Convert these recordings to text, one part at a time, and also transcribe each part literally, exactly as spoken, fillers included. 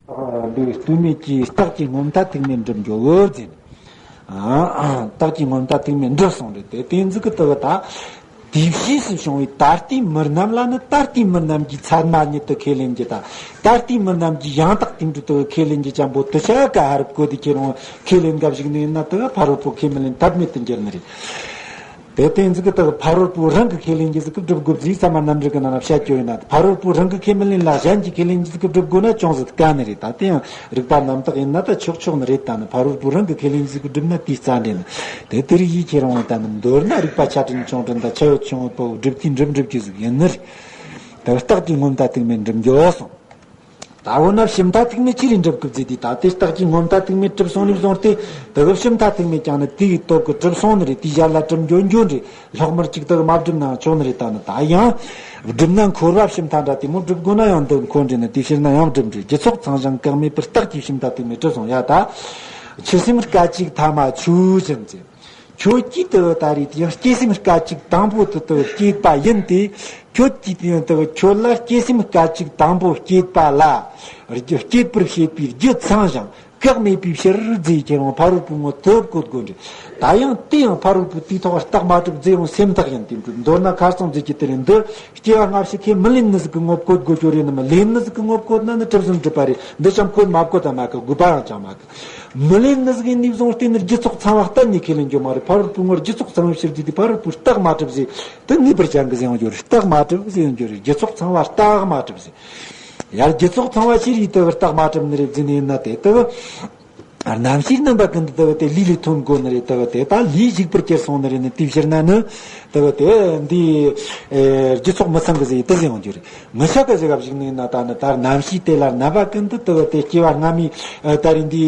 འདི་ལྟོས་མེད་ཀྱི་རྟགས་ཀྱི་སྔོན་མཐའ་ཐུག་མེད་འགྲུབ་འགྱོ་ཟེར། རྟགས་ཀྱི་སྔོན་མཐའ་ཐུག་མེད་འགྲུབ་སོང་རེད་དེ། དེ་ཟིག་གི་ལྟ་བུ་ད། དེའི་ཕྱིས་སུ་བྱུང་བའི་ད་ལྟའི་མི་རྣམས་ལ་ནི་ད་ལྟའི་མི་རྣམས་ཀྱི་ཚད་མ་ཉིད་དུ་ཁས་ལེན་རྒྱུ་དང་། ད་ལྟའི་མི་རྣམས་ཀྱི་ཡང་དག་དེ་འདྲ་དུ་ཁས་ལེན་རྒྱུ་ཅན་པོ་དེ་ཆ་ག་ཧར་བཀོད་དེ་ཁྱེད་རང་ཁས་ལེན་འགའ་ཞིག་ནི་ཡིན་ན། དེ་ཕ་རོལ་པོ་ཁས་མི་ལེན་ཐབས་མེད་དུ་འགྱུར་ནི་རེད། དེ་སྟེང་ཟིག་གི་དག་ཕ་རོལ་པོ་རང་གི་ཁས་ལེན་གྱི་ཟིག་གི་སྒྲུབ་དགོས་ཟིག་ཚད་མ་རྣམ་འགྲེལ་གི་ནང་ན་བཤད་རྒྱུ་ཡིན་ན། ཕ་རོལ་པོ་རང་གི་ཁས་མི་ལེན་ལ་གཞན་གྱི་ཁས་ལེན་གྱི་ཟིག་གི་སྒྲུབ་དགོས་ན་ཅུང་ཟད་དཀའ་ནི་རེད། ད་དེ་ཡང་རིགས་པ་རྣམ་དག་ཡིན་ན་ད་ཆོག་ཆོག་ནི་རེད། ད་ནི་ཕ་རོལ་པོ་རང་གི་ཁས་ལེན་གྱི་ཟིག་གི་སྒྲུབ་ན་དེའི་རྩ་འགྲེལ་ནི། དེ་དེ་རིགས་ཡིད་ཁྱེར་འོང་ད་ནི་མདོར་ན་རིགས་པ་ཆ་འདྲེན་ཆུང་འདྲེན་དང་ཆ་ཡོད་ཆུང་ཡོད་པོ་སྒྲུབ་དུས་འགྲུབ་འགྲུབ་ཀྱི་ཟིག་ཡིན་ནི་རེད། དེ་རྟགས་ཀྱི་སྔོན་མཐའ་ཐུག་མེད་འགྲུབ་འགྱོ་སོང་། ད་འོ་ན་ཕྱི་མཐའ་ཐུག་མེད་ཅི་རིགས་འགྲུབ་གི་བརྩིས་ཏེ། ད་དེ་རྟགས་ཀྱི་སྔོན་མཐའ་ཐུག་མེད་གྲུབ་སོང་ནས་བཟུང་སྟེ། དེ་གི་ཕྱི་མཐའ་ཐུག་མེད་ཀྱང་ནི་དེའི་སྟོབས་ཀྱིས་གྲུབ་སོང་ནི་རེད། དེའི་ཞལ་ལ་གྲུབ་འགྱོ་འགྱོ་ནི་རེད། ལྷག་མར་གཅིག་དག་མ་བསྒྲུབས་ནའང་ཆོག་ནི་རེད། ད་ནི་ད་ཡང་བསྒྲུབས་ན་འཁོར་བ་ཕྱི་མཐའ་འདྲ་དེ་མོ་སྒྲུབ་དགོས་ན་ཡང་འདི་འཁོར་འདྲེ་ནི་དེའི་ཕྱིར་ན་ཡང་བསྒྲུབས་འདྲེ། རྒྱུ་ཚོགས་ཚང་ཞིང་བཀག་མེད་པར་རྟགས་ཀྱིས་ཕྱི་མཐའ་ཐུག་མེད་གྲུབ་སོང་ཡ། ད་ཆུ་སེམས་སྐད་ཅིག་ཐ་མ་ཆོས་ཅན་ཟེར། ཁྱོད་ཀྱིས་དུ་ད་རེས་དེ་སྐྱེ་སེམས་སྐད་ཅིག་དང་པོ་དུ་དུ་སྐྱེས་པ་ཡིན་ཏེ། ཁྱོད་ཀྱིས་དུ་ཁྱོད་ལ་སྐྱེ་སེམས་སྐད་ཅིག་དང་པོ་སྐྱེས་པ་ལ། རྒྱུ་སྐྱེད་པར་བྱེད་པའི་རྒྱུ་ཚང་ཞིང་བཀག་མེད་པའི་ཕྱིར་རྫས་ཁྱེར་འོང་ཕ་རོལ་པོའི་ངོ་ཐོབ་བཀོད་དགོས་འདྲི། ད་ཡང་དེ་ཡང་ཕ་རོལ་པོའི་དུས་ཐོག་རྟགས་མ་གྲུབ་རྫས་ཡང་སེམས་ཐག་ཡིན་ཏེ་འདུག་མདོར་ན་ཁ་སང་ཟེར་གྱི་དེ་རེད། འདི་སྐྱེ་བ་སྔ་ཕྱི་ཁས་མི་ལེན་ནི་ཟིག་གི་ངོ་བཀོད་དགོས་རྒྱུ་རེད་ནི། མི་ལེན་ནི་ཟིག་གི་ངོ་བཀོད་ན་ནི་གྲུབ་ཟིན་གྲུབ་པ་རེད། འདི་ཙམ་བཀོད་མ་བཀོད་དང་མ་གི་དགོས་པའང་ཅང་མ་གི་མི་ལེན་ནི་ཟིག་ཡིན་ནི་བཟུང་སྟེ་ནི་རྒྱུ་ཚོགས་ཚང་བ་གཏན་ནས་ཁས་ལེན་རྒྱུ་མ་རེད། ཕ་རོལ་པོའི་ངོར་རྒྱུ་ཚོགས་ཚང་བའི་ཕྱིར་དུས་དེ་ཕ་རོལ་པོའི་རྟགས་མ་གྲུབ་ཟེར་དེ་ངེས་པར་ཅན་གི་ཟེར་ཡོང་རྒྱུ་རེད། རྟགས་མ་གྲུབ་ཟེར་ཡོང་རྒྱུ་རེད། རྒྱུ་ཚོགས་ཚང་བ་རྟགས་མ་གྲུབ་ཟེར། ཡར་རྒྱུ་ཚོགས་ཚང་བ་ཕྱིར་ཡིས་དེ་བར་རྟགས་མ་གྲུབ་ནི་རེད་ཟེར་ནི་ཡིན་ན། དེ་དེ་རྣམ་ཤེས་རྣམ་པ་ཀུན་ཏུ་དེ་དེ་ལུས་ལས་ཐོན་དགོས་ནི་རེད། དེ་དེ་ད་ལུས་ཞིག་པར་གྱུར་སོང་ནི་རེད་ནི། དེའི་ཕྱིར་ན་ནི་དེ་དེ་འདི་རྒྱུ་ཚོགས་མི་ཚང་གི་ཟེར་དེ་ཟེར་ཡོང་རྒྱུ་རེད། མི་ཆགས་ཀ་ཟེར་ག་ཞིག་ནི་ན། ད་ནི་ད་རྣམ་ཤེས་དེ་ལ་རྣམ་པ་ཀུན་ཏུ་དུ་བ་དེ་སྐྱེ་བ་སྔ་མའི་ད་རིང་འདི་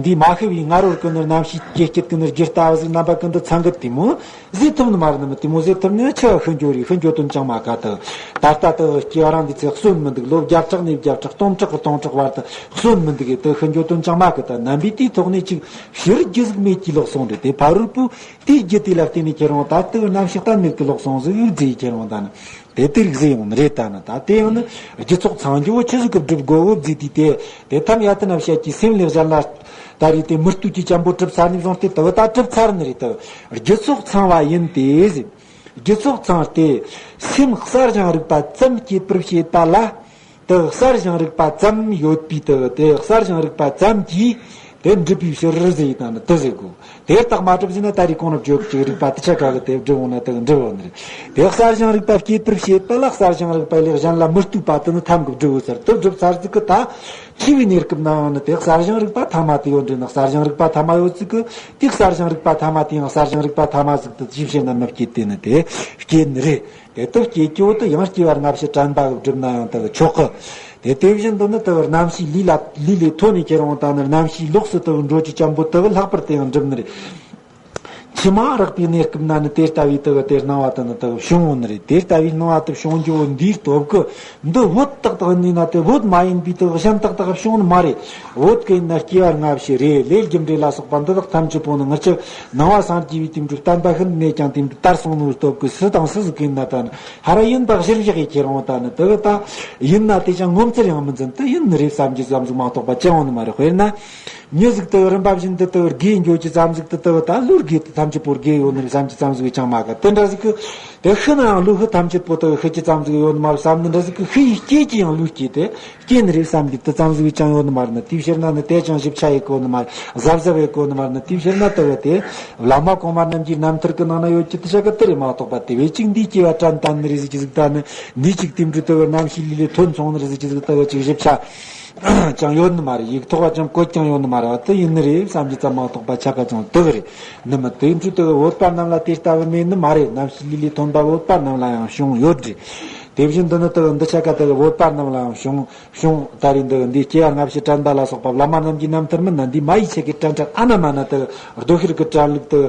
འདི་མ་ཤི་བའི་སྔ་རོལ་ཀུན་ནི་རྣམ་ཤེས་སྐྱེ་སྐྱེད་ཀུན་ནི་རྒྱུ་ལྟ་བ་ཟིག་རྣམ་པ་ཀུན་ཏུ་ཚང་གི་དེ་མོ་ཟེར་ཐུབ་ནི་མ་རེད། ནི་མི་དེ་མོ་ཟེར་ཐུབ་ནི་ཆེ་བ་ཤི་འགྱོ་རེད། ཤི་འགྱོ་དོན་ཅང་མ་ག་ད། ད་ལྟ་དུ་སྐྱེ་བ་རང་འདི་ཚེ་གསོན་མི་འདུག་ལོ་བརྒྱ་ཕྲག་ནས་བརྒྱ་ཕྲག་སྟོང་ཕྲག་གི་སྟོང་ཕྲག་བར་དུ་གསོན་མི་འདུག་གི་དུ་ཤི་འགྱོ་དོན་ཅང་མ་གི་ད་རྣམ་པའི་དེའི་ཐོག་ནས་ཅིག་ཕྱིར་རྒྱུ་ཟིག་མེད་ཀྱི་ལོག་སོང་རེད། དེ་ཕ་རོལ་པོ་དེའི་རྒྱུ་དེ་ལ་བརྟེན་ནས་ཁྱེར་འོང་ད་ལྟ་བུ་རྣམ་ཤེས་གཏན་མེད་ཀྱི་ལོག་སོང་ཟིག་ཟེར་ཁྱེར་འོང་ད་ནི། དེ་དེ་རིགས་ཟེར་ཡོང་ནི་རེད། ད་ནི་ད་དེ་ཡང་ནི་རྒྱུ་ཚོགས་ཚང་རྒྱུ་བོ་ཆི་ཟིག་གི་སྒྲུབ་དགོས་བོ་ཟེར་དུས་དེ་དེ་ཐམ་ཡ་ཐི་ན་བཤད་ཀྱི་སེམས་ལས་གཞན་ལ་ད་རེས་དེ་མི་ལྟོས་ཀྱི་ཅན་པོ་གྲུབ་ཚར་ནས་བཟུང་སྟེ་དེ་བོ་ད་གྲུབ་ཚར་ནི་རེད། དེ་རྒྱུ་ཚོགས་ཚང་བ་ཡིན་ཏེ་ཟེར། རྒྱུ་ཚོགས་ཚང་སྟེ་སེམས་གསལ་ཞིང་རིག་པ་ཙམ་སྐྱེད་པར་བྱེད་པ་ལ། དེ་གསལ་ཞིང་རིག་པ་ཙམ་ཡོད་པའི་དེ་དེ་གསལ་ཞིང་རིག་པ་ཙམ་གྱིས་དེ་འགྲུབ་པའི་ཕྱིར་ཟེར་ཡིན་ན་ནི་དེ་ཟེར་དགོས། དེ་རྟགས་མ་གྲུབ་ཟིན་ན་ད་རེས་གོང་ནས་བརྗོད་ཀྱི་རིགས་པ་དེ་ཆ་ག་གི་དེ་སྒྲུབ་འོང་ན་དེ་འགྲུབ་འོང་ནི་རེད། དེ་གསལ་ཞིང་རིག་པ་སྐྱེད་པར་བྱེད་པ་ལ་གསལ་ཞིང་རིག་པ་ལས་གཞན་ལ་མི་ལྟོས་པ་དེ་ནི་ཐམ་གི་སྒྲུབ་འོང་ཟེར། དེ་སྒྲུབ་ཚར་ཟིག་གི་ད་འཆི་བའི་གནས་སྐབས་ན་ཡང་ནི་དེ་གསལ་ཞིང་རིག་པ་ཐ་མ་དེ་ཡོད་འདྲེ་ནི། གསལ་ཞིང་རིག་པ་ཐ་མ་ཡོད་ཟིག་གི་དེ་གསལ་ཞིང་རིག་པ་ཐ་མ་དེ་ཡང་གསལ་ཞིང་རིག་པ་ཐ་མ་ཟིག་ཏུ་ཅིའི་ཕྱིར་ན་མི་སྐྱེད་དེ་ནི་དེ་སྐྱེད་ནི་རེད། དེ་ལྟར་སྐྱེ་སྐྱེ་བོ་དུ་ཡང་སྐྱེ་བ་སྔ་ཕྱི་དྲན་པ་གི་སྒྲུབ་ན་ཡང་དུ་ཆོག་གི། དེ་དེ་བཞིན་དུ་ནི་དུ་རྣམ་ཤེས་ལུས་ལ་ལུས་ལས་ཐོན་ནས་ཁྱེར་འོང་ད་ནི་རྣམ་ཤེས་ལོགས་སུ་དུ་འགྲོ་རྒྱུ་ཅན་པོ་དུ་ལྷག་པར་དུ་ཡང་སྒྲུབ་ནི་རེད། མཆི་མ་རེག་པའི་གནས་སྐབས་ན་ནི་དེ་ལྟ་བུའི་དུ་དེ་སྣང་བ་དུ་ནི་དུ་བྱུང་འོང་ནི་རེད། དེ་ལྟ་བུའི་སྣང་བ་དུ་བྱུང་རྒྱུ་བོ་འདིའི་སྟོབས་ཀྱིས་འདི་བོད་ཏག་ཏག་ནི་ན་དེ་བོད་མ་ཡིན་པའི་དུ་གཞན་ཏག་ཏག་བྱུང་ནི་མ་རེད། བོད་ཀྱི་ན་སྐྱེ་བ་སྔ་ཕྱི་རེད། ལས་རྒྱུ་འབྲས་ལ་སོགས་པ་འདི་དག་ཐམས་ཅད་པོ་ནི་ངེད་ཅག་ནང་བ་སངས་རྒྱས་པའི་དེ་འདྲའི་བསྟན་པ་ཤིན་ཏུ་ནས་ཀྱང་དེ་འདྲའི་དར་སོང་ནོའི་སྟོབས་ཀྱིས་སུ་དང་སུ་ཟིག་གིས་ན་ད་ནི་ཧ་ར་ཡིན་པ་གཞིར་བཞག་གིས་ཁྱེར་འོང་ད་ནི་དེ་གི་ད་ཡིན་ན་དེ་ཅང་ངོ་མཚར་ཡང་མི་འཛིན། དེ་ཡིན་ནི་རེད་བསམ་གྱི་ཙམ་ཟིག་མ་གཏོགས་པ་ཅི་ཡོང་ནི་མ་རེད། དཔེར་ན་མྱི་ཟིག་དེ་རིམ་པ་བཞིན་དུ་དེ་དགེ་འགྱོ་གྱི་ཙམ་ཟིག་དེ་དེ་ད་ལུས་དགེ་དེ་ཐམས་ཅད་པོ་དགེ་ཡོད་ནི་རེད་བསམ་གྱི་ཙམ་ཟིག་ཅང་མ་ག་དེ་འདྲ་ཟིག་གི་དེ་ཤི་ན་ཡང་ལུས་ཤི་ཐམས་ཅད་པོ་དེ་ཤི་གྱི་ཙམ་ཟིག་ཡོད་ནི་མ་རེད་བསམ་ནི་འདྲ་ཟིག་གི་ཤི་ཡི་སྐྱེ་གྱི་ཡང་ལུས་སྐྱེ་དེ། སྐྱེ་ནི་རེད་བསམ་གྱི་དེ་ཙམ་ཟིག་ཅང་ཡོད་ནི་མ་རེད་ན། དེའི་ཕྱིར་ན་ནི་དེ་ཅང་ཞིབ་ཆ་ཡེ་གོ་ནི་མ་རེད། གཟབ་གཟབ་ཡེ་གོ་ནི་མ་རེད་ན། དེའི་ཕྱིར་ན་དེ་བས་དེ་བླ་མ་གོང་མ་རྣམས་ཀྱི་རྣམ་ཐར་གྱི་ནང་ན་ཡོད་ཀྱི་དེ་ཆ་ག་དེ་རེད་མ་གཏོགས་པ། དེ་བས་གཅིག་འདིའི་སྐྱེ་བ་དྲན་བསྟན་ནི་རེད་ཟིག་ཅི་ཟིག་ད་ནི་འདི་གཅིག་དེ་འདྲའི་དེ་བས་རྣམ་ཤེས་ལུས་ལས་ཐོན་སོང་ནི་རེད་ཟིག་ཅི་ཟིག་དེ་བས་གཅིག་ཞིབ་ཆ་ཅང་ཡོད་ནི་མ་རེད། ཡིག་ཐོག་བ་ཅང་བཀོད་ཀྱང་ཡོད་ནི་མ་རེད་བ། དེ་ཡིན་ནི་རེད་བསམ་གྱི་ཙམ་མ་གཏོགས་པ་ཆ་ག་ཅང་དེ་གི་རེད་ནི་མ། དེ་འདྲའི་དེ་བས་བོད་པ་རྣམས་ལ་དེ་ལྟ་བུ་མེད་ནི་མ་རེད། རྣམ་ཤེས་ལུས་ལས་ཐོན་པ་བོད་པ་རྣམས་ལ་ཡང་བྱུང་ཡོད་རེད། དེ་བཞིན་དུ་ནི་དེ་བས་འདི་ཆ་ག་དེ་བས་བོད་པ་རྣམས་ལ་ཡང་བྱུང་། བྱུང་། ད་རེས་འདི་འདི་སྐྱེ་བ་སྔ་ཕྱི་དྲན་པ་ལ་སོགས་པ་བླ་མ་རྣམས་ཀྱི་རྣམ་ཐར་མིན་ན་འདི་མ་ཡི་ཆེ་གི་དྲན་དྲན་ཨ་ན་མ་ན་དེ་རྡོ་ཤེལ་གྱི་དྲན་ལུགས་དེ་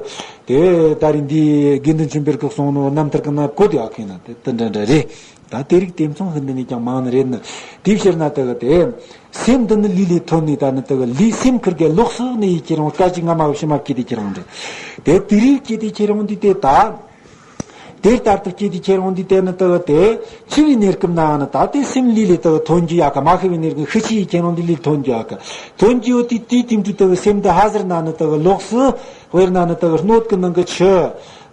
དེ་ད་རེས་འདི་དགེ་འདུན་ཆོས་འཕེལ་གྱིས་གསུངས་ནོ་རྣམ་ཐར་གྱི་ནང་བཀོད་ཡོད་མཁན་ན་དེ་དེ་འདྲ་འདྲ་རེད། ད་དེ་རིགས་དེ་མཚུངས་ཤིག་འདི་ནས་ཀྱང་མང་ནི་རེད་ནི། དེའི་ཕྱིར་ན་དེ་གི་དེ་སེམས་འདི་ནི་ལུས་ལས་ཐོན་ནས་ད་ནི་དེ་གི་ལུས་སེམས་ཁིར་གི་ལོགས་སུ་ནི་ཡི་ཁྱེར་འོང་སྐད་ཅིག་སྔ་མ་བོ་ཕྱི་མ་བསྐྱེད་དེ་ཁྱེར་འོང་རེད། དེ་དེ་རིགས་བསྐྱེད་དེ་ཁྱེར་འོང་འདི་དེ་ད། དེ་ལྟར་དུ་སྐྱེས་ཏེ་ཁྱེར་འོང་དུས་དེ་ནི་དུ་དེ་འཆི་བའི་གནས་སྐབས་ནའང་ནི་ད་དེ་སེམས་ལུས་ལས་དུ་ཐོན་རྒྱུ་ཡོད་གི། མ་ཤི་བའི་གནས་སྐབས་ཤི་ཤི་ཡི་ཁྱེར་འོང་དུས་ལུས་ཐོན་རྒྱུ་ཡོད་གི། ཐོན་རྒྱུ་ཡོད་དུས་དེའི་དུས་འཕྲོ་དུ་སེམས་འདི་ཧ་ཟེར་ན་ནི་དུ་ལོགས་སུ། དཔེར་ན་ནི་དུ་སྣོད་ཀྱི་ནང་གི་ཆུ།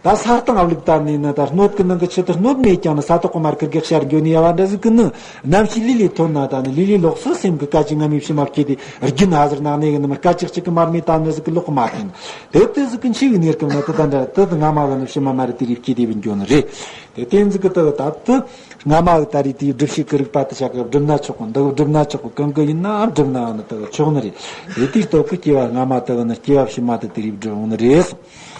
ད་ས་སྟེང་ཨ་བླུག་བཏང་ནས་ནི་ད་སྣོད་ཀྱི་ནང་གི་ཆུ་དེ་སྣོད་མེད་ཀྱང་ནི་ས་ཐོག་གི་མར་ཁུར་གེ་ཤར་འགྱོ་ནི་ཡ་བ་འདྲ་ཟིག་གི་ནི། ནམ་ཞིག་ལུས་ལས་ཐོན་ན་ད་ནི་ལུས་ལས་ལོགས་སུ་སེམས་ཀྱི་སྐད་ཅིག་སྔ་མའི་ཕྱི་མ་སྐྱེས་ཏེ་རྒྱུན་ཧ་ཟེར་ན་གནས་གི་ནི་མི་སྐད་ཅིག་གཅིག་གི་མར་མེ་ད་ནི་ཟིག་གི་ལོག་གི་མ་ཐོན། དེ་དེ་ཟིག་གི་འཆི་བའི་གནས་སྐབས་ན་དེ་ད་འདྲ་དེ་དུ་སྔ་མ་གི་ནི་ཕྱི་མ་མ་རེད། དེ་རིགས་སྐྱེས་ཏེ་བུད་འགྱོ་ནི་རེད། དེ་དེ་ཟིག་གི་དུ་ད་དུ་སྔ་མ་གི་ད་རེད། དེའི་སྒྲུབ་བྱེད་ཀྱི་རིགས་པ་དེ་བྱ་གི་སྒྲུབ་ན་ཆོག་གི། འདི་གི་སྒྲུབ་ན་ཆོག་གི། གང་གི་ཡིན་ནའང་སྒྲུབ་ནའང་ནི་དུ་ཆོག་ནི་རེད། དེ་དེའི་སྟོབས་ཀྱིས་སྐྱེ་བ་སྔ་མ་དུ་གི་ནི་སྐྱེ་བ་ཕྱི་མ་དུ་དེ་རིགས་སྒྲུབ་འོང་ནི་རེད་གསུངས།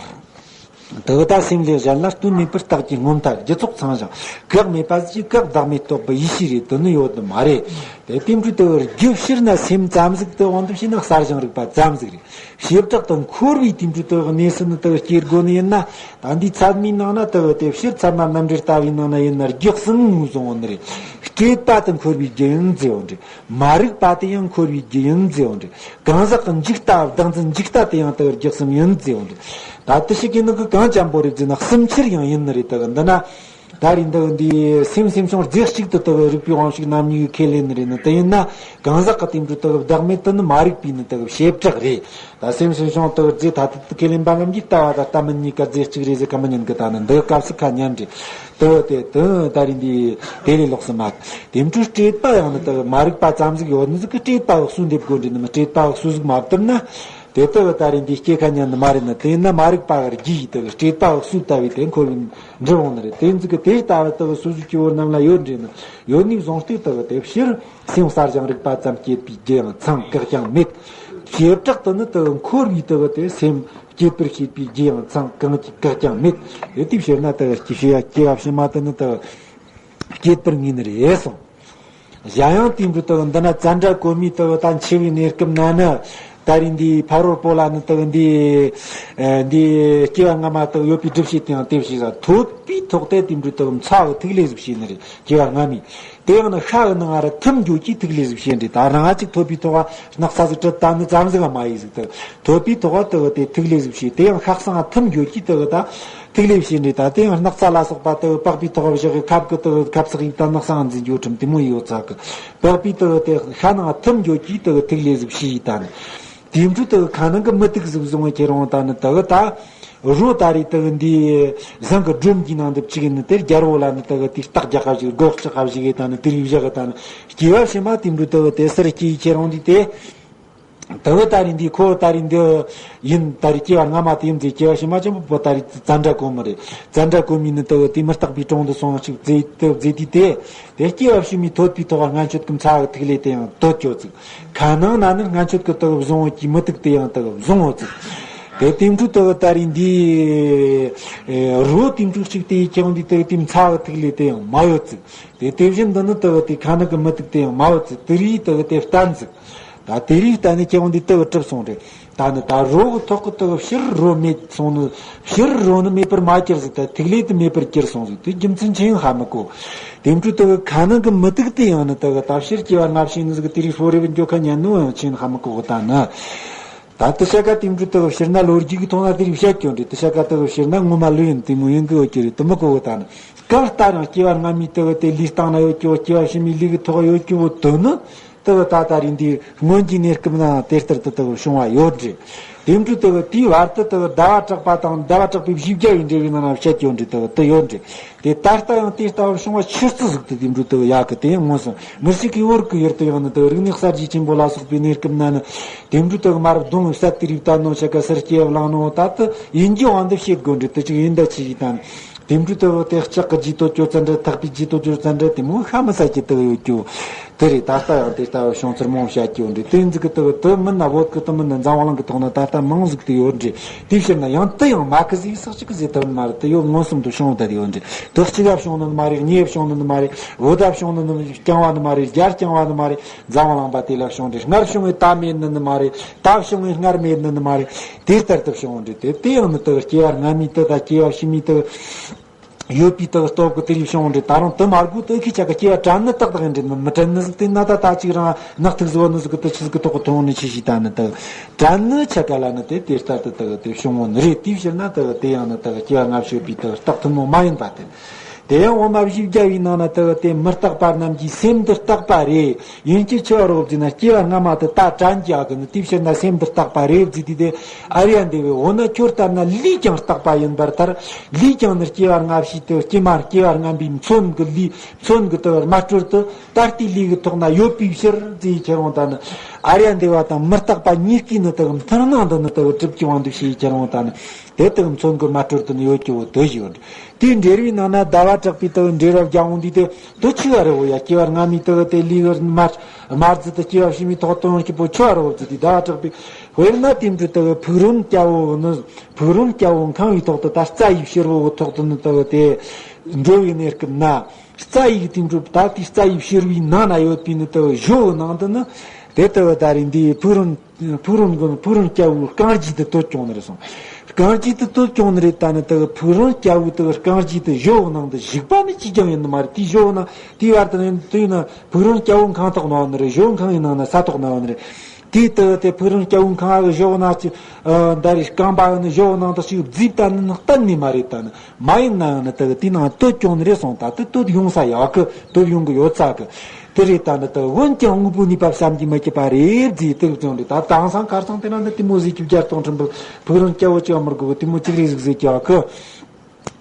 དེ་ད་སེམས་ལས་གཞན་ལ་སྟོན་མེད་པར་རྟགས་ཀྱི་རྔོམ་མཐའ་རྒྱུ་ཚོགས་ཚང་ཞིང་། གེགས་མེད་པ་ཞིག་གེགས་བདག་མེད་རྟོགས་པའི་ཡེ་ཤེས་རེད། དེ་ནི་ཡོད་དུ་མ་རེད། དེ་དེ་འཕྲོ་དེ་རྒྱུ་ཕྱིར་ན་སེམས་ཙམ་ཟིག་དེ་དབང་དུ་བྱས་ན་གསལ་ཞིང་རིག་པ་ཙམ་ཟིག་རེད། བྱེ་བྲག་ཏུ་འཁོར་བའི་དེ་འཕྲོ་དེ་གནས་སུ་ནི་དེ་སྐྱེ་དགོས་ནི་ཡིན་ན། ད་འདི་ཚད་མའི་ནང་ན་དེ་དེ་ཕྱིར་ཚད་མ་རྣམ་འགྲེལ་ལྟ་བུའི་ནང་ན་ཡིན་ན་རྒྱུ་གསུམ་ངོས་བཟུང་བ་ནི་རེད། སྤྲོས་པ་དེ་འཁོར་བའི་རྒྱུ་ཡིན་ཟེར་བ་འདྲ། མ་རིག་པ་དེ་ཡང་འཁོར་བའི་རྒྱུ་ཡིན་ཟེར་བ་འདྲ། གང་ཟག་གི་འཇིག་ལྟ་བདག་འཛིན་འཇིག་ལྟ་དེ་ཡང་དེ་རྒྱུ་གསུམ་ཡིན་ཟེར་བ་འདྲ། ད་དེ་ཞིག་གི་ནི་གི་གང་ཅན་པོ་རེད་ཟེར་ན་གསུམ་ཆར་ཡང་ཡིན་ནི་རེད། དེ་གི་འདི་ན་ད་རེས་འདི་གི་འདི་སེམས་སེམས་བྱུང་རྫས་གཅིག་ཏུ་དེ་གི་རིག་པའི་དབང་ཕྱུག་རྣམ་གཉིས་ཀྱིས་ཁས་ལེན་ནི་རེད་ནི། དེ་ཡིན་ན་གང་ཟག་གི་དེ་འཕྲོ་དེ་གི་བདག་མེད་དེ་ནི་མ་རིག་པའི་ནི་དེ་གི་བྱེ་བྲག་རེད། ད་སེམས་སེམས་བྱུང་དེ་གི་རྫས་ཐ་དད་དུ་ཁས་ལེན་པ་རྣམས་ཀྱིས་ལྟ་བ་དང་ལྟ་མིན་གཉིས་ཀ་རྫས་གཅིག་རེད་ཟེར་ག་མི་ཉན་གི། ད་ནི་འདི་གི་སྐབས་སུ་ཁ་ཉན་རེད། དེ་དེ་དེ་ད་རེས་འདི་དེ་ལས་ལོགས་སུ་མ། དེ་འཕྲོ་སྤྲོས་པ་ཡང་ནི་དེ་མ་རིག་པ་ཙམ་ཟིག་ཡོད་ནི་ཟིག་གི་སྤྲོས་པ་གི་གསོས་འདེབས་དགོས་འདྲ་ནི་མི། སྤྲོས་པ་གི་གསོས་ཟིག་མ་བཏུབ་ན། དེ་དེ་ད་རེས་འདི་སྐྱེ་ཁ་ཉན་ནི་མ་རེད་ནི། དེ་ན་མ་རིག་པ་གི་རྒྱུ་ཡིས་དེ་སྤྲོས་པ་གི་གསོས་ལྟ་བུའི་དེ་འཁོར་བའི་འགྲིབ་འོང་ནི་རེད། དེ་ཟིག་གི་དེ་ལྟ་བུ་དེ་གི་གསོས་ཟིག་སྐྱེ་བོ་རྣམས་ལ་ཡོད་འདྲ་ནི། ཡོད་ནི་བཟུང་སྟེ་དེ་གི་དེ་ཕྱིར་སེམས་གསལ་ཞིང་རིག་པ་ཙམ་སྐྱེད་པའི་རྒྱུ་ཡང་ཚང་བཀག་ཀྱང་མེད། བྱེ་བྲག་ཏུ་ནི་དེ་གི་འཁོར་བའི་དེ་གི་དེ་སེམས་སྐྱེད་པར་བྱེད་པའི་རྒྱུ་ཡང་ཚང་གང་གི་བཀག་ཀྱང་མེད། དེ་དེ་ཕྱིར་ན་དེ་གི་སྐྱེ་བ་སྐྱེ་བ་ཕྱི་མ་དེ་ནི་དེ་གི་སྐྱེད་པར་ངེས་ནི་རེད་གསུངས། གཞན་ཡང་དེ་འཕྲོ་དེ་འདི་ན་ཙནྡྲ་གོ་མི་དེ་ད་འཆི་བའི་གནས་སྐབས་ན་ནི་ད་རེས་འདི་ཕ་རོལ་པོ་ལ་ནི་དེ་འདི་ཨ་འདི་སྐྱེ་བ་སྔ་མ་དེ་ཡོད་པའི་སྒྲུབ་བྱེད་དེ་ཡང་དེ་བྱས་ས་ཐོད་པའི་ཐོག་དེ་དེ་འཕྲོ་དེ་མཚོ་གི་ཐིག་ལེ་ཟིག་བྱས་ནི་རེད། སྐྱེ་བ་སྔ་མའི་དེ་ཡང་ནི་ཤ་གི་ནང་ང་ར་ཐིམ་འགྱོ་གི་ཐིག་ལེ་ཟིག་བྱས་འདྲ། ད་རང་ང་ཅིག་ཐོད་པའི་ཐོག་ག་སྣག་ཚ་ཟིག་བྲིས་ད་ནི་ཙམ་ཟིག་མ་ཡིན་ཟིག་དེ་ཐོད་པའི་ཐོག་ག་དེ་དེ་ཐིག་ལེ་ཟིག་བྱས། དེ་ཡང་ཤ་གསང་ང་ཐིམ་འགྱོ་གི་དེ་ད། ཐིག་ལེ་བྱས་ནས་ད་དེ་ཡང་སྣག་ཚ་ལ་སོགས་པ་དེ་པགས་པའི་ཐོག་བཞག་གི་ཁབ་ཀྱི་དེ་ཁབ་ཚགས་ཡིག་དང་སྣག་སང་འཛིན་རྒྱུ་ཁྲིམས་དེ་མོ་ཡོད་ཚ་གི། པགས་པའི་དེ་དེ་ཤ་ནང་ཐིམ་འགྱོ་གི་དེ་ཐིག་ལེ་ཟིག་བྱས་ཡིན་ད་ནི། དེ་འཕྲོ་དེ་ཁ་ནང་གི་མུ་ཏིག་ཟིག་བཟུང་བའི་ཁྱེར་འོང་ད་ནི་དེ་གི་ད། རོ་ད་རེས་དེ་གི་འདི་ཟངས་ཀྱི་སྒྲོམ་གྱི་ནང་དུ་བཅུག་ནི་དེ་རྒྱལ་པོ་ལ་ནི་དེ་གི་དེ་རྟགས་རྒྱག་ག་བཞག་སྒོག་ལྕགས་ག་བཞག་གི་ད་ནི་དེ་རིགས་བཞག་གི་ད་ནི། སྐྱེ་བ་ཕྱི་མ་དེ་འཕྲོ་དེ་དེ་སར་སྐྱེ་ཡི་ཁྱེར་འོང་དུས་དེ། དེ་བས་ད་རེས་འདི་ཁོ་ད་རེས་འདི་ཡིན། ད་རེས་སྐྱེ་བ་སྔ་མ་དེ་ཡིན་ཟེར། སྐྱེ་བ་ཕྱི་མ་ཆེན་པོ་པོ་ད་རེས་ཙནྡྲ་གོ་མི་རེད། ཙནྡྲ་གོ་མི་ནི་དེ་བས་དེ་མི་རྟག་པའི་དྲུང་དུ་སོང་ཞིག་ཟེར་དེ་ཟེར་དུས་དེ། དེ་སྐྱེ་བ་ཕྱི་མའི་ཐོད་པའི་ཐོག་སྔན་ཆད་ཀྱི་མཚོ་གི་ཐིག་ལེ་དེ་ཡང་དོད་ཀྱོ་ཙིག་ཁ་ནང་ན་ནི་སྔན་ཆད་ཀྱི་དེ་བས་བཟུང་བ་གྱི་མུ་ཏིག་དེ་ཡང་དེ་བས་བཟུང་བ་ཙིག་དེ་དེ་འཕྲོ་དེ་བས་ད་རེས་འདི་རོ་དེ་འཕྲོ་གཅིག་དེ་ཡི་ཁྱེར་འོང་དུས་དེ་བས་དེ་མཚོ་གི་ཐིག་ལེ་དེ་ཡང་མ་ཡོད་ཙིག་དེ་དེ་བཞིན་དུ་ནི་དེ་བས་དེ་ཁ་ནང་གི་མུ་ཏིག་དེ་ཡང་མ་ཡོད་ཙིག་དེ་རིགས་དེ་བས་དེ་བརྟན་ཙིག་ད་དེ་རིགས་ལྟ་ནས་ཁྱེད་རང་འདི་ལྟ་བུ་གྲུབ་སོང་རེད། ད་ནི་ད་རོ་གི་ཐོག་གི་ལྟ་བུ་ཕྱིར་རོ་མེད་སོང་ནི། ཕྱིར་རོ་ནི་མེད་པར་མ་གྱུར་ཟིག་ད་ཐིག་ལེ་དེ་མེད་པར་གྱུར་སོང་ཟིག་དེ་རྒྱུ་མཚན་ཆི་ཡང་ཧ་མི་གོ། དེ་འཕྲོ་ལྟ་བུ་ཁ་ནང་གི་མུ་ཏིག་དེ་ཡང་ནི་ལྟ་བུ་ད་ཕྱིར་སྐྱེ་བ་སྔ་ཕྱི་ནི་ཟིག་དེ་རིགས་ཕོ་རེ་བུ་འགྱོ་ཁ་ཉན་ནོ་ཡང་ཆི་ཡང་ཧ་མི་གོ་གི་ད་ནི། ད་དེ་ཤ་ཀ་དེ་འཕྲོ་ལྟ་བུ་ཕྱིར་ན་ལོ་རྒྱུས་ཀྱི་ཐོག་ན་དེ་རིགས་བཤད་ཀྱོ་འདྲ། དེ་ཤ་ཀ་ལྟ་བུ་ཕྱིར་ན་ངོ་མ་ལོས་ཡིན་དེ་མོ་ཡིན་གི་ཡོད་ཀྱི་རེད་དེ་མི་གོ་གི་ད་ནི། སྐབས་ལྟར་ཡང་སྐྱེ་བ་སྔ་མའི་ལྟ་བུ་དེ་ལུས་སྟེང་ན་ཡོད་ཀྱོ། སྐྱེ་བ་ཕྱི་མའི་ལུས་ཀྱི་ཐོག་ཡོད་ཀྱོ་བོ་དོན་ནི། དེ་བས་ད་ལྟ་རིང་འདི་སྔོན་གྱི་གནས་སྐབས་ན་དེ་ལྟར་དུ་དེ་བས་བྱུང་བ་ཡོད་རེད། དེ་འཕྲོ་དེ་བས་དེའི་བར་དུ་དེ་བས་ཟླ་བ་གྲགས་པ་དང་ཟླ་བ་གྲགས་པའི་བཞི་བརྒྱ་ཡི་འབྲེལ་བའི་ནང་ན་བཤད་ཡོད་རེད། དེ་བས་དེ་ཡོད་རེད། དེ་ད་ལྟ་ཡང་དེ་ལྟ་བུ་བྱུང་བ་ཆི་ཙི་ཟིག་ཏུ་དེ་འཕྲོ་དེ་བས་ཡག་གི་དེ་ཡང་མངོན་སུམ་ངེད་ཅག་གི་བོད་ཀྱི་ཡུལ་དུ་ཡང་ནི་དེ་བས་རིག་གནས་གསར་བརྗེ་ཆེན་པོ་ལ་སོགས་པའི་གནས་སྐབས་ན་ནི་དེ་འཕྲོ་དེ་བས་མ་རབས་གདོང་བསད་དེ་རིགས་ད་ནོ་ཆ་ག་སར་སྐྱེ་བ་བླངས་ནོ་ད་དུ་ཡིན་རྒྱུ་འོང་དུ་བཤད་དགོས་རེད། དེ་ཅིག་ཡིན་ད་ཆི་ཡིན་དང་། དེ་འཕྲོ་དེ་བས་དེ་ལྕགས་ཀྱི་རྗེས་ཐོ་ཅོ་ཙན་དྲ་ཐག་པའི་རྗེས་ཐོ་ཅོ་ཙན་དྲ་དེ་མོ་ཤ་མི་ཟ་གི་དེ་ཡོད་རྒྱུ་དེ་རེད། ད་ལྟ་ཡང་དེ་ལྟ་བུ་བྱུང་ཚུལ་མང་བཤད་ཀྱི་ཡོད་རེད། དེ་ཟིག་གི་དེ་བས་དེ་མིན་ན་བོད་ཀྱི་དེ་མིན་ན་འཛམ་བུ་གླིང་གི་ཐོག་ན་ད་ལྟ་མང་ཟིག་དེ་ཡོད་རེད། དེ་ཕྱིར་ན་ཡང་དེ་ཡང་མ་གི་ཟིག་སག་ཅིག་གི་ཟིག་ཐུབ་ནི་མ་རེད། དེ་ཡོད་མངོན་སུམ་དུ་བྱུང་བསྡད་ཡོད་རེད། དེ་གཅིག་ག་བྱུང་ནི་མ་རེད། གཉིས་བྱུང་ནི་མ་རེད། བོད་ད་བྱུང་ནི་རྐྱང་བ་ནི་མ་རེད། རྒྱ་རྐྱང་བ་ནི་མ་རེད། འཛམ་བུ་གླིང་པ་དེ་ལ་བྱུང་རེད། སྔར་བྱུང་བའི་ད་མེད་ནི་ནི་མ་རེད། ད་བྱུང་བའི་སྔར་མེད་ནི་ནི་མ་རེད། དེ་ལྟར་དུ་བྱུང་བ་འདྲ། དེ་དེ་ཡང་མི་དག་སྐྱེ་བ་སྔ་མའི་དུ་དང་སྐྱེ་བ་ཕྱི་མའི་དུ་ ཡོད་པའི་དག་སྟོབས་ཀྱི་དེ་རིགས་བྱུང་འདྲ། ད་རུང་དུ་མ་དགོས་དུ་ཁི་ཆ་ག་སྐྱེ་བ་དྲན་ནི་ཏག་ཏག་ཡིན་འདྲ། མི་དྲན་ནི་ཟིག་དེ་ན་ད་ད་ཅིག་རང་ནག་ཐིག་བཟོ་ནི་ཟིག་གི་དུ་ཆི་ཟིག་གི་ཐོག་གི་ཐོང་ནི་ཆི་ཞིག་ད་ནི་དག་དྲན་ནི་ཆ་ག་ལ་ནི་དེ་དེ་ལྟར་དུ་དག་དེ་བྱུང་བ་ནི་རེད། དེའི་ཕྱིར་ན་དག་དེ་ཡང་ནི་དག་སྐྱེ་བ་སྔ་ཕྱི་ཡོད་པའི་དག་རྟགས་ཐུན་མོང་མ་ཡིན་པ་དེ། དེ་ཡང་དབུ་མ་བཞི་བརྒྱ་བའི་ནང་ན་དག་དེ་མི་རྟག་པ་རྣམས་ཀྱི་སེམས་འདི་རྟག་པ་རེད། ཡིན་གྱི་ཆི་བ་རོགས་བརྩིས་ན་སྐྱེ་བ་སྔ་མ་དུ་ད་དྲན་གྱི་ཨ་གི་ནི་དེའི་ཕྱིར་ན་སེམས་འདི་རྟག་པ་རེད་བརྩིས་དུས་དེ། ཨཱརྱ་འདི་བས་འོ་ན་ཁྱོད་ལྟར་ན་ལུས་ཀྱང་རྟག་པ་ཡིན་པར་ཐལ། ལུས་ཀྱང་ནི་སྐྱེ་བ་སྔ་ཕྱི་དུ་སྐྱེ་མ་སྐྱེ་བ་སྔ་མའི་མཚོན་གྱི་ལུས་མཚོན་གྱི་དུ་བར་མ་སྤྲོར་དུ་ད་ལྟའི་ལུས་ཀྱི་ཐོག་ན་ཡོད་པའི་ཕྱིར་བརྩིས། ཁྱེད་རང་ད་ནི་ཨཱརྱ་འདི་བ་དང་མི་རྟག་པ་གཉིས་ཀའི་ནི་དུ་མཐུན་སྣང་དུ་ནི་དུ་གྲུབ་ཀྱི་དབང་དུ་བྱས། ཁྱེད་རང་ད་ནི་དེ་དུ་མཚོན་གྱི་མ་སྤྲོར་དུ་ནི་ཡོད་ཀྱི་འོ་དུ་ཞིག་ཡོད། དེའི་འགྲེལ་བའི་ནང་ན་ཟླ་བ་གྲགས་པའི་དུ་འགྲེལ་བ་རྒྱག་འོང་དུས་དེ་དུ་ཆི་བ་རེད་འོ་ཡ། སྐྱེ་བ་སྔ་མའི་དུ་དེ་ལུས་མར་མར་རྫི་དུ་སྐྱེ་བ་ཕྱི་མའི་ཐོག་དོན་སྐྱིད་པོ་ཆི་བ་རེད་འོ་བརྩིས་དུས་ཟླ་བ་གྲགས་པའི། དཔེར་ན་དེ་འཕྲོ་དུ་ཕུག་རོན་སྐྱ་བོ་ནི་ཕུག་རོན་སྐྱ་བོ་འཁང་བའི་ཐོག་ཏུ་ད་རྩྭ་ཡི་ཕྱུར་བུ་གི་ཐོག་ཏུ་ནི་དུ་དེ་འགྲོ་བའི་གནས་སྐབས་ན། རྩྭ་ཡི་དེ་འཕྲོ་ད་དེ་རྩྭ་ཡི་ཕྱུར་བུའི་ནང་ན་ཡོད་པའི་ནི་དུ་བཞོ་བོ་ནང་དུ་ནི་དེ་དུ་ད་རེས་འདི་ཕུག་རོན་ཕུག་རོན་གོ་ཕུག་རོན་སྐྱ་བོའི་རྐང་རྗེས་དུ་དོད་བྱུང་ནི་རེད་སོང་། རྐང་རྗེས་དུ་དོད་བྱུང་ནི་རེད། ད་ནི་དུ་ཕུག་རོན་སྐྱ་བོའི་དུ་རྐང་རྗེས་དུ་བཞོ་བོ་ནང་དུ་བཞུགས་པ་ནི་ཅི་ཀྱང་ཡིན་ནི་མ་རེད། དེའི་བཞོ་བོ་ནང་དེའི་བར་དུ་ནི་དུ་ཡིན་ན་ཕུག་རོན་སྐྱ་བོ་འཁང་ཐོག་ན་བ་ནི་རེད། བཞོ་འཁང་ཡིན་ནང་ན་ས་ཐོག་ན་བ་ནི་རེད། དེའི་དུ་དེ་ཕུག་རོན་སྐྱ་བོ་འཁང་བ་གི་བཞོ་བོ་ནང་ཅི་ཨ་ད་རེས་རྐང་པ་གི་ནི་བཞོ་བོ་ནང་དུ་ཞིག་བརྫིས་ད་ནི་ནི་གཏན་ནས་མ་རེད། ད་ནི་མ་ཡིན་ནའང་ནི་དུ་དེའི་ནང་དོད་བྱུང་ནི་རེད་སོང་། ད་དུ་དོད་ཡོང་ས་ཡག་གི་དོད་ཡོང་གི་ཡོད་ས་གི་དེ་རེད། ད་ནི་དུ་འོན་ཀྱང་དངོས་པོའི་ནུས་པ་བསམ་གྱིས་མི་ཁྱབ་པ་རེད་བརྫིས་དུ་བྱུང་རེད། ད་དེང་སང་ཁ་སང་དེ་རིང་འདི་དེ་མོ་ཟིག་གི་བརྒྱ་སྟོང་ཁྲི་འབུམ་ཕུག་རོན་སྐྱ་བོ་ཅིག་མི་དགོས་གི་དེ་མོ་ཅིག་རེད་ཟིག་ཟེར་གྱི་ཡག་གི་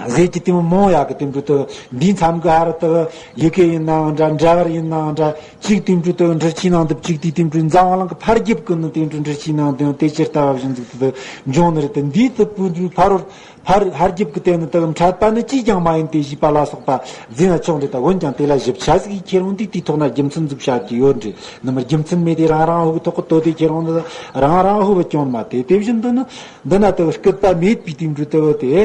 ཟེར་གྱི་དེ་མོ་མང་ཡག་གི་དེ་འདྲ་དུ་འདིའི་མཚམས་ཀྱི་ཧ་ར་དུ་ཡི་གེ་ཡིན་ནའང་འདྲ། འདྲ་བར་ཡིན་ནའང་འདྲ། གཅིག་དེ་འདྲ་དུ་འབྲི་ཆུའི་ནང་དུ་གཅིག་དེ་དེ་འདྲ་འཛམ་བུ་གླིང་གི་ཕར་རྒྱབ་ཀྱི་ནི་དེ་འདྲ་འབྲི་ཆུའི་ནང་དུ་དེ་ཕྱིར་ལྟ་བ་བཞིན་ཟིག་དུ་འབྱུང་ནི་རེད། དེ་འདིའི་དུ་པུ་འདྲ་ཕ་རོལ་ཕར་ཧར་རྒྱབ་ཀྱི་དེ་ནི་དུ་འཕྲད་པ་ནི་ཅིས་ཀྱང་མ་ཡིན་ཏེ་ཞེས་པ་ལ་སོགས་པ་བརྫིས་ན་ཆོག་འདྲ། ད་འོན་ཀྱང་དེ་ལ་ཞིབ་ཆ་ཟིག་ཁྱེར་འོང་དུས་དེའི་ཐོག་ན་རྒྱུ་མཚན་ཟིག་བཤད་ཀྱི་ཡོད་འདྲ། ནི་མར་རྒྱུ་མཚན་མེད་དེ་རང་རང་ཧུ་གི་ཐོག་གི་དོ་དེ་ཁྱེར་འོང་ནི་རང་རང་ཧུ་བ་སྐྱོན་མ་དེ་དེ་བཞིན་དུ་ནི་འདི་ན་དུ་སྐུད་པ་མེད་པའི་དེ་འདྲ་དུ་དེ།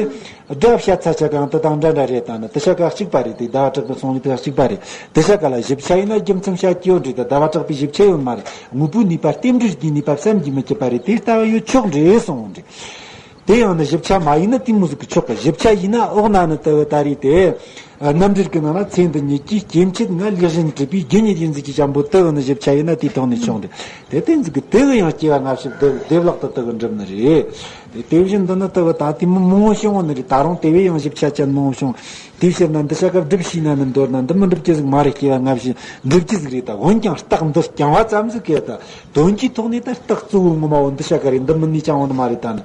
སྒྲ་བཤད་ཚ་ཆ་གང་དུ་དང་འདྲ་འདྲ་རེད། ད་ནི་དུ་ཆ་ག་གཅིག་པ་རེད། དེ་ཟླ་བ་གྲགས་པའི་གསུང་ཡིག་དུ་གཅིག་པ་རེད། དུ་ཆ་ག་ལ་ཞིབ་ཆ་ཡིན་ན་རྒྱུ་མཚན་བཤད་ཀྱི་ཡོད་འདྲ། ད་ཟླ་བ་གྲགས་པའི་ཞིབ་ཆ་ཡོད་མ་རེད། དངོས་པོའི་ནུས་པ་རྟེན་འབྲེལ་གྱི་ནུས་པ་བསམ་གྱིས་མི་ཁྱབ་པ་རེད། དེ་ལྟ་བུ་ཡོད་ཆོག་འདྲ་གསུངས་འདྲ། དེ་ཡང་ནི་ཞིབ་ཆ་མ་ཡིན་ན་དེ་མོ་ཟིག་གི་ཆོག་གི་ཞིབ་ཆ་ཡིན་ན་འོག་ན་ནི་དུ་ད་རེད་དེ། རྣམ་འགྲེལ་གྱི་ནང་ན་ཚེ་འདི་ཉིད་ཀྱི་སྐྱེ་མཆེད་ལྔ་ལེགས་བཞིན་གྲུབ་པའི་རྒྱུ་ཉིད་ཡིན་ཟིག་གི་ཅམ་པོ་དུ་ནི་ཞིབ་ཆ་ཡིན་ན་དེའི་ཐོག་ནས་ཆོག་འདྲ། དེ་བསྟན་ཟིག་གི་དེ་གི་ཡང་སྐྱེ་བ་སྔ་ཕྱི་བདེ་བདེ་བླག་ཏུ་དུ་གི་འགྲུབ་ནི་རེད། དེ་དེ་བཞིན་དུ་ནི་དུ་གི་ད་དེ་མོ་མང་བོ་བྱུང་བ་ནི་རེད། ད་རུང་དེ་བས་ཡང་ཞིབ་ཆ་ཅན་མང་བོ་བྱུང་། དེའི་ཕྱིར་ན་འདི་ཤ་ཀ་སྒྲུབ་ཤེས་ན་ནི་མདོར་ན་འདི་མི་འགྲུབ་ཀྱི་ཟིག་མ་རེད། སྐྱེ་བ་སྔ་ཕྱི་འགྲུབ་ཀྱི་ཟིག་རེད། ད་འོན་ཀྱང་རྟགས་འདི་རྐྱང་བ་ཙམ་ཟིག་གི་ད་དོན་གྱི་ཐོག་ནས་ད་རྟགས་གཙོ་བོ་ངོ་མ་བོ་འདི་ཤ་ཀ་རེད། འདི་མིན་ནས་ཅང་བོ་ནི་མ་རེད། ད་ནི་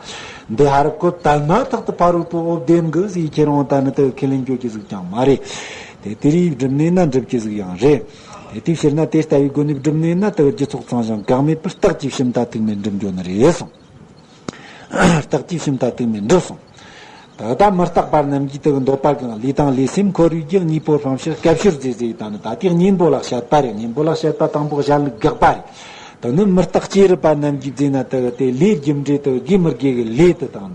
འདི་ཧ་རུ་ཀོ་དལ་མ་ཐག་ཏུ་ཕ་རོལ་པོ་འོབ་ལྡན་གི་ཟིག་ཁྱེད་རང་ད་ནི་དུ་ཁས་ལེན་འགྱོ་གི་ཟིག་ཀྱང་མ་རེད། དེ་དེ་རིགས་སྒྲུབ་ནས་ན་འགྲུབ་ཀྱི་ཟིག་ཡང་རེད། དེ་དེའི་ཕྱིར་ན་དེ་ལྟ་བུའི་སྒོ་ནས་སྒྲུབ་ནས་ན་དུ་རྒྱུ་ཚོགས་ཚང་ཞིང་འགག་མེད་པར་རྟགས་ཀྱིས་ཕྱི་མཐའ་ཐུག་མེད་འགྲུབ་འགྱོ་ནི་རེད་གསུངས། རྟགས་ཀྱིས་ཕྱི་མཐའ་ཐུག་མེད་འགྲུབ་གསུངས། ད་ལྟ་མི་རྟག་པ་རྣམས་ཀྱིས་དུ་འདོད་པ་གང་། ལུས་དང་ལུས་སེམས་འཁོར་བའི་རྒྱུ། གཉིས་པོ་སྤང་ཕྱིར་སྐབས་ཤོར་ཟེར་ཟེར་ཡི་ད་ནི་ད་དེ་གཉེན་པོ་ལ་བཤད་པ་རེད། གཉེན་པོ་ལ་བཤད་པ་དང་པོ་གཞན་ལུགས་དགག་པ་རེད། དུ་ནི་མི་རྟག་སྐྱེས་རབས་པ་རྣམས་ཀྱིས་བརྫིས་ན་དུ་དེ་ལས་རྒྱུ་འབྲས་དུ་དགེ་མི་དགེ་གི་ལས་དུ་དང་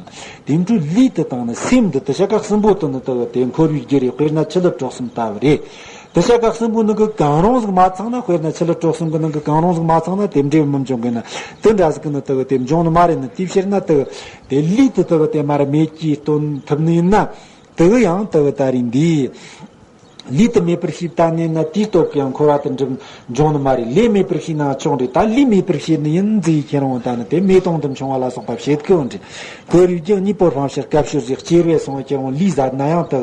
ནི་དེ་འཕྲོ་ལུས་དུ་དང་ནི་སེམས་དུ་དུ་ཤ་ཀ་གསུམ་པོ་དུ་ནི་དུ་དེ་འཁོར་བའི་རྒྱུ་རེད། དཔེར་ན་ཆུ་ལུད་གྲོག་གསུམ་ལྟ་བུ་རེད། དུ་ཤ་ཀ་གསུམ་པོ་ནང་གི་གང་རུང་ཟིག་མ་ཚང་ན། དཔེར་ན་ཆུ་ལུད་གྲོག་གསུམ་གི་ནང་གི་གང་རུང་ཟིག་མ་ཚང་ན་དེ་འབྲས་བུ་མི་འབྱུང་གི་ན། དེ་འདྲ་ཟིག་གི་ནི་དུ་དེ་འབྱུང་ནི་མ་རེད་ནི། དེའི་ཕྱིར་ན་དུ་དེ་ལུས་དུ་དུ་དེ་མར་མེད་ཀྱི་སྟོན་ཐུབ་ནི་ཡིན་ན། དུ་ཡང་དུ་ད་རིང་འདི་ལུས་དུ་མེད་པར་ཤེས་བཏང་ནས་ན་དེའི་སྟོབས་ཀྱིས་འཁོར་བ་དུ་འགྲིབ་འབྱུང་ནི་མ་རེད། ལས་མེད་པར་ཤེས་ན་ཆོག་འདྲ། ད་ལུས་མེད་པར་ཤེས་ནི་ཡིན་ཟེར་ཁྱེད་རང་ད་ནི་དེ་མེ་དོང་དུ་མཆོང་བ་ལ་སོགས་པ་བྱེད་ཀི་འོང་འདྲ། འཁོར་བའི་རྒྱུ་གཉིས་པོ་སྤང་ཕྱིར་སྐབས་ཤོར་ཟེར། སྐྱེ་བའི་སོང་ཁྱེད་རང་ལུས་ཟ་ན་ཡང་དུ་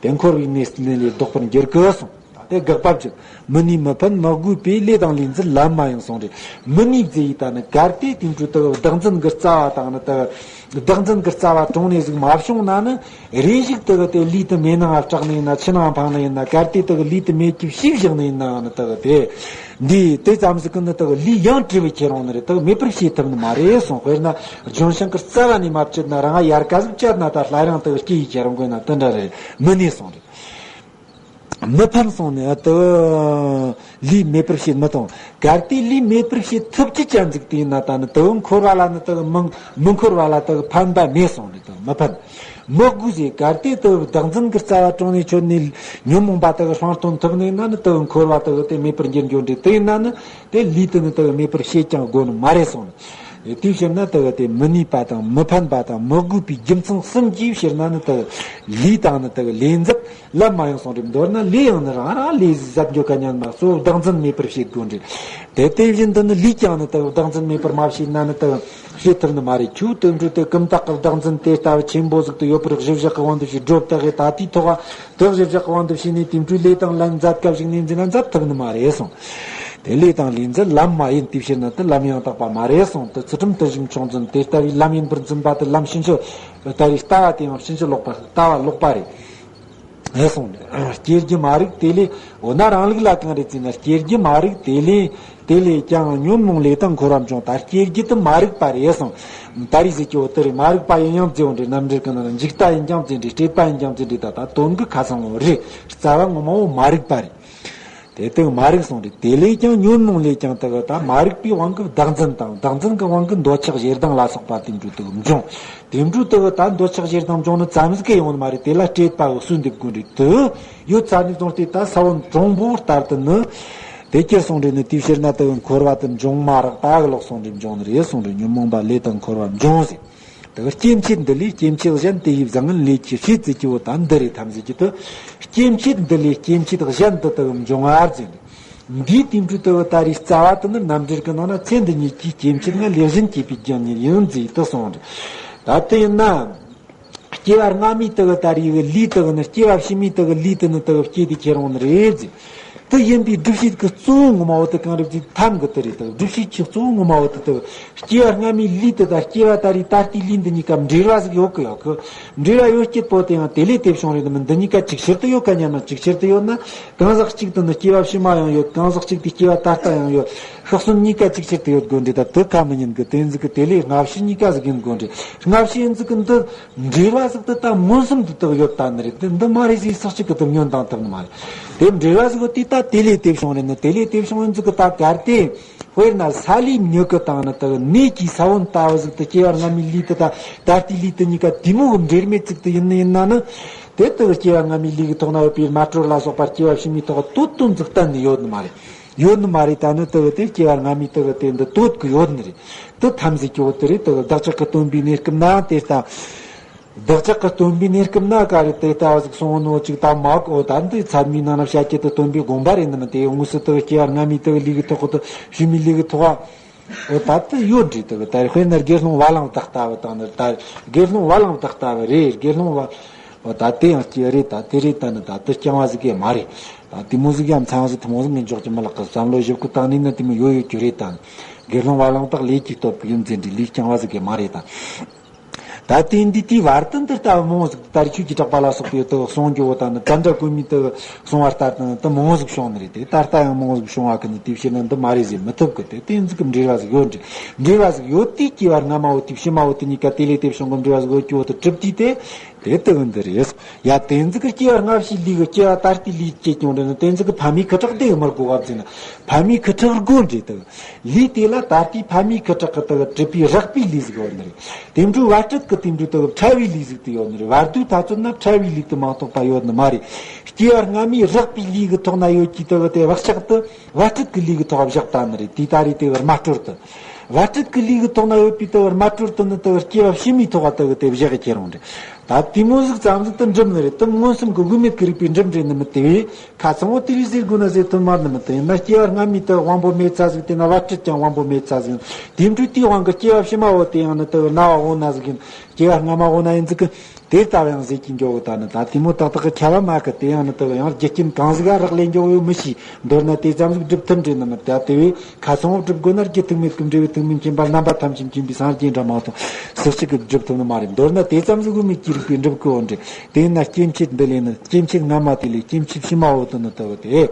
དེ་འཁོར་བའི་གནས་ལས་ལྡོག་པར་འགྱུར་གི་གསུངས། ད་དེ་དགག་པ་བརྗོད། མི་ནུས་མི་ཕན་མི་དགོས་པས། ལས་དང་ལས་འཛིན་ལམ་མ་ཡིན་གསུངས་རེད། མི་ནུས་ཟེར་ཡི་ད་ནི་གལ་ཏེ་དེ་འཕྲོ་དུ་བདག་འཛིན་གྱི་རྩ་བ་དང་ནི་དུ་བདག་འཛིན་གྱི་རྩ་བ་དྲུང་ནས་ཟིག་མ་བྱུང་ན་ནི། རེ་ཞིག་དུ་དེ་ལུས་དུ་མེ་ནང་སྐྲག་ནི་ཡིན་ན། ཆུ་ནང་འཕངས་ནི་ཡིན་ན། གལ་ཏེ་དུ་ལུས་དུ་མེ་ཁྱི་ཤི་བཞག་ནི་ཡིན་ནའང་ནི་དུ་དེ་འདི་དེ་ཙམ་ཟིག་གི་ནི་དུ་ལུས་ཡང་བྲི་བའི་ཁྱེད་རང་ནི་རེད། དུ་མེད་པར་བྱེད་ཐུབ་ནི་མ་རེད་གསུངས། དཔེར་ན་ལྗོན་ཤིང་གི་རྩ་བ་ནས་མ་བཅད་ན་རང་ཡལ་ག་ཟིག་བཅད་ན་ད་སླར་ཡང་དུ་སྐྱེ་ཡི་ཁྱེད་རང་དགོས་ན་དུ་འདྲ་རེད། མི་ནུས་གསུངས་རེད། མི་ཕན་གསུངས་ནས་དུ་ལུས་མེད་པར་བྱེད་མི་ཐུབ། གལ་ཏེ་ལུས་མེད་པར་བྱེད་ཐུབ་ཀྱི་ཅན་ཟིག་དེ་ཡིན་ན་ད་ནི་དུ་འཁོར་བ་ལ་ནི་དུ་མི་མི་འཁོར་བ་ལ་དུ་ཕན་པ་མེད་གསུངས་ནས་དུ་མི་ཕན། མི་དགོས་ཟེར། གལ་ཏེ་དུ་བདག་འཛིན་གྱི་རྩ་བ་དྲུང་ནས་ཆོད་ནས་ཉོན་མོངས་པ་དུ་སྤང་ཐོན་ཐུབ་ནས་ན་ནི་དུ་འཁོར་བ་དུ་དེ་མེད་པར་འགྱུར་འགྱུར་འདྲ། དེ་ཡིན་ན་ནི་དེ་ལུས་དུ་ནི་དུ་མེད་པར་བྱེད་ཀྱང་དགོས་ནི་མ་རེད་གསུངས་ནས། དེའི་ཕྱིར་ན་དེ་གི་དེ་མི་ནུས་པ་དང་མི་ཕན་པ་དང་མི་དགོས་པའི་རྒྱུ་མཚན་གསུམ་གྱིས་ཕྱིར་ན་ནི་དེ་གི་ལས་དང་ནི་དེ་གི་ལས་མཛད་ལམ་མ་ཡིན་གསུངས་རེད། མདོར་ན་ལས་ཡང་ནི་རང་རང་ལས་ཟད་འགྱོ་ག་ཉན་མ་གཙོ་བོ་བདག་འཛིན་མེད་པར་བྱེད་དགོས་རེད། དེ་དེ་བཞིན་དུ་ནི་ལས་ཀྱང་ནི་དེ་གི་བདག་འཛིན་མེད་པར་མ་བྱས་ན་ནི་དེ་གི་བྱེད་ཐུབ་ནི་མ་རེད། ཁྱོད་དོན་འགྲོ་དེ་ཀུན་བཏགས་ཀྱི་བདག་འཛིན་དེ་ལྟ་བུ་ཆེན་པོ་ཟིག་ཏུ་ཡོད་པར་གཞི་བཞག་གི་དབང་དུ་བྱས་སྒྲུབ་བཏགས་གི་ད་ལྟའི་ཐོག་དེ་གཞི་བཞག་གི་དབང་དུ་བྱས་ནས་དེ་འཕྲོས་ལས་དང་ལམ་མཛད་སྐབས་ཤིག་ནས་འཛིན་ན་མཛད་ཐུབ་ནི་མ་རེད་གསུངས། དེ་ལས་དང་ལས་མཛད་ལམ་མ་ཡིན་དེ་ཕྱིར་ན་དེ་ལམ་ཡང་དག་པ་མ་རེད་གསུངས། དེ་ཚུལ་ཁྲིམས་དེ་བཞིན་ཆོས་འཛིན་དེ་ལྟ་བུའི་ལམ་ཡིན་པར་འཛིན་པ་དེ་ལམ་ཕྱིན་ཅི་ལྟ་བུའི་ལྟ་བ་དེ་ཡང་ཕྱིན་ཅི་ལོག་པ་ལྟ་བ་ལོག་པ་རེད། ཨེ་གསུངས་ནས། སྐྱེ་རྒྱུ་མ་རིག་དེ་ལས། འོ་ན་རང་ལུགས་ལ་གང་རེད་ཟེར་ན། སྐྱེ་རྒྱུ་མ་རིག་དེ་ལས། དེ་ལས་ཀྱང་ཉོན་མོངས་ལས་དང་འཁོར་བ་འབྱུང་། ད་སྐྱེ་རྒྱུ་དེ་མ་རིག་པ་རེད་གསུངས། ད་རེས་ཟེར་གྱི་འོ་དེ་རེད། མ་རིག་པ་ཡིན་ཡང་བརྫི་འོ་འདྲེ། རྣམ་འགྲེལ་གི་ནང་ན་འཇིག་ལྟ་ཡིན་ཀྱང་བརྫི་འདྲེ། སྤྲོས་པ་ཡིན་ཀྱང་བརྫི་འདྲེ། ད་ད་དོན་གྱི་ཁ་སང་འོ་རེད། རྩ་བ་ངོ་མ་འོ་མ་རིག་པ་རེད། དེ་དེ་མ་རིག་གསུངས་རེད། དེ་ལས་ཀྱང་ཉོན་མོངས་ལས་ཀྱང་དེ་གི་ད་མ་རིག་པའི་དབང་གིས་བདག་འཛིན་དང་བདག་འཛིན་གྱི་དབང་གིས་འདོད་ཆགས་ཞེ་སྡང་ལ་སོགས་པ་དེ་འདྲ་དེ་གི་འབྱུང་། དེ་འདྲ་དེ་གི་ད་འདོད་ཆགས་ཞེ་སྡང་འབྱུང་ནི་ཙམ་ཟིག་གི་ཡོང་ནི་མ་རེད། དེ་ལ་སྤྲོས་པ་གི་གསོས་འདེབས་དགོས་རེད། དེ་ཡོད་ཚར་ནས་བཟུང་སྟེ་ད་ས་བོན་གྲུང་པོ་ལྟར་དུ་ནི། དེ་ཁྱེར་སོང་རེད་ནི། དེའི་ཕྱིར་ན་དེ་གི་འཁོར་བ་དེ་འབྱུང་མ་རག་པ་གི་ལོག་སོང་རེད། འབྱུང་ནི་རེད་གསུངས་རེད། ཉོན་མོངས་པ་ལས་དང་འཁོར་བ་འབྱུང་ཟེར། དེ་གི་སྐྱེ་མཆེད་འདི་ལས་སྐྱེ་མཆེད་གཞན་དེ་ཡི་བཟང་ངན་ལས་ཀྱི་ཕྱེད་ཟེར་གྱི་འོ་ད་འདི་རེད། ཐམས་ཅད་ཀྱི་དུ་སྐྱེ་མཆེད་འདི་ལས་སྐྱེ་མཆེད་གཞན་དུ་དེ་གི་འབྱུང་བར་འཛིན། འདིའི་དེ་འཕྲོས་དེ་གི་ད་རེས་རྩ་བ་དེ་ནི་རྣམ་འགྲེལ་གྱི་ནང་ན་ཚེ་འདི་ཉིད་ཀྱི་སྐྱེ་མཆེད་ལྔ་ལས་གཞན་སྐྱེས་པའི་རྒྱུ་ཉིད་ཡིན་ཟེར་དུ་གསུངས་རེད། ད་དེ་ཡིན་ན། སྐྱེ་བ་སྔ་མའི་དེ་གི་ད་རེས་ཀྱི་ལས་དེ་གི་ནི། སྐྱེ་བ་ཕྱི་མའི་དེ་གི་ལས་དེ་ནི་དེ་གི་སྐྱེས་ཏེ་ཁྱེར་འོང་ནི་རེད་ཟེར། དེ་ཡིན་པའི་སྒྲུབ་བྱེད་ཀྱི་གཙོ་བོ་ངོ་མ་བོ་དེ་གང་རེད་ཟེར། ཐམ་གི་དེ་རེད། དེ་གི་སྒྲུབ་བྱེད་ཀྱི་གཙོ་བོ་ངོ་མ་བོ་དེ་དེ་གི་སྐྱེ་བ་སྔ་མའི་ལས་དེ་དང་སྐྱེ་བ་ད་རེས་ད་ལྟའི་ལས་འདི་གཉིས་ཀ་འབྲེལ་བ་ཟིག་ཡོད་གི་ཡོད་གི། འབྲེལ་བ་ཡོད་སྐྱེད་པོ་དེ་ཡང་དེ་ལས་དེ་བྱུང་རེད་ནི་མིན། འདི་གཉིས་ཀ་གཅིག་ཁྱེར་དུ་ཡོད་ག་ཉན་ན། གཅིག་ཁྱེར་དུ་ཡོད་ན་གང་ཟག་གཅིག་དེ་ནི་སྐྱེ་བ་ཕྱི་མ་ཡང་ཡོད། གང་ཟག་གཅིག་དེ་སྐྱེ་བ་ད་ལྟ་ཡང་ཡོད། ཤག་གསུམ་གཉིས་ཀ་གཅིག་ཁྱེར་དུ་ཡོད་དགོས་འདྲ། ད་དེ་ཁ་མི་ཉན་གི། དེ་ཟིག་གི་དེ་ལས་སྔ་ཕྱི་གཉིས་ཀ་ཟིག་ཡིན་དགོས་འདྲ། སྔ་ཕྱི་ཡིན་ཟིག་གི་འདི། འབྲེལ་བ་ཟིག་དེ་ད་མངོན་སུམ་དུ་དག་ཡོད་ད་ནི་རེད། དེ་འདི་མ་རེད་ཟེར་ས་གཅིག་གི་དེ་ཉོན་དང་ཐུབ་ནི་མ་རེད། དེ་འབྲེལ་བ་ཟིག་ཡོད་དེ་ད་དེ་ལས་དེ་བྱུང་རེད་ནི། དེ་ལས་དེ་བྱུང་ཡིན་ཟིག་གི་ད་གལ་ཏེ། དཔེར་ན་ས་ལའི་མྱུ་གུ་དང་ནི་དེ་གི་ནས་ཀྱི་ས་བོན་ལྟ་བུ་ཟིག་དེ་སྐྱེ་བ་སྔ་མའི་ལས་དེ་ད་ད་ལྟའི་ལས་དེ་གཉིས་ཀ་དེ་མོ་གི་འབྲེལ་མེད་ཟིག་དེ་ཡིན་ནི་ཡིན་ན་ནི། དེ་དེ་གི་སྐྱེ་བ་སྔ་མའི་ལས་ཀྱི་ཐོག་ན་ཡོད་པའི་རྨ་སྤྲོད་ལ་སོགས་པ་སྐྱེ་བ་ཕྱི་མའི་ཐོག་གི་དོད་དོན་ཟིག་གཏན་ནས་ཡོད་ནི་མ་རེད། ཡོད་ནི་མ་རེད། ད་ནི་དེ་གི་དེ་སྐྱེ་བ་སྔ་མའི་དེ་གི་དེ་འདི་དོད་གི་ཡོད་ནི་རེད། དེ་ཐམས་ཅད་ཀྱི་འོ་དེ་རེད། དེ་གི་བདག་ཅག་གི་སྟོན་པའི་གནས་སྐབས་ན་དེ་ལྟ། བདག་ཅག་གི་སྟོན་པའི་གནས་སྐབས་ན་ག་རེ་དེ་ལྟ་བ་ཟིག་གསུངས་ནོ་ཅིག་ད་མ་གོ། ད་འདི་ཚད་མའི་ནང་ན་བཤད་ཀྱི་དེ་སྟོན་པའི་དགོངས་པ་རེད་ནི་མིན། དེ་དངོས་སུ་དེ་གི་སྐྱེ་བ་སྔ་མའི་དེ་གི་ལས་ཀྱི་ཐོག་གི་དེ་ཕྱི་མའི་ལས་ཀྱི་ཐོག་ག་འོ་ད་དེ་ཡོད་འདྲ། དེ་གི་ད་དཔེར་ན་དགེ་སློང་བ་ལང་བདག་ལྟ་བུ་དང་ནི། ད་དགེ་སློང་བ་ལང་བདག་ལྟ་བུ་རེད། དགེ་སློང་བ། འོ་ད་དེ་ཡང་སྐྱེ་རེད། ད་དེ་རེད། ད་ནི་ད་དེ་རྐྱང་བ་ཟིག་གི་མ་རེད། ད་དེ་མོ་ཟིག་ཡང་མཚན་ཟིག་ཐུན་མོང་ཟིག་མི་འཇོག་གི་མི་ལགས་གི། བསམ་བློ་ཞིབ་ཀུ་བཏང་ནས་ནི་དེ་མོ་ཡོད་ཡོད་རྒྱུ་རེད། ད་ནི་དགེ་སློང་བ་ལང་བདག་ལས་ཀྱི་སྟོབས་ཀྱིས་ཡིན་ཟེར་ལས་རྐྱང་བ་ཟིག་གི་མ་རེད། ད། ད་དེ་འདི་དེའི་བར་དུ་འདི་ལྟ་བུ་མང་ཟིག་ད་རེས་ཆོས་ཀྱི་གྲགས་པ་ལ་སོགས་པའི་དུ་གསུང་རྒྱུ་བོ་དང་ནི། ཙནྡྲ་གོ་མིས་དུ་གསུང་བ་ལྟར་དུ་ནི་དུ་མང་ཟིག་བྱུང་ནི་རེད། དེ་ད་ལྟ་ཡང་མང་ཟིག་བྱུང་བ་གི་ནི། དེ་ཕྱིར་ན་འདི་མ་རེད་ཟེར་མི་ཐུབ་གི། དེ་དེ་ཟིག་གི་འབྲེལ་བ་ཟིག་ཡོད་འདྲ། འབྲེལ་བ་ཟིག་ཡོད་དེ་སྐྱེ་བ་སྔ་མ་བོ་དེ་ཕྱི་མ་བོ་དེ་གཉིས་ཀ་དེ་ལས་དེ་བྱུང་གི་འབྲེལ་བ་ཟིག་ཡོད་རྒྱུ་བོ་དུ་གྲུབ་དུས་དེ། དེ་དུ་འདི་རེད། ཡ་དེ་ཟིག་གི་སྐྱེ་བ་སྔ་ཕྱིའི་ལས་གི་སྐྱེ་བ་ད་ལྟའི་ལས་སྐྱེ་ཀྱང་འདྲ་ནི། དེ་ཟིག་གི་ཕ་མའི་ཁུ་ཁྲག་དེ་གི་མར་གོ་བ་བརྩིས་ན། ཕ་མའི་ཁུ་ཁྲག་དགོས་འདྲ་དུ། ལས་དེ་ལ་ད་ལྟའི་ཕ་མའི་ཁུ་ཁྲག་གི་དུ་གྲུབ་པའི་རགས་པའི་ལས་ཟིག་ཡོད་ནི་རེད། དེ་འཕྲོས་བར་སྤྲོད་ཀྱི་དེ་འཕྲོས་དུ་ཕྲ་བའི་ལས་ཟིག་དུ་ཡོད་ནི་རེད། བར་དོའི་ཐ་ཚོད་ན་ཕྲ་བའི་ལས་དུ་མ་གཏོགས་པ་ཡོད་ནི་མ་རེད། སྐྱེ་བ་སྔ་མའི་རགས་པའི་ལས་གི་ཐོག་ན་ཡོད་ཀྱི་དུ་དེ་བག་ཆགས་དུ་བར་སྤྲོད་ཀྱི་ལས་གི་ཐོག་བཞག་ད་ནི་རེད། དེ་ད་རེས་དེ་རྨ་སྤྲོད་དུ། བར་སྤྲོད་ཀྱི་ལས་གི་ཐོག་ན་ཡོད་པའི་དུ་རྨ་སྤྲོད་དུ་ནི་དུ་སྐྱེ་བ་ཕྱི་མའི་ཐོག་དུ་དེ་བཞག་གི་ཁྱེར་འོང་རེད། ད་དེ་མོ་ཟིག་ཙམ་ཟིག་དུ་འགྲུབ་ནི་རེད། དུ་མངོན་སུམ་གྱི་དབུ་མེད་ཀྱི་རིགས་པའི་འགྲུབ་འདྲེ་ནི་མི་དེ་བས། ཁ་ཚང་བོ་དེ་རིགས་ཟེར་དགོས་ན་ཟེར་ཐུབ་མ་ནི་མི་དེ་ཡིན་ན། སྐྱེ་བ་སྔ་མའི་དུ་དབང་པོ་མེད་ཚ་ཟིག་དེ་ན་བར་སྤྲོད་ཀྱང་དབང་པོ་མེད་ཚ་ཟིག་དེ་འཕྲོས་དེའི་དབང་གིས་སྐྱེ་བ་ཕྱི་མ་བོ་དེ་ཡང་ནི་དུ་ན་བ་འོ་ན་ཟིག་ཡིན། སྐྱེ་བ་སྔ་མ་འོ་ན་ཡིན་ཟིག་གི། དེ་ལྟ་བུ་ཡང་ཟེར་གྱི་འགྱོ་གི། ད་ནི་ད་དེ་མོ་ཏག་ཏག་གི་ཁྱད་པར་མ་གི། དེ་ཡང་ནི་དུ་ཡང་རྒྱུ་རྐྱེན་གང་ཟིག་ག་རག་ལས་འགྱོ་ཡོད་མི་ཤེས། མདོར་ན་དེ་ཙམ་ཟིག་སྒྲུབ་ཐུབ་འདྲེ་ནི་མི་དེ་དེ་བས། ཁ་ཚང་བོ་སྒྲུབ་དགོས་ན་རྒྱུ་ཐུག་མེད་ཀྱི་འབྲས་བུ་ཐུག་མིན་མཁྱེན་པ་རྣམ་པ་ཐམས་ཅད་མཁྱེན་པའི་སངས་རྒྱས་འདྲ་མ་གཏོགས་སུ་གཅིག་གིས་སྒྲུབ་ཐུབ་ནི་མ་རེད། མདོར་ན་དེ་ཙམ་ཟིག་དབུ་མེད་ཀྱི་རིགས་པའི་འགྲུབ་གི་འོ་འདྲེ། དེས་ན་སྐྱེ་མཆེད་འདི་ལས་ནི། སྐྱེ་མཆེད་སྔ་མ་དེ་ལས་སྐྱེ་མཆེད་ཕྱི་མ་བོ་དུ་ནི་དུ་བ་དེ་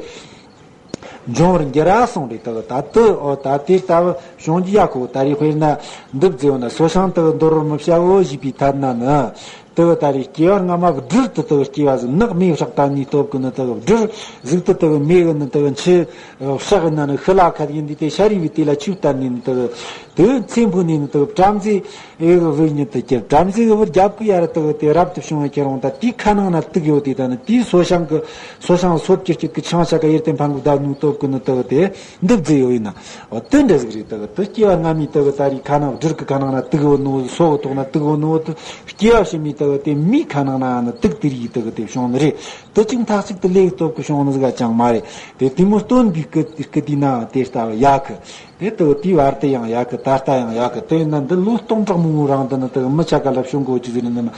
འབྱུང་བར་འགྱུར་ར་གསུངས་རེད། དུ་བ་ད་དུ་འོ་ད་དེ་ལྟ་བུ་བྱུང་རྒྱུ་ཡ་གོ། ད་རེས་དཔེར་ན་འདི་བརྫིས་ཡོང་ན། སོ་ཤིང་དུ་འདོར་བར་མི་བྱའོ་ཞེས་པའི་ཐད་ན་ནི། དེ་བས་ད་རེས་སྐྱེ་བ་སྔ་མ་བསྒྲིར་དུ་དེ་བས་སྐྱེ་བ་ཟིག་ནགས་མེ་ཧྲག་ད་ནི་སྟོབས་ཀྱིས་ནི་དེ་བས་བསྒྲིར་ཟིག་ཏུ་དེ་བས་མེ་གི་ནི་དེ་བས་མཆུ་ཧྲག་ན་ནི་ཤི་ལ་ཁད་ཡིན་དུས་དེ་ཤ་རུས་པའི་དེ་ལ་ཆུ་བསྟན་ནས་ནི་དེ་བས་ དེ་ཚེ་འཕོས་ནས་ནི་དེ་བྲམ་ཟེ་ཨེ་གི་བུ་ཉིད་དུ་གྱུར། བྲམ་ཟེ་གི་བུ་རྒྱབ་ཀྱི་ཡར་དེ་དེ་རབ་ཏུ་བྱུང་བའི་ཁྱེད་རང་ད་དེའི་ཁ་ནང་ན་དུག་ཡོད་དེ། ད་ནི་དེའི་སོ་བྱང་གི་སོ་བྱང་སོ་བཅུ་སྐྱེད་ཀྱི་ཆང་ཆ་ག་ཡེར་ཏེ་འཕང་གི་བདག་ནུས་སྟོབས་ཀྱི་ནི་དེ་དེ་འདི་བརྫིས་ཡོད་ཡིན་ན། འོ་དེ་འདྲ་ཟིག་རེད། དེ་དེ་སྐྱེ་བ་སྔ་མའི་དེ་ད་རེས་ཁ་ནང་སྦྲུལ་གི་ཁ་ནང་ན་དུག་ཡོད་ནོ། སོ་གི་ཐོག་ན་དུག་ཡོད་ནོ། དེ་སྐྱེ་བ་ཕྱི་མའི་དེ་དེ་མིའི་ཁ་ནང་ན་ནི་དུག་དེ་རིགས་དེ་དེ་བྱུང་ནི་རེད། དེ་ཅིག་མཐའ་གཅིག་ཏུ་ལས་སྟོབས་ཀྱི་བྱུང་ནི་ཟིག་ཅང་མ་རེད། དེ་དེ་མོ་སྟོན་པའི་སྐུ་སྐུ་དུས་ན་དེ་ལྟ་བུ་ཡག་གི། དེ་ལྟ་བུ་དེའི་བར་དུ་ཡང་ཡག་གི། ད་ལྟ་ཡང་ཡག་གི། དེ་ཡིན་ན་འདི་ལོ་སྟོང་ཕྲག་མང་པོའི་རིང་དུ་ནི་དེ་མི་ཆ་ག་ལ་བྱུང་དགོས་ཀྱི་ཟེར་ནི་མ་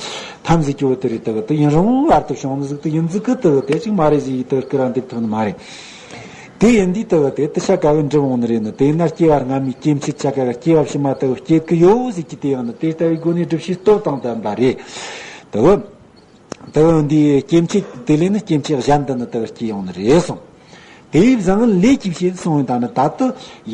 ཐམས་ཅད་སྐྱོ་བོ་དེ་རེད། དེ་དེ་ཡིན་རུང་བར་དུ་བྱུང་ནི་ཟིག་དེ་ཡིན་ཟིག་གི། དེ་དེ་ཅིག་མ་རེད་ཟེར་ཡི་དེ་སྐུ་རང་འདེབས་ཐུབ་ནི་མ་རེད། དེ་ཡིན་དུས་དེ་དེ་དེ་ཆ་ག་གི་འགྲུབ་འོང་ནི་རེད་ནི། དེ་ཡིན་ན་སྐྱེ་བ་སྔ་མའི་སྐྱེ་མཆེད་ཆ་ག་གི་སྐྱེ་བ་ཕྱི་མ་དེ་སྐྱེ་གི་ཡོད་ཟེར་གྱི་དེ་ཡང་ནི་དེ་ལྟ་བུའི་སྒོ་ནས་སྒྲུབ་བྱེད་སྟོབས་དང་ལྡན་པ་རེད། དེ་དེ་འདིའི་སྐྱེ་མཆེད་དེ་ལས་ནི་སྐྱེ་མཆེད་གཞན་དུ་ནི་དེ་སྐྱེ་ཡོང་ནི་རེད་གསུངས། དེ་ཡི་བཟང་ངན་ལས་ཀྱི་བྱེད་གསུངས་ཡོད། ད་ནི་ད་དུ་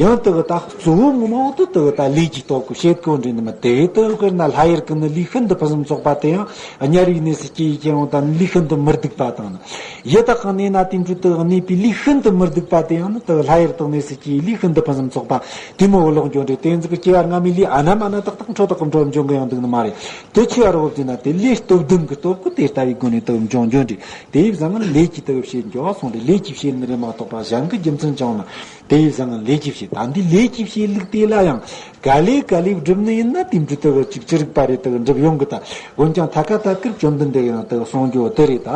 ཡང་དེ་ད་གཙོ་བོ་ངོ་མ་དེ་དེ་ད་ལས་ཀྱི་སྟོབས་ཀྱི་བྱེད་སྒོ་འདྲེན་ནི་མ་དེ་དེ། དཔེར་ན་ལྷ་ཡུལ་གྱི་ནི་ལུས་ཤིན་ཏུ་ཕུན་སུམ་ཚོགས་པ་དེ་ཡང་དམྱལ་བའི་གནས་སུ་སྐྱེ་ཡི་ཁྱེར་ཡོང་ད་ནི་ལུས་ཤིན་ཏུ་མི་སྡུག་པ་དང་ནི། ཡི་དྭགས་ཀྱི་གནས་ན་དེ་འཕྲོ་དེ་གནས་པའི་ལུས་ཤིན་ཏུ་མི་སྡུག་པ་དེ་ཡང་ནི་དེ་ལྷ་ཡུལ་དུ་གནས་སུ་སྐྱེ་ཡི་ལུས་ཤིན་ཏུ་ཕུན་སུམ་ཚོགས་པ་དེ་མོ་བོ་ལོག་འགྱོ་འདྲེ། དེ་ཚོ་གི་སྐྱེ་བ་སྔ་མའི་ལུས་ཨ་ན་མ་ན་ཏག་ཏག་འཕྲོ་དག་གི་འགྲོ་འབྱུང་གི་ཡང་འདུག་ནི་མ་རེད། དེ་ཆེ་བ་རོ་བོ་དེ་ན་དེ་ལས་སྟོབས་ལྡན་གྱི་སྟོབས་ཀྱིས་དེ་ལྟ་བུའི་སྒོ་ནས་དུ་འབྱུང་འགྱོ་འདྲེ། དེ་ཡི་བཟང་ངན་ལས་ཀྱིས་དུ་བྱེད་འགྱོ་བ་སོང་སྟེ། ལས་ཀྱིས་བྱེད་ནི་རེད་མ་གཏོགས་པ་གཞན་གྱི་རྒྱུ་མཚན་ཅང་མ། དེ་ཡི་བཟང་ངན་ལས་ཀྱིས་བྱེད། ད་འདི་ལས་ཀྱིས་བྱེད་ལུགས་དེ་ལ་ཡང་ག་ལེ་ག་ལེ་བསྒྲུབ་ནི་ཡིན་ན་དེ་འདྲ་དུ་ཅིག་ཅི་རིགས་པ་རེ་དུ་འགྲུབ་ཡོང་གི། ད་འོན་ཀྱང་ཐ་ཀ་ཐ་ཀར་བཅོམ་ལྡན་འདས་ཡང་དུ་གསུང་རྒྱུ་དེ་རེད། ད་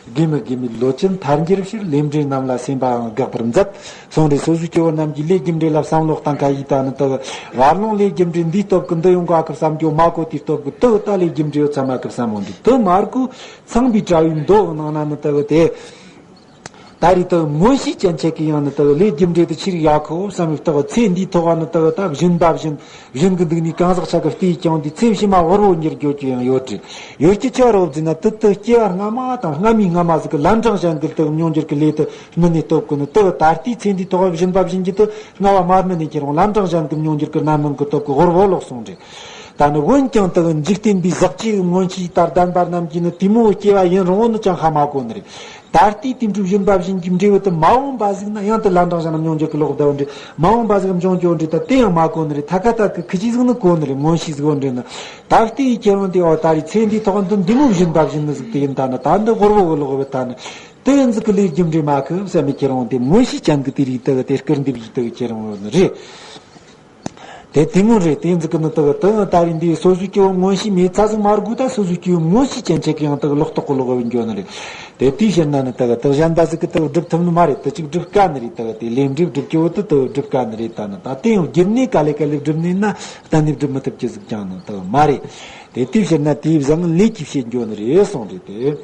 དགེ་མི་དགེ་མི་ལོ་ཅན་ཐར་འགྱུར་ཕྱིར། ལས་འབྲས་རྣམས་ལ་སེམས་པའང་དགག་པར་མཛད། གསུངས་རེད། སོ་སོའི་སྐྱེ་བོ་རྣམས་ཀྱིས་ལས་རྒྱུ་འབྲས་ལ་བསམ་བློ་བཏང་ཁ་ཡིས་ད་ནི་དུ་བར་ལོང་ལས་རྒྱུ་འབྲས་འདིའི་སྟོབས་ཀྱིས་འདི་ཡོང་གོ་ཨ་ཁུ་བསམ་རྒྱུ་མ་གོ། དེའི་སྟོབས་ཀྱིས་དུ་ད་ལས་རྒྱུ་འབྲས་ཡོད་ཚད་མ་ཁུ་བསམ་འོང་འདི་དུ་མར་ཁུ་ཚངས་པའི་དྲ་བའི་མདོ་ནང་ན་ནི་དུ་དེ། ད་རེས་དུ་མངོན་ཤེས་ཅན་ཆེ་གི་ཡང་ནི་དུ་ལས་རྒྱུ་འབྲས་དུ་ཆི་རིགས་ཡག་གོ་བསམ་པའི་དུ་ཚེ་འདིའི་ཐོག་ནི་དུ་ད་བཞིན་པ་བཞིན། བཞིན་གི་འདུག་ནི་གང་ཟག་ཆ་གི་ལྟས་ཀྱང་དེ་ཚེ་ཕྱི་མ་བོར་བོ་འགྱུར་རྒྱུ་ཅི་ཡང་ཡོད་རེད། ཡོད་ཀྱི་ཆ་རོགས་ཟིན་ན་དུ་དུ་སྐྱེ་བ་སྔ་མ་དང་སྔ་མའི་སྔ་མ་ཟིག་གི་ལན་གྲངས་གཞན་གི་དུ་མྱོང་འགྱུར་གི་ལས་དུ་སྨིན་ནས་སྟོབས་ཀུན་ནི་དུ་ད་ལྟའི་ཚེ་འདིའི་ཐོག་བཞིན་པ་བཞིན་གྱི་དུ་སྔ་བ་མ་སྨིན་ནས་ཁྱེར་འོང་ལན་གྲངས་གཞན་གི་མྱོང་འགྱུར་གི་རྣམ་སྨིན་གི་སྟོབས་གི་བོར་བོ་ལོག་སོང་རེད། ད་ནི་འོན་ཀྱང་དུ་འཇིག་རྟེན་པའི་ཟག་བཅས་མངོན་ཤེས་ལྟར་ལྡན་པ་རྣམས་ཀྱིས་ནི་དེ་མོ་སྐྱེ་བ་ཡིན་རུང་བོ་ནི་ཅང་ཧ་མ་གོ་ནི་རེད། ད་ལྟའི་དེ་འདྲའི་བཞིན་པ་བཞིན་གྱི་འབྲས་བུ་དེ་མ་འོངས་པ་ཟིག་ན་ཡང་དེ་ལན་གྲངས་གཞན་ན་མྱོང་འགྱུར་གྱི་ལོག་བསྡད་པ་འདྲ། མ་འོངས་པ་ཟིག་མྱོང་འགྱུར་འདྲ་ད་དེ་ཡང་མ་གོ་ནི་རེད། ཐ་ཀ་ཐ་ཀི་ཁི་ཅི་ཟིག་ནི་གོ་ནི་རེད། མངོན་ཤེས་ཟིག་འོ་འདྲ་ནི། ད་ལྟའི་ཁྱེད་རང་དེ་འོ་ད་རེས་ཚེ་འདིའི་ཐོག་འདི་འདི་མོ་བཞིན་པ་བཞིན་ནི་ཟིག་དེ་ཡིན། ད་ནི་ད་འདི་ཧོར་བོ་གི་ལོག་བས་ད་ནི་དེ་ཡིན་ཟིག་གི་ལས་རྒྱུ་འབྲས་མ་ཁི་བསམ་མི་ཁྱེད་རང་དེ་མངོན་ཤེས་ཅན་གི་དེ་རིགས་དེ་གི་དེ་སྐུར་འདེབས་ཡིག་དེ་གི་ཁྱེད་རང་འོ་ནི་རེད། དེ་དེ་མོ་རེད། དེ་ཟིག་གི་ནི་དེ་གི་དེ་ཡང་ད་རེས་འདི་སོ་སོའི་སྐྱེ་བོ་མངོན་ཤེས་མེད་ཚ་ཟིག་མ་དགོས། ད་སོ་སོའི་སྐྱེ་བོ་མངོན་ཤེས་ཅན་ཆེ་གི་ཡང་དག་ལོག་རྟོག་གི་ལོག་བའི་འགྱོ་ནི་རེད། དེ་དེའི་ཕྱིར་ན་ནི་དག་དག་གཞན་པ་ཟིག་གི་དག་སྒྲུབ་ཐུབ་ནི་མ་རེད། དེ་གཅིག་སྒྲུབ་དཀའ་ནི་རེད། དག་དེ་ལས་འབྲས་སྒྲུབ་སྐྱོ་བོ་དེ་དག་སྒྲུབ་དཀའ་ནི་རེད། ད་ནི་ད་དེ་ཡང་བསྒྱུར་ནས་ག་ལེ་ག་ལེ་སྒྲུབ་ནི་ཡིན་ན་གཏན་ནས་སྒྲུབ་མི་ཐུབ་ཀྱི་ཟིག་ཀྱང་ནི་དག་མ་རེད། དེ་དེའི་ཕྱིར་ན་དེའི་བཟང་ངན་ལས་ཀྱིས་བྱེད་འགྱོ་ནི་རེད་གསུངས་རེད། དེ་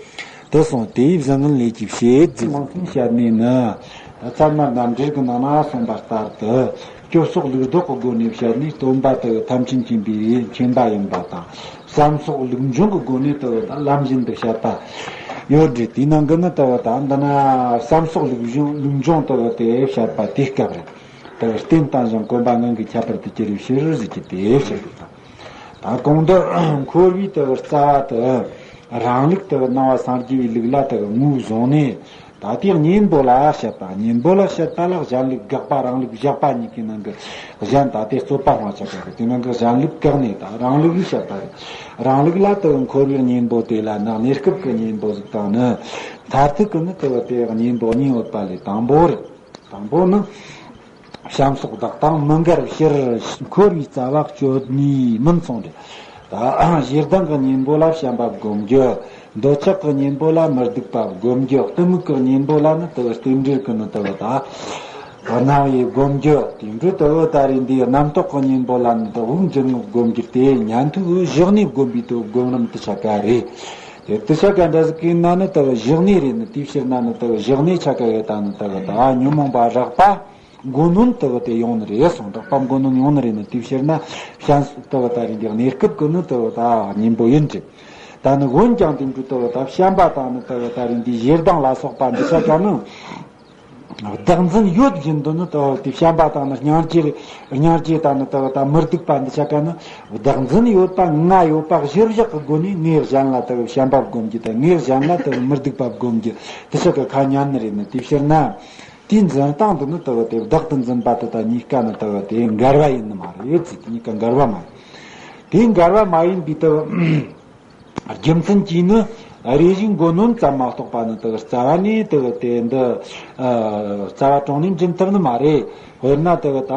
དེ་སོང་དེའི་བཟང་ངན་ལས་ཀྱིས་བྱེད་ཟིག་མང་ཐུན་བཤད་ནས་ནི། ད་ཚད་མ་རྣམ་འགྲེལ་གྱི་ནང་ན་གསུངས་པ་ལྟར་དུ། སྤྱོད་སོགས་ལུགས་ལྡོག་གི་སྒོ་ནས་བཤད་ནས་སྟོན་པ་དེ་ཐམས་ཅད་མཁྱེན་པའི་མཁྱེན་པ་ཡིན་པ་དང་། བསམ་སོགས་ལུགས་འབྱུང་གི་སྒོ་ནས་དེ་ད་ལམ་བཞིན་དུ་བཤད་པ་ཡོད་རེད། དེའི་ནང་གི་ནི་དེ་ད་འདི་ན་བསམ་སོགས་ལུགས་འབྱུང་ལུགས་འབྱུང་དེ་དེ་བཤད་པ་དེ་སྐབས་རེད། དེ་རྟེན་དང་ཞིང་གོམས་པ་ངང་གིས་ཁྱད་པར་དུ་གྱུར་པའི་ཕྱིར་ཟེར་གྱི་དེ་བཤད་དགོས་དང་། ད་གོང་དུ་འཁོར་བའི་དེ་རྩ་བ་དེ་རང་ལུགས་དེ་སྣང་བ་སངས་རྒྱས་པའི་ལུགས་ལ་དེ་ངོས་བཟུང་ནས། ད་དེའི་གཉེན་པོ་ལ་བཤད་པ། གཉེན་པོ་ལ་བཤད་པ་ལ་གཞན་ལུགས་དགག་པ་རང་ལུགས་བཞག་པ་གཉིས་ཀྱི་ནང་གི་གཞན་ད་དེ་རྩོད་པ་སྣང་ཆ་ག་གི་དེ་ནང་གི་གཞན་ལུགས་བཀག་ནས་ད་རང་ལུགས་ལ་བཤད་པ་རེད། རང་ལུགས་ལ་དེ་འཁོར་བའི་གཉེན་པོ་དེ་ལ་ནི་གནས་སྐབས་ཀྱི་གཉེན་པོ་ཟིག་དང་ནི་མཐར་ཐུག་གི་ནི་དེ་བ་དེ་གཉེན་པོ་གཉིས་ཡོད་པ་ལས་དང་པོ་རེད། དང་པོ་ནི། བྱམས་སོགས་བདག་དང་མི་འགལ་ཕྱིར། འཁོར་བའི་རྩ་བ་གཅོད་ནུས་མིན་གསུངས་ཏེ། ད་ཞེ་སྡང་གི་གཉེན་པོ་ལ་བྱམས་པ་སྒོམ་རྒྱུ། འདོད་ཆགས་ཀྱི་གཉེན་པོ་ལ་མི་སྡུག་པ་སྒོམ་རྒྱུ། གཏི་མུག་གི་གཉེན་པོ་ལ་ནི་དེ་རྟེན་འབྲེལ་གྱི་ནི་དེ་ད་སྣང་བས་སྒོམ་རྒྱུ། དེ་འཕྲོ་དེ་ད་རེས་འདིའི་རྣམ་རྟོག་གི་གཉེན་པོ་ལ་ནི་དེ་དབུགས་འབྱིན་རྔུབ་སྒོམ་རྒྱུ། དེ་ཉན་ཐོས་བཞག་ནས་སྒོམ་པའི་དེ་སྒོམ་རིམ་དེ་ཆ་ག་རེད། དེ་དེ་ཆ་ག་འདྲ་ཟིག་གི་ན་ནི་དེ་བཞག་ནས་རེད། ནི་དེའི་ཕྱིར་ན་ནི་དེ་བཞག་ནས་ཆ་ག་ཡོད་ད་ནི་དེ་ད་ཉོན་མོངས་པ་རགས་པ། མགོ་གནོན་དེ་གི་དེ་ཡོང་ནི་རེད་གསུངས། རགས་པ་མགོ་གནོན་ཡོང་ནི་རེད་ནི་དེའི་ཕྱིར་ན་བྱམས་སོགས་དེ་གི་ད་རེས་འདི་གནས་སྐབས་ཀྱི་ནི་དེ་གི་ད་གཉེན་པོ་ཡིན་ཏེ། ད་ནི་འོན་ཀྱང་དེ་འདྲ་དེ་གི་ད་བྱམས་པ་དང་ནི་དེ་གི་ད་རེས་འདི་ཞེ་སྡང་ལ་སོགས་པ་འདི་ཆ་ག་ནི། བདག་འཛིན་ཡོད་བཞིན་དུ་ནི་དེ་གི་དེ་བྱམས་པ་དང་ནི་སྙིང་རྗེ་སྙིང་རྗེ་དང་ནི་དེ་གི་ད་མི་སྡུག་པ་འདི་ཆ་ག་ནི་བདག་འཛིན་ཡོད་པ་ང་ཡོད་པ་གཞིར་བཞག་གི་སྒོ་ནས་ངས་གཞན་ལ་དེ་གི་བྱམས་པ་སྒོམ་རྒྱུ་དང་ངས་གཞན་ལ་དེ་གི་མི་སྡུག་པ་སྒོམ་རྒྱུ་དེ་ཆ་ག་ཁ་ཉན་ནི་རེད་ནི་དེའི་ཕྱིར་ན། དེའི་འཛིན་སྟངས་དེ་ནི་དེ་གི་དེ་བདག་ཏུ་འཛིན་པ་དེ་དང་གཉིས་ཀ་ནི་དེ་གི་དེ་འགལ་བ་ཡིན་ནི་མ་རེད། ཚིག་དེ་གཉིས་ཀ་འགལ་བ་མ་ཡིན། དེ་འགལ་བ་མ་ཡིན་པའི་དེ་གི་རྒྱུ་མཚན་གྱིས་ནི་རེ་ཞིག་མགོ་གནོན་ཙམ་མ་གཏོགས་པ་ནི་དེ་གི་རྩ་བ་ནས་དེ་གི་དེ་འདི་ཨ་རྩ་བ་དྲང་ནས་འཛིན་ཐུབ་ནི་མ་རེད། དཔེར་ན་དེ་གི་ད་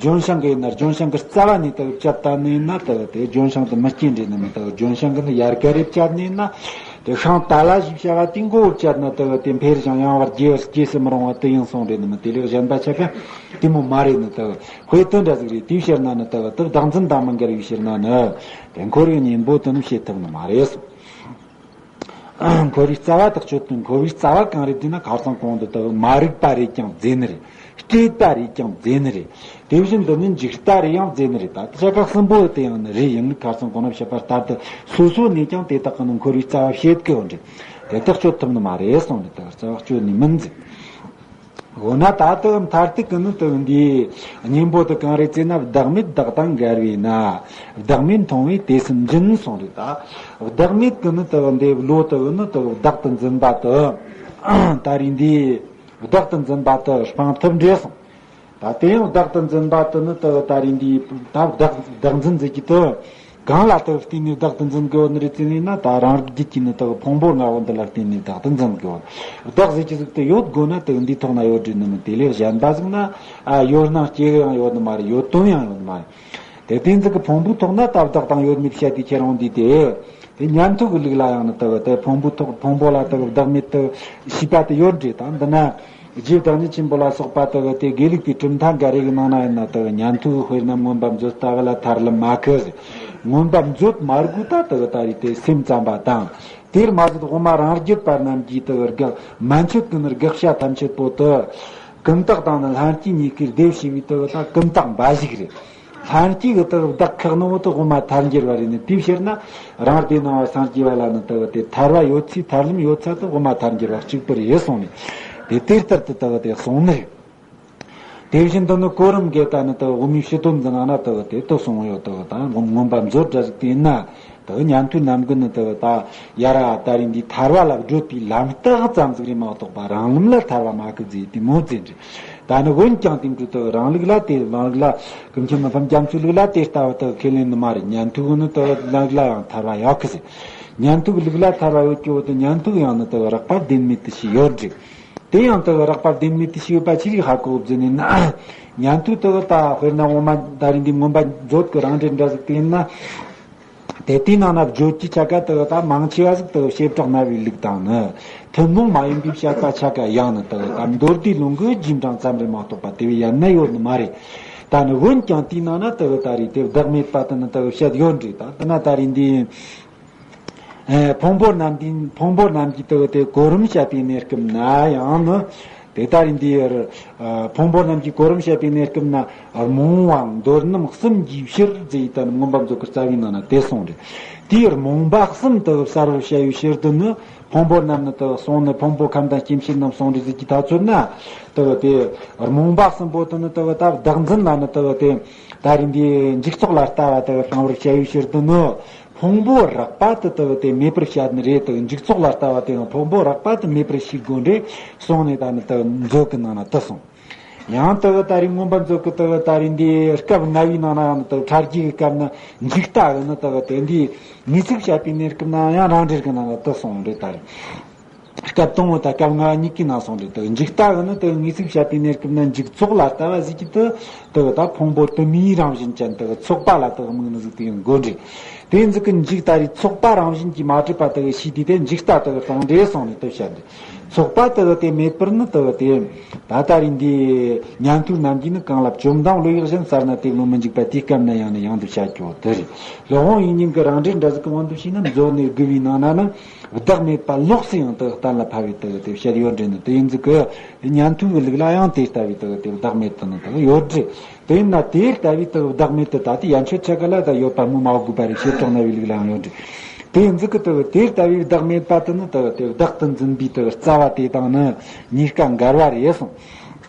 ལྗོན་ཤིང་གི་ཡིན་ན་ལྗོན་ཤིང་གི་རྩ་བ་ནས་དེ་གི་བཅད་བཏང་ནི་ཡིན་ན་དེ་གི་དེ་ལྗོན་ཤིང་དེ་མི་སྐྱེ་འདྲེ་ནི་མི། དེ་གི་ལྗོན་ཤིང་གི་ནི་ཡལ་ག་རེ་བཅད་ནི་ཡིན་ན། དེ་ཤིང་ཏཱ་ལ་ཞེས་བྱ་བ་དེའི་མགོ་བོ་བཅད་ན་དེ་གི་དེ་འཕེལ་ཞིང་ཡང་བར་རྒྱས་པར་སྐྱེས་སུ་མི་རུང་བ་དེ་ཡིན་གསུངས་རེད་ནི་མི། དེ་ལས་གཞན་པ་ཆ་ག་དེ་མོ་མ་རེད་ནི། དེ་གི་དཔེ་དོན་འདྲ་ཟིག་རེད། དེའི་ཕྱིར་ན་ནི་དེ་གི་དེ་བདག་འཛིན་དང་མི་འགལ་བའི་ཕྱིར་ན་ནི་དེ་འཁོར་བའི་གཉེན་པོ་དེ་ནི་བྱེད་ཐུབ་ནི་མ་རེད་གསུངས། འཁོར་བའི་རྩ་བ་ཐག་ཆོད་དུ། འཁོར་བའི་རྩ་བ་གང་རེད་དེ་ན་ཁ་སང་གོང་དུ་དེ་གི་མ་རིག་པ་རེད་ཀྱང་རྫས་ནི་རེད། སྲེད་པ་རེད་ཀྱང་རྫས་ནི་རེད། དེ་བཞིན་དུ་ནི་འཇིག་ལྟ་རེད་ཡང་རྫས་ནི་རེད། ད་ཆ་ག་གསུམ་པོ་དེ་ཡང་ནི་རེད། ཡིན་ནི་ཁ་སང་གོང་ན་བཤད་པ་ལྟར་དུ་སོ་སོ་ནས་ཀྱང་དེ་དག་གི་ནི་འཁོར་བའི་རྩ་བ་བྱེད་དགོས་འདྲ། དེ་ཐག་གཅོད་ཐུབ་ནི་མ་རེད་གསུངས་ནས། དེ་རྩ་བ་གཅོད་ནི་མིན་ཟེར། འོ་ན་ད་དུ་མཐར་ཐུག་གི་ནི་དུ་འདིའི་གཉེན་པོ་དུ་གང་རེད་ཟེར་ན། བདག་མེད་བདག་དང་འགལ་བས་ན། བདག་མེད་མཐོང་བས་དེ་སུ་འཛིན་གསུངས་རེད། ད་བདག་མེད་གི་ནི་དུ་འདི་བློ་དུ་ནི་དུ་བདག་ཏུ་འཛིན་པ་དུ། ད་རེས་འདིའི་བདག་ཏུ་འཛིན་པ་དུ་སྤང་ཐུབ་འདྲེ་གསུངས། ད་དེ་ཡང་བདག་ཏུ་འཛིན་པ་དེ་ནི་དེ་ད་རེས་འདིའི་ད་བདག་བདག་འཛིན་ཟེར་གྱི་དེ་གང་ལ་དེ་བརྟེན་ནས་བདག་ཏུ་འཛིན་དགོས་ནི་རེད་ཟེར་ན། ད་རང་རིག་རྒྱུད་ཀྱི་ནི་དེ་ཕུང་པོ་ལྔ་བོ་འདི་ལ་བརྟེན་ནས་བདག་ཏུ་འཛིན་དགོས། བདག་ཟེར་གྱི་ཟིག་དེ་ཡོད་དགོས་ན་དེ་འདིའི་ཐོག་ན་ཡོད་རེད་ནི་མིན། དེ་ལས་གཞན་པ་ཟིག་ན་ཨ་ཡོད་སྣང་སྐྱེ་གི་ཡང་ཡོད་ནི་མ་རེད། ཡོད་དོན་ཡང་ཡོད་ནི་མ་རེད། དེ་དེ་ཟིག་གི་ཕུང་པོའི་ཐོག་ན་ད་བདག་དང་ཡོད་མེད་བཤད་དེ་ཁྱེད་རང་འདི་དེ་དེ་ཉན་ཐོས་ཀྱི་ལུགས་ལ་ཡང་ནི་དེ་དེ་ཕུང་པོའི་ཐོག་ཕུང་པོ་ལ་དེ་བདག་མེད་དུ་ཤེས་པ་དེ་ཡོད་རེད། ད་འདི་ན། རྗེ་བདག་ཉིད་ཆེན་པོ་ལ་སོགས་པ་དག་གི་དེ་དགེ་ལུགས་པའི་གྲུབ་མཐའ་འགའ་རེ་གི་ནང་ན་ཡིན་ན་དག་གི་ཉན་ཐོས་དཔེར་ན་མངོན་པ་མཛོད་ལྟ་བུ་ལ་ཐར་ལམ་མ་ཁུར་ཟེར། མངོན་པ་མཛོད་མ་དགོས་ད་དག་གི་ད་རེས་དེ་སེམས་ཙམ་པ་དང་། དེར་མ་ཟད་དབུ་མ་རང་རྒྱུད་པ་རྣམས་ཀྱིས་དག་གི་དགག་མན་ཆད་ཀྱི་ནི་དགག་བྱ་ཐམས་ཅད་པོ་དུ་ཀུན་བརྟགས་དང་ནི་ལྷན་སྐྱེས་གཉིས་ཀའི་སྡེ་བྱས་པའི་དག་གི་ད་ཀུན་བརྟགས་འབའ་ཞིག་རེད། ལྷན་སྐྱེས་ཀྱི་དག་བདག་ཁེགས་ནོ་དེ་དབུ་མ་ཐལ་འགྱུར་བ་རེད་ནི། དེའི་ཕྱིར་ན་རང་སྡེ་སྣང་བ་སངས་རྒྱས་པ་ལ་ནི་དག་དེ་ཐར་བ་ཡོད་ཚེ་ཐར་ལམ་ཡོད་ཚད་དེ་དབུ་མ་ཐལ་འགྱུར་བ་གཅིག་པུ་རེད་གསུངས་ནས། དེ་དེ་ལྟར་དུ་དག་དེ་གསུངས་ནི་རེད། དེ་བཞིན་དུ་ནི་གོ་རིམ་གྱི་ད་ནི་དག་དབུ་མའི་སྤྱི་དོན་འཛིན་ན་ན་དག་དེ་དུ་གསུངས་ཡོད། དག་ད་མངོན་པ་མཛོད་འདྲ་ཟིག་དེ་ཡིན་ན། དག་ཉན་ཐོས་རྣམས་ཀྱིས་ནི་དག་ད་ཡར་ད་རེས་འདི་ཐར་བ་ལ་བགྲོད་པའི་ལམ་རྟགས་ཙམ་ཟིག་རེད་མ་གཏོགས་པ་རང་ལམ་ལ་ཐར་བ་མ་གི་ཟེར་དེ་མོ་ཟེར་འདྲི། ད་ནི་འོན་ཀྱང་དེང་དུས་དག་རང་ལུགས་ལ་དེ་རང་ལུགས་ལ་ཀུན་མཁྱེན་མི་ཕམ་རྒྱ་མཚོའི་ལུགས་ལ་དེ་ལྟ་བུ་དག་ཁས་ལེན་ནི་མ་རེད། ཉན་ཐོས་ནི་དག་ལུགས་ལ་ཡང་ཐར་བ་ཡོད་གི་ཟེར། ཉན་ཐོས་ལུགས་ལ་ཐར་བ་ཡོད་ཀྱི་འོ་དེ་ཉན་ཐོས་ཡང་ནི་དག་རགས་པ་བདེན་མེད་དུ་ཞིག་ཡོད་འདྲི། དེ་ཡང་དག་རགས་པ་བདེན་མེད་དུ་ཞིག་ཡོད་པ་ཅི་རིགས་ཧ་གོ་བཟོ་ནས་ན། ཉན་ཐོས་དག་ད་དཔེར་ན་འོ་མ་ད་རེས་འདི་མངོན་པ་མཛོད་ཀྱི་རང་འགྲེལ་འདྲ་ཟིག་དེ་ཡིན་ན། དེ་དེའི་ནང་ན་བརྗོད་ཀྱི་ཆ་ག་དག་ད་མང་ཆེ་བ་ཟིག་དག་བྱེ་བྲག་སྨྲ་བའི་ལུགས་དང་ནི། ཐུན་མོང་མ་ཡིན་པའི་བཤད་པ་ཆ་ག་ཡང་ནི་དག་ད་མདོ་སྡེ་ལུང་གི་རྗེས་འབྲང་ཙམ་རེད་མ་གཏོགས་པ་དེ་བས་ཡང་ན་ཡོད་ནི་མ་རེད། ད་ནི་འོན་ཀྱང་དེའི་ནང་ན་དག་ད་རེས་དེ་བདག་མེད་པ་དེ་ནི་དག་བཤད་ཡོད་འདྲི། ད་དེ་ན་ད་རེས་འདི། ཨེ་ཕུང་པོ་རྣམས་འདི་ཕུང་པོ་རྣམས་ཀྱི་དག་དེ་གོ་རིམ་བཤད་པའི་གནས་སྐབས་ན་ཡང་ནི། དེ་ལྟར་ཡིན་དུས། ཨ་ཕུང་པོ་རྣམས་ཀྱི་གོ་རིམ་བཤད་པའི་གནས་སྐབས་ན་རྨོངས་པ་འདོར་རྣམ་གསུམ་གྱི་ཕྱིར་ཟེར་ཡི་ད་ནི་མངོན་པ་མཛོད་ཀྱི་རྩ་བའི་ནང་ན་དེ་གསུངས་རེད། དེའི་རྨོངས་པ་གསུམ་དག་གསལ་བར་བྱ་བའི་ཕྱིར་དུ་ནི་ཕུང་པོ་རྣམས་ནི་དག་གསུངས་ནི། ཕུང་པོ་ཁམས་དང་སྐྱེ་མཆེད་རྣམས་གསུངས་རེད་ཟེར་གྱི་ཐག་ཚོད་ན། དག་དེ་རྨོངས་པ་གསུམ་པོ་དེ་ནི་དག་ད་བདག་འཛིན་ལ་ནི་དག་དེ་ད་རེས་འདི་འཇིག་ཚོགས་ལ་ལྟ་བ་དག་སྤང་བར་བྱ་བའི་ཕྱིར་དུ་ནི། ཕུང་པོ་རགས་པ་དེ་དག་དེ་མེད་པར་བཤད་ནི་རེད། དེ་འཇིག་ཚོགས་ལ་ལྟ་བ་དེ་ཡང་ཕུང་པོ་རགས་པ་དེ་མེད་པར་ཤེས་དགོས་རེད་གསུངས་ནས། ད་ནི་དེ་མཛོད་ཀྱི་ནང་ན་དེ་གསུངས། ཡང་དེ་ད་རེས་མངོན་པ་མཛོད་ཀྱི་དེ་ད་རེས་འདི་སྐབས་ལྔ་བའི་ནང་ན་ཡང་ནི་དེ་ཕྲ་རྒྱས་ཀྱི་སྐབས་ན་འཇིག་ལྟ་གི་ནི་དེ་དེ་འདི་ངེས་ཚིག་བཤད་པའི་གནས་སྐབས་ན་ཡང་རང་འགྲེལ་གྱི་ནང་ན་དེ་གསུངས་རེད། ད་རེས། སྐབས་དང་པོ་དང་སྐབས་ལྔ་གཉིས་ཀའི་ནང་གསུངས་རེད། དེ་འཇིག་ལྟ་གི་ནི་དེ་ངེས་ཚིག་བཤད་པའི་གནས་སྐབས་ན་འཇིག་ཚོགས་ལ་ལྟ་བ་ཟེར་གྱི་དེ་དེ་ད་ཕུང་པོ་དུ་མའི་རང་བཞིན་ཅན་དེ་ཚོགས་པ་ལ་དེ་དམིགས་ནི་ཟིག་དེ་ཡང་དགོས་རེད། དེ་ཟིག་གི་འཇིག་ལྟ་རེད། ཚོགས་པ་རང་བཞིན་གྱིས་མ་གྲུབ་པ་དེ་ཤེས་དུས་དེ་འཇིག་ལྟ་དེ་གཏོང་འདྲེ་གསུངས་ནས་དེ་བཤད་རེད། ཚོགས་པ་དེ་དེ་མེད་པར་ནི་དེ་དེ་ད་ལྟ་རེས་འདི་ཉན་ཐོས་རྣམས་ཀྱིས་ནི་གང་ལ་བཅོམ་ལྡན་བློ་ཡི་གཞན་གསལ་ན་དེ་བློ་མི་འཇུག་པ་དེའི་སྐབས་ན་ཡང་ནས་ཡང་དུ་བཤད་རྒྱུ་དེ་རེད། སློབ་དཔོན་ཡིན་ཉིད་ཀྱི་རང་འགྲེལ་འདྲ་ཟིག་གི་དབང་དུ་བྱས་ན་མཛོད་ནས་བསྡུས་པའི་ནང་ན་ནི། བདག་མེད་པ་ལོགས་སུ་ཡང་དག་གཏན་ལ་ཕབ་པའི་དག་དེ་བཤད་ཡོད་འདྲེ་ནི་དེ་ཡིན་ཟིག་གི། ཉན་ཐོས་ཀྱི་ལུགས་ལ་ཡང་དེ་ལྟ་བུའི་དག་དེ་བདག་མེད་དུ་ནི་དག་ཡོད་འདྲེ། དེ་ཡིན་ན་དེ་ལྟ་བུའི་དག་བདག་མེད་དུ་ད་དེ་ཡན་ཆོད་ཆ་ག་ལ་ད་ཡོད་པ་སྨོས་མ་དགོས་པ་རེད། བྱེ་བྲག་སྨྲ་བའི་ལུགས་ལ་ཡང་ཡོད་འདྲེ། དེ་ཡིན་ཟིག་གི་དག་དེ་ལྟ་བུའི་བདག་མེད་པ་དེ་ནི་དག་དེ་བདག་ཏུ་འཛིན་པའི་དག་རྩ་བ་དེ་དང་ནི་གཉིས་ཀ་འགལ་བ་རེད་གསུངས།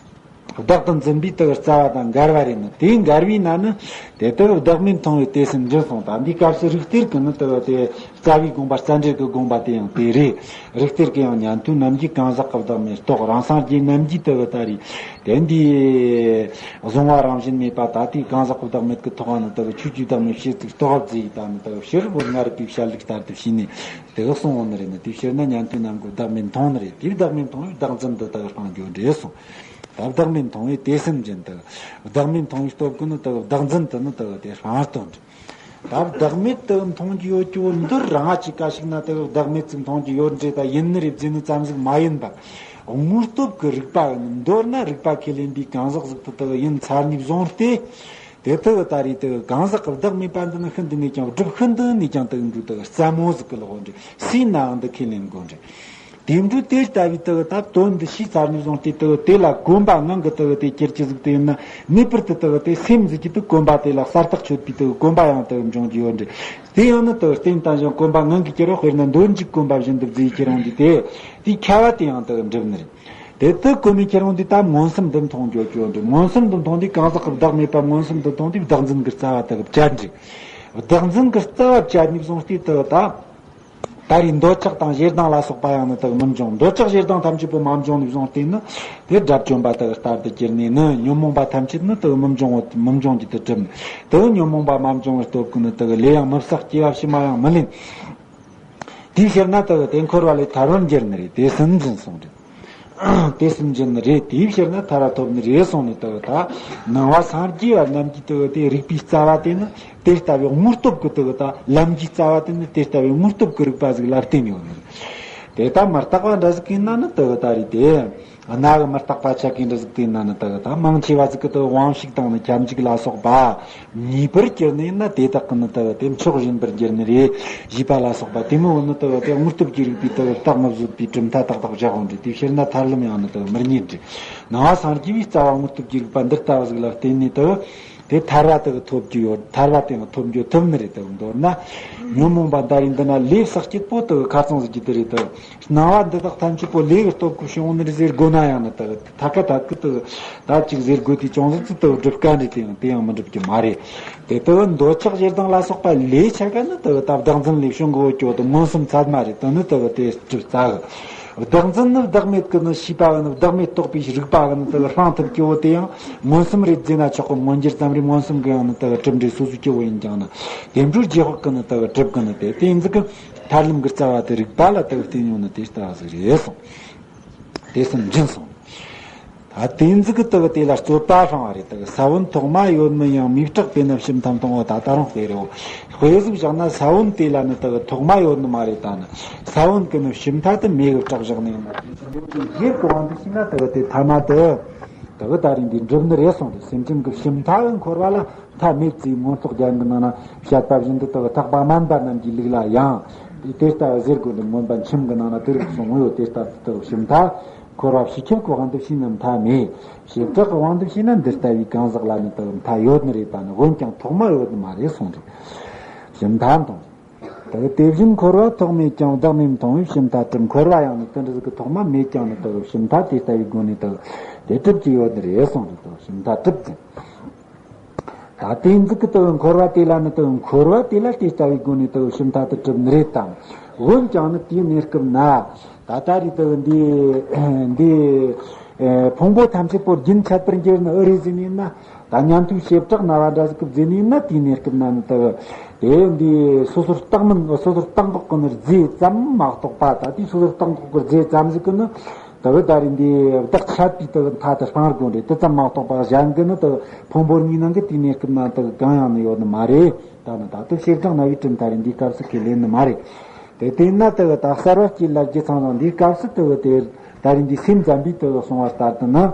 བདག་ཏུ་འཛིན་པའི་དེ་རྩ་བ་དང་འགལ་བ་རེད་ནི། དེའི་འགལ་བའི་ན་ནི་དེ་དེ་བདག་མེད་མཐོང་བའི་དེ་སེམས་འབྱིན་སོང་། ད་འདིའི་སྐབས་སུ་རིགས་གཏེར་གྱི་ནི་དེ་དེ་རྩ་བའི་དགོངས་པ་རྩ་འགྲེལ་གྱི་དགོངས་པ་དེ་ཡང་དེ་རེད། རིགས་གཏེར་གྱི་ཡང་ཉན་ཐོས་རྣམས་ཀྱིས་གང་ཟག་གི་བདག་མེད་རྟོགས། རང་སངས་རྒྱས་རྣམས་ཀྱིས་དེ་ད་རེད། དེ་འདི་གཟུང་བ་རང་བཞིན་མེད་པ་ད་ལྟའི་གང་ཟག་གི་བདག་མེད་ཀྱི་ཐོག་ནས་དེ་ཆོས་ཀྱི་བདག་མེད་བྱེད་ཚུལ་རྟོགས་པ་མཛད་ཡི་ད་ནི་དེ་ཕྱིར་བོད་སྔ་རབས་པའི་བཤད་ལུགས་ལྟར་དུ་བྱས་ནས་དེ་གསུངས་འོང་ནི་རེད་ནི། དེ་ཕྱིར་ན་ཉན་ཐོས་རྣམས་ཀྱིས་བདག་མེད་མཐོང་ནི་རེད། དེ་བདག་མེད་མཐོང་བའི་བདག་འཛིན་དུ་དེ་སྤང་རྒྱུ་འདྲེས་སོང་། ད་བདག་མེད་མཐོང་བའི་དེ་སེམས་ཅན་དུ། བདག་མེད་མཐོང་བའི་སྟོབས་ཀྱིས་ནི་དུ་བདག་འཛིན་དུ་ནི་དུ་དེ་སྤང་སྟོན་འདྲི། ད་བདག་མེད་དུ་མཐོང་རྒྱུ་ཡོད་རྒྱུ་བོ་འདི་རང་ང་ཅིག་ག་ཞིག་ན་དུ་བདག་མེད་ཅིག་མཐོང་རྒྱུ་ཡོད་འདྲེ་ད་ཡིན་ནི་རེད་བརྫི་ནི་ཙམ་ཟིག་མ་ཡིན་པ། དངོས་སྟོབས་ཀྱི་རིག་པ་ཡིན། མདོར་ན་རིག་པ་ཁས་ལེན་པའི་གང་ཟག་ཟིག་དུ་དུ་ཡིན་ཚར་ནས་བཟུང་སྟེ། དེ་དུ་ད་རེས་དུ་གང་ཟག་གི་བདག་མེད་པ་འདི་ནི་ཤིན་ཏུ་ནས་ཀྱང་སྒྲུབ་ཤིན་ཏུ་ནས་ཀྱང་དུ་འགྲོ་དུ་རྩ་མོ་ཟིག་གི་ལོག་འདྲེ་སུས་ནའང་འདི་ཁས་ལེན་དགོས་འདྲེ། དེ་འདྲ་དེ་ལྟ་བུའི་དུ་ད་དོན་འདི་ཤེས་ཚར་ནས་བཟུང་སྟེ་དུ་དེ་ལ་གོམས་པ་ངང་གིས་དུ་དེ་གྱུར་གྱི་ཟིག་དེ་ཡིན་ན་ངེས་པར་དུ་དུ་དེ་སེམས་ཟིག་གིས་དུ་གོམས་པ་དེ་ལ་གསལ་ཐག་ཆོད་པའི་དུ་གོམས་པ་ཡང་དུ་འབྱུང་རྒྱུ་ཡོད་འདྲེ། དེ་ཡང་ནི་དུ་བརྟེན་དང་ཞིང་གོམས་པ་ངང་གིས་གྱུར་རོ། དཔེར་ན་འདོན་འཇུག་གོམས་པ་བཞིན་དུ་བརྫིས་ཁྱེར་འོང་དུས་དེ་དེའི་ཁྱབ་པ་དེ་ཡང་དུ་འགྲུབ་ནི་རེད། དེ་དུ་གོམས་ནས་ཁྱེར་འོང་དུས་ད་མངོན་སུམ་དུ་མཐོང་རྒྱུ་ཡོད་འདྲེ། མངོན་སུམ་དུ་མཐོང་དུས་གང་ཟག་གི་བདག་མེད་པ་མངོན་སུམ་དུ་མཐོང་དུས་བདག་འཛིན་གྱི་རྩ་བ་དུ་བཅད་འདྲེ། བདག་འཛིན་གྱི་རྩ་བ་བཅད་ནས་བཟུང་སྟེ་དུ་ད། ད་རེས་འདོད་ཆགས་དང་ཞེ་སྡང་ལ་སོགས་པ་ཡང་ནི་དག་མི་འབྱུང་། འདོད་ཆགས་ཞེ་སྡང་ཐམས་ཅད་པོ་མ་འབྱུང་ནས་བཟུང་སྟེ་ནི་དེ་དགྲ་བཅོམ་པ་དག་ལྟར་དུ་གྱུར་ནས་ནི་ཉོན་མོངས་པ་ཐམས་ཅད་ནི་དག་མི་འབྱུང་བ་མི་འབྱུང་རྒྱུ་དུ་གྲུབ་ནས། དག་ཉོན་མོངས་པ་མ་འབྱུང་བའི་སྟོབས་ཀྱིས་ནི་དག་ལས་ཡང་མི་བསགས། སྐྱེ་བ་ཕྱི་མ་ཡང་མི་ལེན། དེའི་ཕྱིར་ན་དག་དེ་འཁོར་བ་ལས་ཐར་བར་འགྱུར་ནི་རེད། དེ་སུན་འབྱིན་གསུངས་རེད། དེ་སུན་འབྱིན་ནི་རེད། དེའི་ཕྱིར་ན་ཐར་བ་ཐོབ་ནི་རེད་གསུངས་ནས་དག་ད་ནང་པ་སངས་རྒྱས་པ་རྣམས་ཀྱིས་དག་དེ་རིག་པའི་རྩ་བ་དེ་ནི། དེ་ལྟ་བུའི་དངོས་སྟོབས་ཀྱི་དེ་གི་ད་ལམ་གྱི་རྩ་བ་དེ་ནི་དེ་ལྟ་བུའི་དངོས་སྟོབས་ཀྱི་རིག་པ་ཟིག་ལ་བརྟེན་ཡོད་ནི་རེད། དེ་ལྟ་མི་རྟག་པ་འདྲ་ཟིག་ཡིན་ན་ནི་དེ་གི་ད་རེད་དེ། གནའ་གི་མི་རྟག་པ་ཆ་གི་འདྲ་ཟིག་དེ་ཡིན་ན་ནི་དེ་གི་ད་མང་ཆེ་བ་ཟིག་གི་དེ་གི་དབང་ཕྱུག་དང་ནི་ཁྱབ་འཇུག་ལ་སོགས་པ་ངེས་པར་གྱུར་ནི་ཡིན་ན། དེ་དག་གི་ནི་དེ་གི་དེ་མཆོག་གཞན་པར་འགྱུར་ནི་རེད་ཞེས་པ་ལ་སོགས་པ་དེ་མོ་བོ་ནི་དེ་གི་དེ་དངོས་སྟོབས་ཀྱི་རིག་པའི་དེ་གི་རྟགས་ངོ་བཟོད་པའི་གྲུབ་མཐའ་ཏག་ཏག་བཞག་འོང་འདྲ། དེའི་ཕྱིར་ན་ཐར་ལམ་ཡང་ནི་དེ་གི་མི་རྙེད་འདྲ། ནང་པ་སངས་རྒྱས་པའི་རྩ་བ་དངོས་སྟོབས་ཀྱི་རིག་པ་འདི་ལྟ་བུ་ཟིག་ལ་བརྟེན་ནས་དེ་གི། དེ་ཐར་བ་དེ་གི་ཐོབ་རྒྱུ་ཡོད། ཐར་བ་དེ་གི་ཐོབ་རྒྱུ་ཐོབ་ནི་རེད། དེ་གི་མདོར་ན་ཉོན་མོངས་པ་འདྲ་རེད། འདི་ན་ལས་བསགས་སྐྱིད་པོ་དེ་གི་ཁ་ཚང་ཟིག་གི་དེ་རེད། དེ་གི་སྣང་བ་འདི་དག་ཐམས་ཅད་པོ་ལས་གི་སྟོབས་ཀྱིས་བྱུང་ནི་རེད་ཟེར་དགོས་ན་ཡང་ནི་དེ་གི་ཐད་ཀ་ཐད་ཀི་དེ་གི་ད་ཅིག་ཟེར་དགོས་དུས་ཅུང་ཟད་ཙི་དེ་གི་སྒྲུབ་དཀའ་འདྲ། དེ་ཡང་དེ་ཡང་མི་འགྲུབ་རྒྱུ་མ་རེད། དེ་དེ་གི་འདོད་ཆགས་ཞེ་སྡང་ལ་སོགས་པ་ལས་ཆ་ག་ནི་དེ་གི་ད་བདག་འཛིན་ལས་བྱུང་གི་ཡོད་ཀྱོ་དེ་མངོན་སུམ་ཚད་མ་རེད། དེ་ནི་དེ་གི་དེ་སྒྲུབ་རྩ་གི། བདག་འཛིན་ནི་བདག་མེད་ཀྱི་ནི་ཤེས་པ་གི་ནི་བདག་མེད་རྟོགས་པའི་རིག་པ་གི་ནི་དེ་གི་སྤང་ཐུབ་ཀྱི་བོ་དེ་ཡང་མངོན་སུམ་རེད་ཟེར་ན་ཆོག་གི། མངོན་གྱུར་ཙམ་རེད། མངོན་སུམ་གི་ཡང་ནི་དེ་གི་གྲུབ་འབྲས་སོ་སོ་སྐྱེ་བོ་ཡིན་ཀྱང་ནི་དེ་འཕྲོ་རྗེས་དཔག་གི་ནི་དེ་གི་གྲུབ་གི་ནི་དེ་དེ་ཡིན་ཟིག་གི། ཐར་ལམ་གི་རྩ་བ་དེ་རིག་པ་ལ་དེ་གི་བརྟེན་ཡོང་ནི་དེ་ལྟ་བུ་ཟིག་རེད་གསུངས། དེ་སེམས་འབྱིན་གསུངས། ད་དེ་ཟིག་གི་དེ་གི་དེ་ལ་རྩོད་པ་སྤང་བ་རེད། དེ་གི་ས་བོན་ཐོག་མ་ཡོད་མིན་ཡང་། མིའི་བྲག་དེ་ནི་ཕྱི་མཐའ་མཐོང་བ། ད་ད་རུང་དཔེ་རེད། དཔེ་ཟིག་བཞག་ན་ས་བོན་དེ་ལ་ནི་དེ་གི་ཐོག་མ་ཡོད་ནི་མ་རེད། ད་ནི་ས་བོན་གི་ནི་ཕྱི་མཐའ་དེ་མེ་གི་བྲག་བཞག་ནི་ཡིན་ན། དེ་ཚོ་ལོ་ཅིག་ཡེར་གི་དབང་དུ་བྱས་ན་དེ་གི་དེ་ཐ་མ་དེ་དེ་གི་ད་རིང་འདི་འགྲུབ་ནི་རེད་གསུངས་ཏེ། སེམས་ཅན་གི་ཕྱི་མཐའ་གི་འཁོར་བ་ལ་མཐའ་མེད་ཅེས་མངོན་རྟོགས་རྒྱན་གི་ནང་ན་བཤད་པ་བཞིན་དུ་དེ་གི་ཐེག་པ་དམན་པ་རྣམས་ཀྱི་ལུགས་ལ་ཡང་དེ་ལྟ་བུ་ཟེར་དགོས་འདུག་མངོན་པ་མཆིམས་གི་ནང་ན་དེ་རིགས་གསུངས་ཡོད། དེ་ལྟར་དུ་དེ་གི་ཕྱི་མཐའ་འཁོར་བ་ཕྱི་ཁྱབ་ཀྱི་དབང་དུ་བྱས་ན་མཐའ་མེད། བྱེ་བྲག་གི་དབང་དུ་བྱས་ན་འདི་ལྟ་བུའི་གང་ཟག་ལ་ནི་དེ་གི་མཐའ་ཡོད་ནི་རེད། ད་ནི་འོན་ཀྱང་ཐོག་མ་ཡོད་ནི་མ་རེད་གསུངས་ཏེ། ཕྱི་མཐའ་མཐོང་། དེ་དེ་བཞིན་འཁོར་བ་ཐོག་མེད་ཀྱང་། བདག་མེད་མཐོང་བས་ཕྱི་མཐའ་གྲུབ། འཁོར་བ་ཡང་ནི་དེ་འདྲ་ཟིག་གི་ཐོག་མ་མེད་ཀྱང་ནི་དེ་གི་ཕྱི་མཐའ་དེ་ལྟ་བུའི་སྒོ་ནས་དེ་གི་དེ་གྲུབ་ཀྱི་ཡོད་ནི་རེད་གསུངས་ཏེ། དེ་གི་ཕྱི་མཐའ་གྲུབ་ཟིན། ད་དེ་ཟིག་གི་དེ་གི་འཁོར་བ་དེ་ལ་ནི་དེ་གི་འཁོར་བ་དེ་ལ་དེ་ལྟ་བུའི་སྒོ་ནས་དེ་གི་ཕྱི་མཐའ་དེ་གྲུབ་ནི་རེད་དམ། འོན་ཀྱང་ནི་དེའི་གནས་སྐབས་ན། ད་ལྟ་རེད་དེ་གི་འདི་འདི་ཨེ་ཕུང་པོ་ཐམས་ཅད་པོ་རྒྱུན་ཆད་པར་འགྱུར་ནི་ཨེ་རེད་ཟེར་ནས་ན། ད་ཉན་ཐོས་བྱེ་བྲག་སྨྲ་བ་འདྲ་ཟིག་གིས་ཟེར་ནས་ན། དེའི་གནས་སྐབས་ན་ནི་དེ་གི་དེ་འདི་སོ་སོར་བརྟགས་མིན། སོ་སོར་བརྟགས་འགོག་གི་ནི་རྫས་ཙམ་མ་གཏོགས་པ། ད་དེའི་སོ་སོར་བརྟགས་འགོག་གི་རྫས་ཙམ་ཟིག་གིས་ནི་དེ་གི་ད་རེས་འདི་བདག་ཆད་པའི་དེ་གི་མཐའ་དེ་སྤང་དགོས་རེད། དེ་ཙམ་མ་གཏོགས་པ་གཞན་གྱི་ནི་དེ་གི་ཕུང་པོ་གཉིས་སྣང་གི་དེའི་གནས་སྐབས་ན་དེ་གི་གང་ཡང་ནི་ཡོད་ནི་མ་རེད། ད་ནི་ད་དུ་བྱེ་བྲག་སྨྲ་བའི་གྲུབ་མཐའ་རེད། འདིའི་སྐབས་སུ་ཁས་ལེན་ནི་མ་རེད། དེ་དེས་ན་དེ་གི་ད་གསར་བ་སྐྱེ་ལ་རྒྱུ་ཚང་དང་། འདིའི་སྐབས་སུ་དེ་གི་དེ་ད་རེས་འདི་སེམས་ཙམ་པས་དེ་གི་གསུངས་པ་ལྟར་དུ་ནི།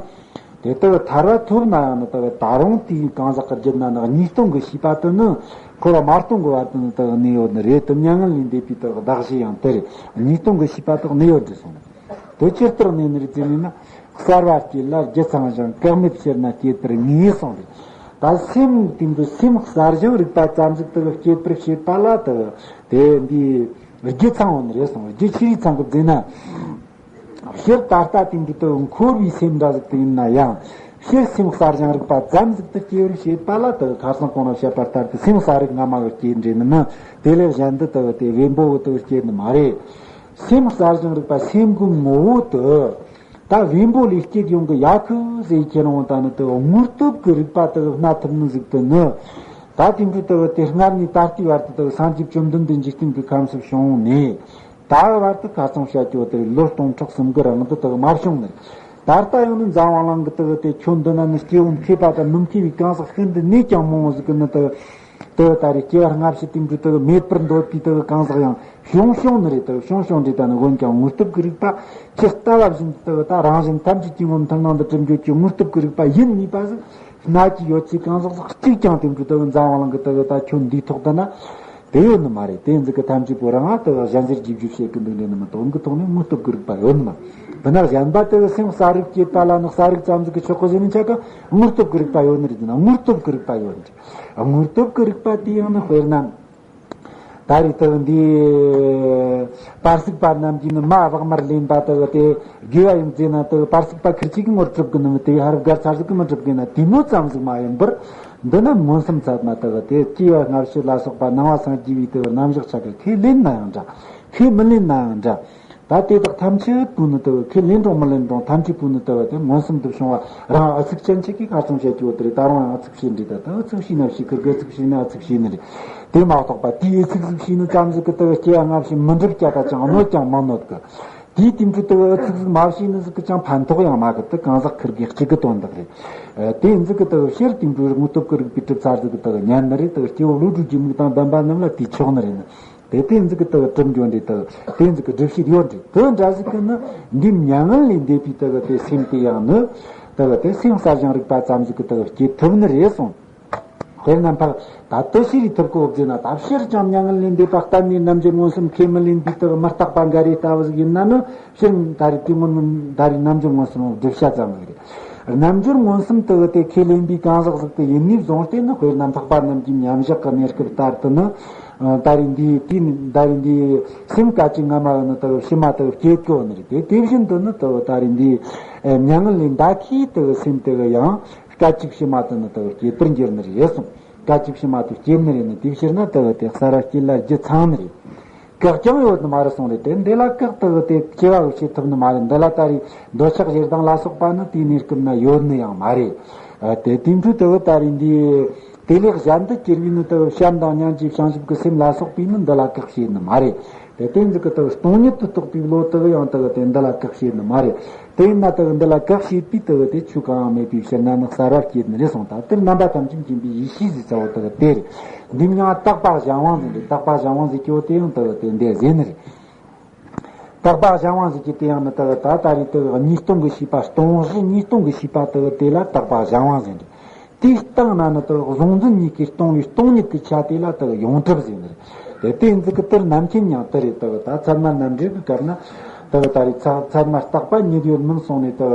དེ་ལྟར་ཐར་བ་ཐོབ་ན་ཡང་ནི་དེ་ད་རུང་དེའི་གང་ཟག་གི་རྒྱུད་ན་ནི་གཉིས་སྟོང་གི་ཤེས་པ་དེ་ནི་འཁོར་བ་མ་སྟོང་གི་བར་དུ་ནི་དེ་གནས་ཡོད་ནི་རེད། དེ་མྱ་ངན་ལས་འདས་པའི་དེ་གདགས་གཞི་ཡང་དེ་རེད། གཉིས་སྟོང་གི་ཤེས་པ་དེ་གནས་ཡོད་འདྲ་སོང་ནི། དེ་ཇི་ལྟར་གནས་ནི་རེད་ཟེར་ནས་ན། གསར་བ་སྐྱེ་ལ་རྒྱུ་ཚང་ཞིང་། བཀག་མེད་སྤྱིར་ན་སྐྱེད་པར་ངེས་གསུངས་རེད། ད་སེམས་དེ་འདི་སེམས་གསར་བཞེངས་རིག་པ་ཙམ་ཞིག་དེ་སྐྱེད་པར་བྱེད་པ་ལ་དེ་དེ་འདི་རྒྱུ་ཚང་བ་ནི་རེད་གསུངས། རྒྱུ་ཆི་རིགས་ཚང་གི་ཟེར་ན། སྤྱིར་ད་ལྟ་དེ་འདི་དུ་འཁོར་བའི་སེམས་འདྲ་ཟིག་དེ་ཡིན་ན་ཡང་ སྤྱིར་སེམས་གསལ་བྱང་རིག་པ་ཙམ་ཟིག་ཏུ་སྐྱེ་བར་བྱེད་པ་ལ་དེ་ཁ་སང་གོང་ལ་བཤད་པ་ལྟར་དུ་སེམས་གསལ་རིག་སྔ་མ་གི་སྐྱེ་འདྲེ་ནི་ནི་དེ་ལས་གཞན་དུ་དེ་དེ་བེམ་པོ་གི་དེ་སྐྱེ་ནི་མ་རེད། སེམས་གསལ་བྱང་རིག་པ་སེམས་ཀྱི་ངོ་བོ་དེ་ད་བེམ་པོ་ལས་སྐྱེ་ཡོང་གི་ཡ་ཁུ་ཟེར་ཁྱེར་འོང་ད་ནི་དེ་དངོས་སྟོབས་ཀྱི་རིག་པ་དེ་སྣ་ཐུབ་ནི་ཟིག་ཏུ་ནི་ད་དེ་འདྲ་དེ་དེ་སྔར་ནས་ད་ལྟའི་བར་དུ་དེ་སངས་རྒྱས་བཅོམ་ལྡན་འདས་འཇིག་རྟེན་གྱི་ཁམས་སུ་བྱུང་ནས། ད་བར་དུ་ཁ་སང་བཤད་རྒྱུ་དེ་ལོ་སྟོང་ཕྲག་གསུམ་གི་རིང་དུ་དག་མ་བྱུང་ནས། ད་ལྟ་ཡང་ནི་འཛམ་བུ་གླིང་གི་དག་དེ་ཁྱོན་འདི་ན་ནི་སྐྱེ་བོ་མཁས་པ་དང་མི་མཁས་པའི་གང་ཟག་ཤིན་ཏུ་ནས་ཀྱང་མང་བོ་ཟིག་གི་ནི་དག་དེ་ད་རེས་སྐྱེ་བ་སྔ་ཕྱི་དེ་འདྲ་དག་མེད་པར་འདོད་པའི་དག་གང་ཟག་ཡང་བྱུང་བྱུང་ནི་རེད། དག་བྱུང་བྱུང་རེད། ད་ནི་འོན་ཀྱང་དངོས་སྟོབས་ཀྱི་རིག་པ་ཇི་ལྟ་བ་བཞིན་དུ་དག་ད་རང་བཞིན་ཐམས་ཅད་ཀྱི་ངོ་མཐའ་ནང་དུ་གྲུབ་འགྱོད་ཀྱི་དངོས་སྟོབས་ཀྱི་རིག་པ་ཡིན་ནུས་པ་ཟིག་སྣ་གཅིག་ཡོད་ཚད་གང་ཟག་ཟིག་གཅིག་ཀྱང་དེ་འདྲ་དག་འཛམ་བུ་གླིང་གི་དག་ད་ཁྱོན་འདིའི་ཐོག་ཏུ་ན། དེ་ཡོད་ནི་མ་རེད། དེ་ཟིག་གི་ཐམས་ཅད་པོ་རང་ཨ་དེ་གཞན་ཟེར་རྒྱུ་རྒྱུ་བྱེད་ཀྱི་འདུག་འདྲེ་ནི་མི་དོན་གི་ཐོག་ནས་དངོས་སྟོབས་ཀྱི་རིག་པ་ཡོད་ནི་མ། དེ་ན་གཞན་པ་དེ་གི་སེམས་གསལ་རིག་སྐྱེས་པ་ལ་ནི་གསལ་རིག་ཙམ་ཟིག་གི་ཆོག་གི་ཟེར་ནི་ཆ་ག་དངོས་སྟོབས་ཀྱི་རིག་པ་ཡོད་ནི་རེད། ན་དངོས་སྟོབས་ཀྱི་རིག་པ་ཡོད་ནི་རེད། དངོས་སྟོབས་ཀྱི་རིག་པ་དེ་ཡང་ནི་དཔེར་ན། ད་རེས་དེ་འདི་པར་སིག་པ་རྣམས་ཀྱིས་ནི་མ་བག་མར་ལེན་པ་དེ་གི་དེ་དགེ་བ་ཡིན་ཟེར་ན་དེ་གི་པར་སིག་པ་ཁིར་ཆིག་གི་ངོར་གྲུབ་གི་ནི་མི་དེ་བས་ཧར་བགར་ཚར་ཟིག་གི་མི་གྲུབ་གི་ན་དེ་མོ་ཙམ་ཟིག་མ་ཡིན་པར། འདི་ནི་མངོན་སུམ་ཚད་མ་དག་དེ་སྐྱེ་བ་སྔ་ཕྱི་ལ་སོགས་པ་སྣང་བ་སངས་རྒྱས་པའི་དེ་རྣམ་གཞག་ཆ་ག་ཁས་ལེན་ན་ཡང་འདྲ། ཁས་མི་ལེན་ན་ཡང་འདྲ། ད་དེ་དག་ཐམས་ཅད་པོ་ནི་དེ་ཁས་ལེན་རུང་མི་ལེན་རུང་ཐམས་ཅད་པོ་ནི་དེ་དེ་མངོན་སུམ་དུ་བྱུང་བ་རང་ཨུ་ཚུགས་ཅན་ཅིག་གིས་ཁ་ཚོན་བྱེད་རྒྱུ་དེ་རེད། ད་རུང་ཡང་ཨུ་ཚུགས་བྱས་འདྲི་ད་ད་ཨུ་ཚུགས་བྱས་ན་བྱས་ཁི་དགེ་ཚུགས་བྱས་ན་ཨུ་ཚུགས་བྱས་ནི་རེད། དེ་མ་གཏོགས་པ་དེའི་ཨུ་ཚུགས་ཟིག་བྱས་ནི་ཙམ་ཟིག་གི་དེ་སྐྱེ་བ་སྔ་ཕྱི་མི་འགྲུབ་ཀྱ་ད་ཅང་གནོད་ཀྱང་མི་གནོད་གི། དེའི་དེ་འཕྲོ་དུ་ཨུ་ཚུགས་ཟིག་མ་བྱས་ནི་ཟིག་གི་ཅང་ཕན་ཐོགས་ཡང་མ་གི། དེ་གང་ཟག་ཁིར་གི་གཅིག་གི་དོན་དག་རེད། ཨ། དེ་ཟིག་གི་དུ་ཕྱིར་དེ་འཕྲོ་དངོས་སྟོབས་ཀྱི་རིག་པའི་གྲུབ་ཚར་ཟིག་གི་དུ་ཉན་ནི་རེད། དུ་སྐྱེ་བོ་བློ་གྲོས་ཀྱི་མིག་དང་ལྡན་པ་རྣམས་ལ་དེ་ཆོག་ནི་རེད་ནི། དེ་དེ་ཟིག་གི་དུ་གྲུབ་འགྱོ་འདྲེ་དུ་དེ་ཟིག་གི་སྒྲུབ་བྱེད་ཡོད་འདྲེ་དུ་འདྲ་ཟིག་གི་ནི་འདི་མྱ་ངན་ལས་འདས་པའི་དུ་དེ་སེམས་དེ་ཡང་ནི་དུ་དེ་སེམས་གསལ་བྱང་རིག་པ་ཙམ་ཟིག་གི་དུ་སྐྱེ་ཐུབ་ནི་རེད་གསུངས། དཔེར་ན་ཕར་ད་ལྟ་ཤེས་རིག་ཐུབ་གོ་བཟླས་ན། ད་ཕྱིར་ཀྱང་མྱ་ངན་ལས་འདས་པ་གཏན་ནས་རྣལ་འབྱོར་མངོན་སུམ་ཁས་མི་ལེན་པའི་དག་མི་རྟག་པ་འགའ་རེ་ལྟ་བུ་ཟིག་ཡིན་ན་ནི་ཕྱིར་ད་རེས་དེ་སྔོན་ད་རེས་རྣལ་འབྱོར་མངོན་སུམ་བསྒྲུབ་བྱ་ཙམ་ཟིག་རེད། རྣལ་འབྱོར་མངོན་སུམ་དག་དེ་ཁས་ལེན་པའི་གང་ཟག་ཟིག་དེ་ཡིན་ནས་བཟུང་སྟེ་ནི་དཔེར་ན་འཕགས་པ་རྣམས་ཀྱི་མཉམ་བཞག་གི་གནས་སྐབས་ལྟར་དུ་ནི་ད་རེས་འདིའི་དུས་ནི་ད་རེས་འདིའི་སེམས་སྐད་ཅིག་སྔ་མ་ནི་དག་ཕྱི་མ་དག་སྐྱེ་དགོས་ནི་རེད། དེ་དེ་བཞིན་དུ་ནི་དག་ད་རེས་འདིའི་མྱ་ངན་ལས་འདའ་ཁའི་དག་སེམས་དག་ཡང་། སྐད་ཅིག་ཕྱི་མ་དུ་ནི་དག་སྐྱེ་བར་འགྱུར་ནི་རེད་གསུངས། སྐད་ཅིག་ཕྱི་མ་དུ་སྐྱེ་ནི་རེད་ནི་དེ་ཕྱིར་ན་དག་དེ་གསར་བ་སྐྱེ་ལ་རྒྱུ་ཚང་ནི་རེད། བཀག་ཀྱང་ཡོད་ནི་མ་རེད་གསུངས་རེད། དེ་འདི་ལ་བཀག་དག་དེ་སྐྱེ་བ་བྱེད་ཐུབ་ནི་མ་རེད། འདི་ལ་ད་རེས་འདོད་ཆགས་ཞེ་སྡང་ལ་སོགས་པ་ནི་དེའི་གནས་སྐབས་ན་ཡོད་ནི་ཡང་མ་རེད། ཨ། དེ་དེ་འཕྲོ་དག་ད་རེས་འདི་དེ་ལས་གཞན་དུ་གྱུར་བའི་ནི་དག་བྱམས་དང་སྙིང་རྗེ་བྱང་ཆུབ་ཀྱི་སེམས་ལ་སོགས་པས་ནི་འདི་ལ་བཀག་བྱེད་ནི་མ་རེད། དེ་དེ་ཟིག་གི་དག་སྟོང་ཉིད་དུ་རྟོགས་པའི་བློ་དག་ཡང་དག་དེ་འདི་ལ་བཀག་བྱེད་ནི་མ་རེད། དེ་ཡིན་ན་དག་འདི་ལ་བཀག་བྱེད་པའི་དག་དེ་ཆོས་གང་ཡང་མེད་པའི་ཕྱིར་ན་ནི་གསར་བ་སྐྱེས་ནི་རེད་གསུངས། ད་དེར་རྣམ་པ་ཐམས་ཅད་མཁྱེན་པའི་ཡེ་ཤེས་ཟེར་ཚ་བོ་དག་དེ་རེད། འདི་མྱང་བ་དག་པ་གཞན་དབང་ཟེར་འདི་དག་པ་གཞན་དབང་ཟེར་སྐྱེ་བོ་དེ་ཡང་དག་དེ་འདི་ཟེར་ནི་རེད། དག་པ་གཞན་དབང་ཟེར་གྱི་དེ་ཡང་ནི་དག་ད་ད་རེས་དག་གཉིས་སྟོང་གི་ཤེས་པ་སྟོང་གཞི་གཉིས་སྟོང་གི་ཤེས་པ་དག་དེ་ལ་དག་པ་གཞན་དབང་ཟེར་འདི། དེའི་སྟེང་ན་ནི་དག་གཟུང་འཛིན་གཉིས་ཀྱིས་སྟོང་བའི་སྟོང་ཉིད་ཀྱི་ཆ་དེ་ལ་དག་ཡོངས་གྲུབ་ཟེར་ནི་རེད། དེ་དེ་ཟིག་གི་དེར་རྣམ་མཁྱེན་ཡང་དེ་རེད། དག་ད་ཚད་མ་རྣམ་འགྲེལ་གྱི་སྐབས་ན་དག་ད་རེས་ཚད་ཚད་མ་རྟག་པ་ཉིད་ཡོད་མིན་གསུངས་ནས་དག་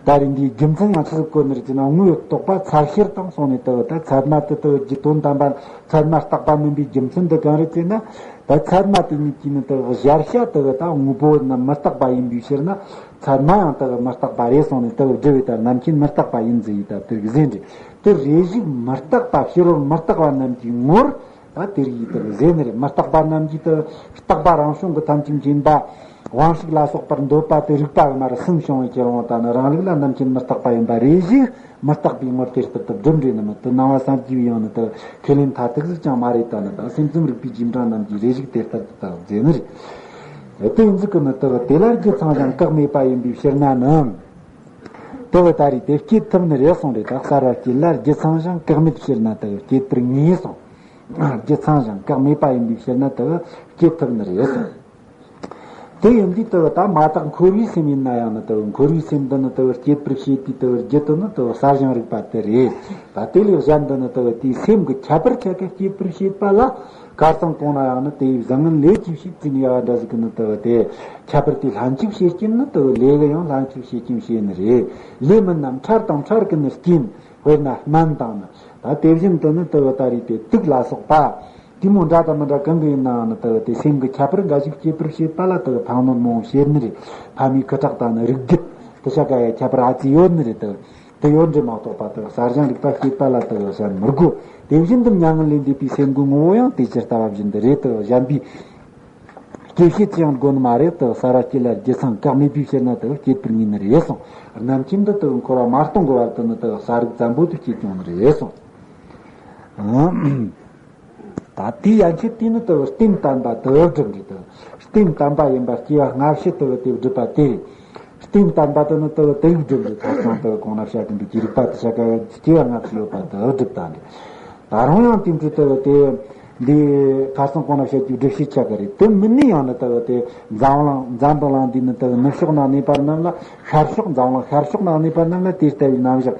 ད་རེས་འདིའི་རྒྱུ་མཚན་ཡང་ཆི་ཟིག་བཀོད་ནི་རེད་ཟེར་ན། དངོས་ཡོད་རྟོག་པ་ཚད་ཤེར་དང་གསུངས་ནས་དག་ད་ཚད་མ་དེ་དག་རྒྱུ་དོན་དམ་པ་ཚད་མ་རྟག་པ་མིན་པའི་རྒྱུ་མཚན་དེ་གང་རེད་ཟེར་ན། ད་ཚད་མ་དེ་ཉིད་ཀྱིས་ནི་དག་གཞལ་བྱ་དག་ད་དངོས་པོ་ནི་མི་རྟག་པ་ཡིན་པའི་ཕྱིར་ན། ཚད་མ་ཡང་དག་མི་རྟག་པ་རེད་གསུངས་ནས་དག་སྒྲུབ་པའི་ད་རྣམ་མཁྱེན་མི་རྟག་པ་ཡིན་ཟེར་ཡི་ད་དེར་གཟིགས་འདྲི། དེ་རེ་ཞིག་མི་རྟག་པ་ཕྱི་རོལ་མི་རྟག་པ་རྣམས་ཀྱི་ངོར་ད་དེར་ཡི་དག་ཟེར་ནི་རེད། མི་རྟག་པ་རྣམས་ཀྱིས་དེ་རྟག་པ་རང་བྱུང་གི་ཐམས་ཅད་མཁྱེན་པ་དབང་ཕྱུག་ལ་སོགས་པར་འདོད་པ་དེ་རིགས་པ་གི་མར་སུན་བྱུང་བའི་ཁྱེར་འོང་ད་ནི་རང་ལུགས་ལ་རྣམ་མཁྱེན་མི་རྟག་པ་ཡིན་པ་རེ་ཞིག་མི་རྟག་པའི་ངོར་དེ་ལྟར་དུ་སྒྲུབ་འདྲེ་ནི་མི་དེ་སྣང་བ་བསམ་གྱིས་པའི་ཡང་ནི་དེ་ཁས་ལེན་མཐའ་ཐུག་ཟིག་ཀྱང་མ་རེད། ད་ནི་ད་སེམས་ཙམ་རིག་པའི་རྗེས་འབྲང་རྣམས་ཀྱིས་རེ་ཞིག་དེ་ལྟར་དུ་དག་ཟེར་ནི་རེད། དེ་ཡིན་ཟིག་གི་ནི་དེ་དེ་ལ་རྒྱུ་ཚང་ཞིང་བཀག་མེད་པ་ཡིན་པའི་ཕྱིར་ན་ནི། དེ་བས་ད་རེས་དེ་སྐྱེད་ཐུབ་ནི་རེད་གསུངས་རེད། ད་གསར་བ་སྐྱེད་ལ་རྒྱུ་ཚང་ཞིང་བཀག་མེད་ཕྱིར་ན་དེ་སྐྱེད་པར་ངེས་གསུངས། རྒྱུ་ཚང་ཞིང་བཀག་མེད་པ་ཡིན་པའི་ཕྱིར་ན་དེ་སྐྱེད་ཐུབ་ནི་རེད་གསུངས། དེ་ཡིན་དུས་དེ་ད་མ་དག་འཁོར་བའི་སེམས་ཡིན་ན་ཡང་ནི་དེ་འཁོར་བའི་སེམས་འདི་ནི་དེ་སྐྱེད་པར་བྱེད་དུས་དེ་རྒྱུ་དེ་ནི་དེ་གསལ་ཞིང་རིག་པ་དེ་རེད། ད་དེ་ལས་གཞན་དུ་ནི་དེ་དེའི་སེམས་ཀྱི་ཁྱད་པར་ཆ་ག་སྐྱེད་པར་བྱེད་པ་ལ། ཁ་སང་གོང་ན་ཡང་ནི་དེའི་བཟང་ངན་ལས་ཀྱི་ཕྱིར་བརྩིས་ནས་ཡ་འདྲ་ཟིག་གི་ནི་དེ་དེ་ཁྱད་པར་དེ་ལྷན་ཅིག་བྱེད་རྐྱེན་ནི་དེ་ལས་ཀྱི་ཡང་ལྷན་ཅིག་བྱེད་རྐྱེན་བྱེད་ནི་རེད། ལས་མིན་ནམ་ཕྲལ་དང་ཕྲལ་གྱི་ནི་རྐྱེན། དཔེར་ན་སྨན་དང་ནི། ད་དེ་བཞིན་དུ་ནི་དེ་བ་ད་རེས་དེ་དུག་ལ་སོགས་པ། དེ་མོ་འདྲ་དང་མི་འདྲ་གང་གི་ཡིན་ནའང་ནི་དེ་བ་དེ་སེམས་ཀྱི་ཁྱད་པར་འགའ་ཞིག་སྐྱེད་པར་བྱེད་པ་ལ་དེ་བ་ཕན་གནོད་མང་བོ་བྱེད་ནི་རེད། ཕ་མའི་ཁུ་ཁྲག་དང་ནི་རིགས་རྒྱུད་དེ་ཆ་ག་ཡ་ཁྱད་པར་ཨ་ཙི་ཡོད་ནི་རེད་དེ། དེ་ཡོད་འདྲེ་མ་གཏོགས་པ་དེ་གསལ་བྱང་རིག་པ་ཤེས་པ་ལ་དེ་གཞན་མི་དགོས། དེ་བཞིན་དུ་མྱ་ངན་ལས་འདས་པའི་སེམས་ཀྱི་ངོ་བོ་ཡང་དེ་ཇི་ལྟ་བ་བཞིན་དུ་རེད། དེ་གཞན་པའི་སྐྱེ་བྱེད་ཅི་ཡང་དགོས་ནི་མ་རེད། དེ་ས་ར་སྐྱེ་ལ་རྒྱུ་ཚང་བཀག་མེད་པའི་ཕྱིར་ན་དེ་སྐྱེད་པར་ངེས་ནི་རེད་གསུངས། རྣམ་མཁྱེན་འདི་དེ་འཁོར་བ་མ་སྟོང་གི་བར་དུ་ནི་དེ་ས་རིག་ཙམ་པོ་དེ་སྐྱེད་ཀྱང་ནི་རེད་གསུངས། ད་དེའི་ཡན་ཆད་དེ་ནི་དེ་རྟེན་བརྟན་པ་དེ་སྒྲུབ་འདྲི་དེ། རྟེན་བརྟན་པ་ཡིན་པ་སྐྱེ་བ་སྔ་ཕྱི་དེ་དེ་སྒྲུབ་པ་དེ། རྟེན་བརྟན་པ་དེ་ནི་དེ་དེ་སྒྲུབ་འདྲི། ཁ་སང་དེ་གོང་ན་བཤད་ཀྱི་འདུག་གི་རིག་པ་དེ་བྱ་དཀའ་བའི་སྐྱེ་བ་སྔ་ཕྱི་ཡོད་པ་དེ་སྒྲུབ་ད་འདྲི། ད་རུང་ཡང་དེ་འདྲ་དེ་དེ་འདི་ཁ་སང་གོང་ན་བཤད་ཀྱི་སྒྲུབ་བྱེད་ཆ་ག་རེད། དེ་མིན་ནི་ཡང་ནི་དེ་དེ་འཛམ་གླིང་འཛམ་བུ་གླིང་འདི་ནི་དེ་ནུབ་ཕྱོགས་ན་གནས་པ་རྣམས་ལ་ཤར་ཕྱོགས། འཛམ་གླིང་ཤར་ཕྱོགས་ན་གནས་པ་རྣམས་ལ་དེ་ལྟ་བུའི་རྣམ་གཞག་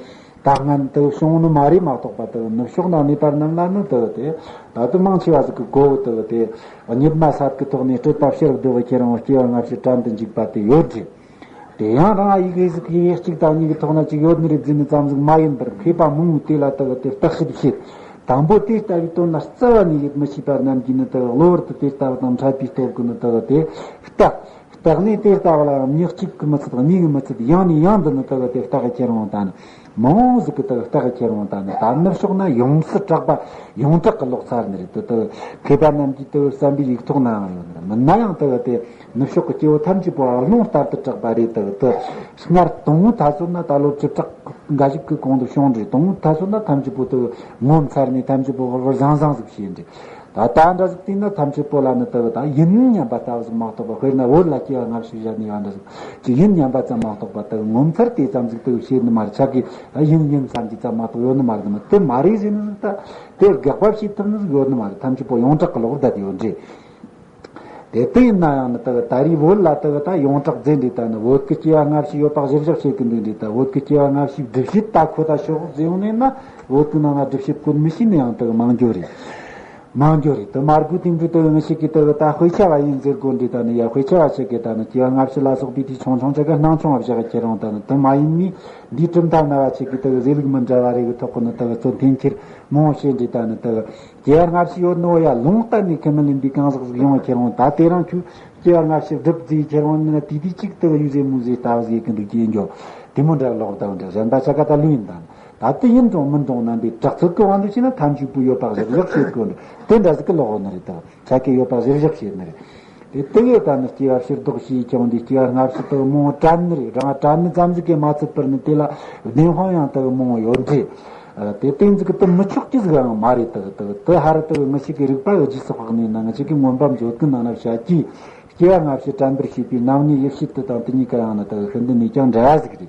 ད་སྔ་དུ་བྱུང་ནི་མ་རེད་མ་གཏོགས་པ་དུ་ནུབ་ཕྱོགས་ན་གནས་པ་རྣམས་ལ་ནི་དུ་དེ་ད་དུ་མང་ཆེ་བ་ཟིག་གི་གོ་བོ་དུ་དེ་གཉིད་མ་སད་ཀྱི་ཐོག་ནས་སྤྲོས་པ་ཕྱིར་ལྡོག་གི་ཁྱེད་རང་སྐྱེ་བ་སྔ་ཕྱི་དྲན་དུ་འཇུག་པ་དེ་ཡོད་རེད། དེ་ཡང་རང་ཡི་གེ་ཟིག་གི་གཅིག་དང་གཉིས་ཀྱི་ཐོག་ན་ཅིག་ཡོད་ནི་རེད་བརྫིས་ནི་ཙམ་ཟིག་མ་ཡིན་པར་མཁས་པ་མང་བོས་དེ་ལ་དུ་དེ་བརྟག་ཞིབ་བྱེད། དང་པོ་དེ་ལྟ་བུའི་དོན་ལ་རྩ་བ་ནས་ཡིད་མི་ཆེས་པ་རྣམས་ཀྱིས་ནི་དུ་གློ་བུར་དུ་དེ་ལྟ་བུ་དང་འཕྲད་པའི་སྟོབས་ཀྱིས་ནི་དུ་དེ་བརྟག་བརྟགས་ནས་དེ་ལྟ་བུ་ལ་ཡང་མྱི་གཅིག་གིས་མི་ཚད་གཉིས་ཀྱིས་མི་ཚད་ཡང་ནས་ཡང་དུ་ནི་དེ་གི་དེ་བརྟག་གི་ཁྱེར་འོང་ད་ནི་མང་ཟིག་གིས་དེ་གི་བརྟག་གི་ཁྱེར་འོང་ད་ནི་ད་ནུབ་ཕྱོགས་ན་ཡོངས་སུ་གྲགས་པ་ཡོངས་གྲགས་ཀྱི་ལོག་ཚར་ནི་རེད། དེ་དེ་གི་མཁས་པ་རྣམས་ཀྱིས་དེ་གི་བསམ་པའི་ཡིག་ཐོག་ན་ཡང་ཡོད་ནི་རེད། མིན་ན་ཡང་དེ་གི་དེ་ནུབ་ཕྱོགས་ཀྱི་སྐྱེ་བོ་ཐམས་ཅད་པོ་རླུང་ལྟར་དུ་གྲགས་པ་རེད། དེ་གི་དེ་སྔར་དང་པོ་ད་ཚོད་ན་ད་ལོ་བཅུ་ཕྲག་འགའ་ཞིག་གི་གོང་དུ་བྱུང་རེད། དང་པོ་ད་ཚོད་ན་ཐམས་ཅད་པོ་དེ་གི་ངོ་མཚར་ནས་ཐམས་ཅད་པོ་ཧོར་ཧོར་ཟང་ཟང་ཟིག་བྱས་རེད། ད་ལྟ་འདྲ་ཟིག་བལྟས་ན་ཐམས་ཅད་པོ་ལ་ནི་དེ་གི་ད་ཡིན་སྙམ་པ་ལྟ་བུ་ཟིག་མ་གཏོགས་པ། དཔེར་ན་བོད་ལ་སྐྱེ་བ་སྔ་ཕྱི་བཞག་ནས་ཡང་འདྲ་ཟིག་ཅིག་ཡིན་སྙམ་པ་ཙམ་མ་གཏོགས་པ་དེ་གི་ངོ་མཚར་དེ་ཙམ་ཟིག་དེ་གི་བྱེད་ནི་མ་རེད། ཆ་གི་ཡིན་ཡིན་བསམ་གྱི་ཙམ་མ་གཏོགས་ཡོད་ནི་མ་རེད། ནི་དེ་མ་རེད་ཟེར་ནི་ཟིག་ད་དེ་དགག་པ་བྱེད་ཐུབ་ནི་ཟིག་ཡོད་ནི་མ་རེད། ཐམས་ཅད་པོ་ཡོངས་གྲགས་ཀྱི་ལོག་བསྡད་ཡོད་འདྲ། དེ་ལྟ་ཡིན་ན་ཡང་ནི་དེ་གི་ད་རེས་བོད་ལ་དེ་གི་ད་ཡོངས་གྲགས་མཛད་འདི་ད་ནི་བོད་ཀྱི་སྐྱེ་བ་སྔ་ཕྱི་ཡོད་པ་གཞིར་བཞག་བྱེད་ཀྱི་འདུག་འདི་ད་བོད་ཀྱི་སྐྱེ་བ་སྔ་ཕྱིའི་སྒྲུབ་བྱེད་ད་ཁོ་ད་ཤོག་ཟེར་ཡོང་ནས་ན། བོད་ཀྱི་ནང་ན་སྒྲུབ་བྱེད་བཀོད་མི་ཤེས་ནི་ཡང་དེ་གི་མང་རྒྱུ་རེད། མང་རྒྱུ་རེད། དེ་མ་དགོས་དེ་འདྲ་དེ་གི་ངི་ཞིག་གིས་དེ་གི་ད་དཔེ་ཆ་བ་ཡིན་ཟེར་དགོས་འདི་ད་ནི་ཡ་དཔེ་ཆ་བ་ཞིག་གིས་ད་ནི་སྐྱེ་བ་སྔ་ཕྱི་ལ་སོགས་པའི་དེ་ཆུང་ཆུང་ཆ་ག་སྣང་ཆུང་བ་བཞག་གི་ཁྱེར་འོང་ད་ནི་དེ་མ་ཡིན་ནི་འདི་གྲུབ་མཐའ་སྨྲ་བ་ཞིག་གིས་དེ་གི་ཟེར་ལུགས་མི་འདྲ་བ་རེ་གི་ཐོག་གི་ནི་དེ་གི་ཚོད་འཐེན་ཁྱེར་མང་བོ་བྱེད་འདི་ད་ནི་དེ་གི་སྐྱེ་བ་སྔ་ཕྱི་ཡོད་ནོ་ཡ་ལུང་བསྟན་ནས་ཁས་མི་ལེན་པའི་གང་ཟག་ཟིག་ཡོང་བ་ཁྱེར་འོང་། ད་དེ་རང་ཁྱོད་སྐྱེ་བ་སྔ་ཕྱི་སྒྲུབ་རྩིས་ཁྱེར་འོང་ནི་ན་དེ་དུས་གཅིག་ཏུ་ཡུལ་ཟེར་མུ་ཟེར་ལྟ་བུ་ཟིག་གི་འདུག་རྒྱུ་ཡིན་རྒྱུ། དེ་མོ་འདྲ་ལོག་ལྟ་བུ་འདྲ་གཞན་པ་ཆ་ག་ད་ལུས་ཡིན་དང་། ད་དེ་ཡིན་རུང་མིན་རུང་རྣམ་པའི་དྲག་རྩལ་གྱི་དབང་དུ་བྱས་ན་ཐམས་ཅད་པོ་ཡོད་པ་གཞིར་བཞག་བྱེད་དགོས་འདུག་དེ་འདྲ་ཟིག་གི་ལོག་ནི་རེད། ད་ཆ་ག་ཡོད་པ་གཞིར་བཞག་བྱེད་ནི་རེད། དེ་དེ་ཡོད་ད་ནི་སྐྱེ་བ་ཕྱིར་ལྡོག་བྱས་ཀྱང་འདི་སྐྱེ་བ་སྔ་ཕྱི་དག་མང་བོ་དྲན་ནི་རེད། རང་དྲན་ནི་ཙམ་ཟིག་གིས་མ་ཚད་པར་ནི་དེ་ལ་བདེན་དཔང་ཡང་དག་མང་བོ་ཡོད་འདྲ། དེ་སྟེང་ཟིག་གི་དེ་མི་ཆོག་རྒྱུ་ཟིག་ཡང་མ་རེད། དག་དག་དེ་ཧ་ར་དག་ངི་ཞིག་གི་རིག་པ་ཡོད་རྒྱུ་སོགས་ནས་ན་ངི་ཞིག་གི་མངོན་པ་མཛོད་ཀུན་ནང་ན་བཤད་ཀྱི་སྐྱེ་བ་སྔ་ཕྱི་དྲན་པར་བྱེད་པའི་རྣམ་དབྱེ་ཡེ་ཤེས་དེ་དང་དེ་གཉིས་ཀ་ཡང་ནི་དག་ཤིན་ཏུ་ནས་ཀྱང་འདྲ་བ་ཟིག་རེད།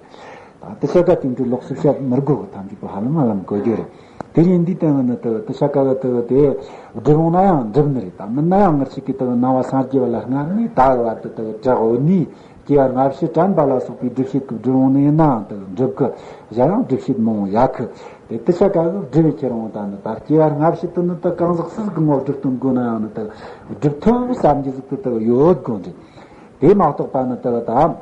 ད་དེ་ཆ་ག་དེ་འདྲའི་ལོགས་སུ་བཤད་མི་དགོས་གི་ཐམས་ཅད་པོ་ཧ་ལམ་ཧ་ལམ་གོ་རྒྱུ་རེད། དེ་ཡིན་དུས་དེ་ནི་དེ་དེ་ཆ་ག་གི་དེ་དེ་སྒྲུབ་འོང་ན་ཡང་འགྲུབ་ནི་རེད། ད་མིན་ན་ཡང་ངི་ཞིག་གི་དེ་སྣང་བ་སངས་རྒྱས་པ་ལ་སྔར་ནས་ད་བར་དུ་དེ་དྲག་འོ་ནི་སྐྱེ་བ་སྔ་ཕྱི་དྲན་པ་ལ་སོགས་པའི་སྒྲུབ་བྱེད་ཀྱི་སྒྲུབ་འོང་ནི་ཡིན་ནའང་དེ་འགྲུབ་གི། གཞན་ཡང་སྒྲུབ་བྱེད་མང་བོ་ཡོད་གི། དེ་དེ་ཆ་ག་གི་སྒྲུབ་པའི་ཁྱེར་འོང་ད་ནི་ད་སྐྱེ་བ་སྔ་ཕྱི་དེ་ནི་དེ་གང་ཟག་སུ་ཟིག་གི་ངོ་སྒྲུབ་སྟོན་དགོས་ན་ཡང་ནི་དེ་སྒྲུབ་ཐུབ་བསམ་རྒྱུ་ཟིག་དེ་དེ་ཡོད་དགོས་འདྲ། དེ་མ་གཏོགས་པ་ནི་དེ་ད།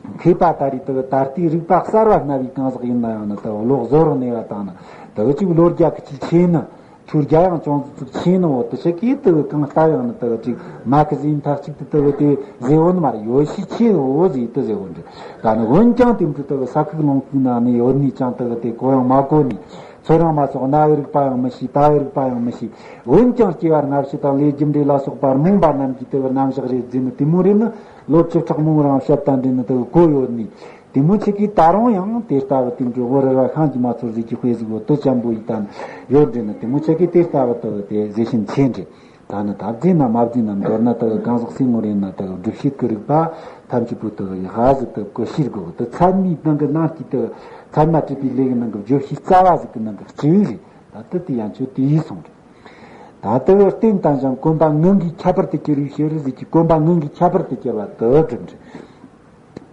མཁས་པ་ད་རེས་དེ་ད་ལྟའི་རིག་པ་གསར་བ་སྨྲ་བའི་གང་ཟག་ཡིན་ན་ཡང་ནི་དེ་བློ་གཟོ་རུ་གནས་པ་དང་ནི་དེ་གཅིག་བློ་རྒྱ་གི་ཅིག་ཆེ་ནི་ཆུ་རྒྱ་ཡང་ཅུང་ཙིག་ཆེ་ནི་འོ་དེ་ཆ་གིས་དེ་གང་ལྟ་ཡང་ནི་དེ་ཅིག་མ་གི་ཟིན་ཐག་ཅིག་ཏུ་དེ་དེ་ཟེར་བོ་ནི་མ་རེད། ཡོད་ཤས་ཆེ་འོ་ཟིག་དེ་ཟེར་བོ་འདྲ། ད་ནི་འོན་ཀྱང་དེ་འདྲ་དེ་ས་ཁུག་ལུང་ཁུག་ནང་ནས་ཡོད་ནི་ཅང་དེ་དེ་གོ་ཡང་མ་གོ་ནི། ཚོ་རང་མ་སོགས་སྣ་བའི་རིག་པ་ཡང་མི་ཤེས། ལྟ་བའི་རིག་པ་ཡང་མི་ཤེས། འོན་ཀྱང་སྐྱེ་བ་སྔ་ཕྱི་དང་ལས་རྒྱུ་འབྲས་ལ་སོགས་པ་རྨོངས་པ་རྣམས་ཀྱི་དེ་བའི་རྣམ་གཞག་རེད་ཟེར་ནི་དེ་མོ་རེད་ནི། ལོ་བཅུ་ཕྲག་མང་རིང་བཤད་དང་འདྲེས་ནི་དེ་གོ་ཡོད་ནི། དེ་མོ་ཆེ་གིས་ད་རུང་ཡང་དེ་ལྟ་བུ་དེ་འདྲའི་བོ་རེ་བ་ཤང་གི་མ་ཚོར་ཟིག་གི་དཔེ་ཟིག་བོ་དེ་ཅན་པོ་ཡིན་དང་ཡོད་འདྲེས་ནི། དེ་མོ་ཆེ་གིས་དེ་ལྟ་བུ་དེ་དེ་ཟེར་ཤིན་ཆེ་འདྲེ། ད་ནི་ད་བརྫིས་ན་མ་བརྫིས་ན་མདོར་ན་དེ་གང་ཟག་སེམས་ངོ་རེ་ན་དེ་སྒྲུབ་བྱེད་ཀྱི་རིག་པ་ཐམས་ཅད་པོ་དེ་ཡི་ཧ་ཟིག་དེ་གོ་ཤེས་དགོས། དེ་ཚད་མའི་ནང་གི་ནང་གི་དེ་ཚད་མ་གྲུབ་པའི་ལས་ཀྱི་ནང་གི་བརྗོད་བྱའི་རྩ་བ་ཟིག་གི་ནང་གི་གཙོ་བོ་རེད། ད་དེ་དེ་ཡང་ཆོས་དེ་ཡིས་སོང་རེད། ད་དེ་རྟེན་དང་ཞིང་གོམས་པ་ངང་གིས་ཁྱད་པར་དུ་གྱུར་བའི་ཕྱིར་ཟིག་གི་གོམས་པ་ངང་གིས་ཁྱད་པར་དུ་གྱུར་བ་དེ་སྒྲུབ་འདྲེ།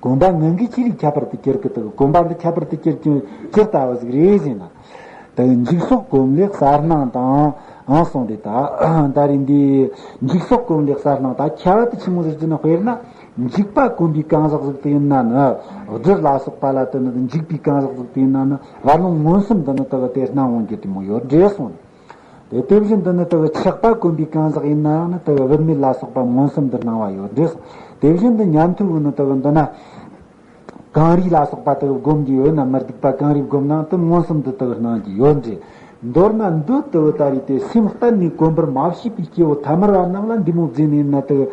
གོམས་པ་ངང་གིས་ཅི་རིགས་ཁྱད་པར་དུ་གྱུར་གི་དེ་གོམས་པ་འདི་ཁྱད་པར་དུ་གྱུར་གྱི་ཇི་ལྟ་བ་ཟིག་རེད་ཟེར་ན། དེ་འཇིག་སོགས་གོམས་ལས་གསལ་སྣང་དང་ཨང་སོང་རེད། ད་ད་རེས་འདི་འཇིག་སོགས་གོམས་ལས་གསལ་སྣང་ད་ཁྱད་པར་དུ་ཆི་མོ་ཟིག་ཟེར་ན། དཔེར་ན་འཇིག་པ་གོམས་པའི་གང་ཟག་ཟིག་དེ་ཡིན་ན་ནི་སྦྲུལ་ལ་སོགས་པ་ལ་དེ་ནི་འཇིག་པའི་གང་ཟག་ཟིག་དེ་ཡིན་ན་ནི་ར་ལུང་མངོན་སུམ་དུ་ནི་དེ་གི་དེ་སྣང་འོང་རྒྱུ་དེ་མོ་ཡོད་རེད་གསུངས། དེ་དེ་བཞིན་དུ་ནི་དེ་གི་ཆགས་པ་གོམས་པའི་གང་ཟག་ཡིན་ན་ཡང་ནི་དེ་གི་བུད་མེད་ལ་སོགས་པ་མངོན་སུམ་དུ་སྣང་བ་ཡོད་རེད། དེ་བཞིན་དུ་ཉན་ཐོས་ཀྱི་ནི་དེ་གི་འདི་ན་ གངས་རི་ལ་སོགས་པ་དག་བསྒོམ་རྒྱུ་ཡོད་ན། མི་སྡིག་པ་གངས་རི་བསྒོམ་ནའང་དེ་མངོན་སུམ་དུ་དག་སྣང་རྒྱུ་ཡོད་འདྲ། མདོར་ན་འདི་དག་ད་རེས་དེ་སེམས་གཏན་ནས་གོམས་པར་མ་བྱས་པའི་སྐྱེ་བོ་ཐ་མལ་བ་རྣམས་ལ་འདི་མོ་བཟླས་ནས་ན་དག་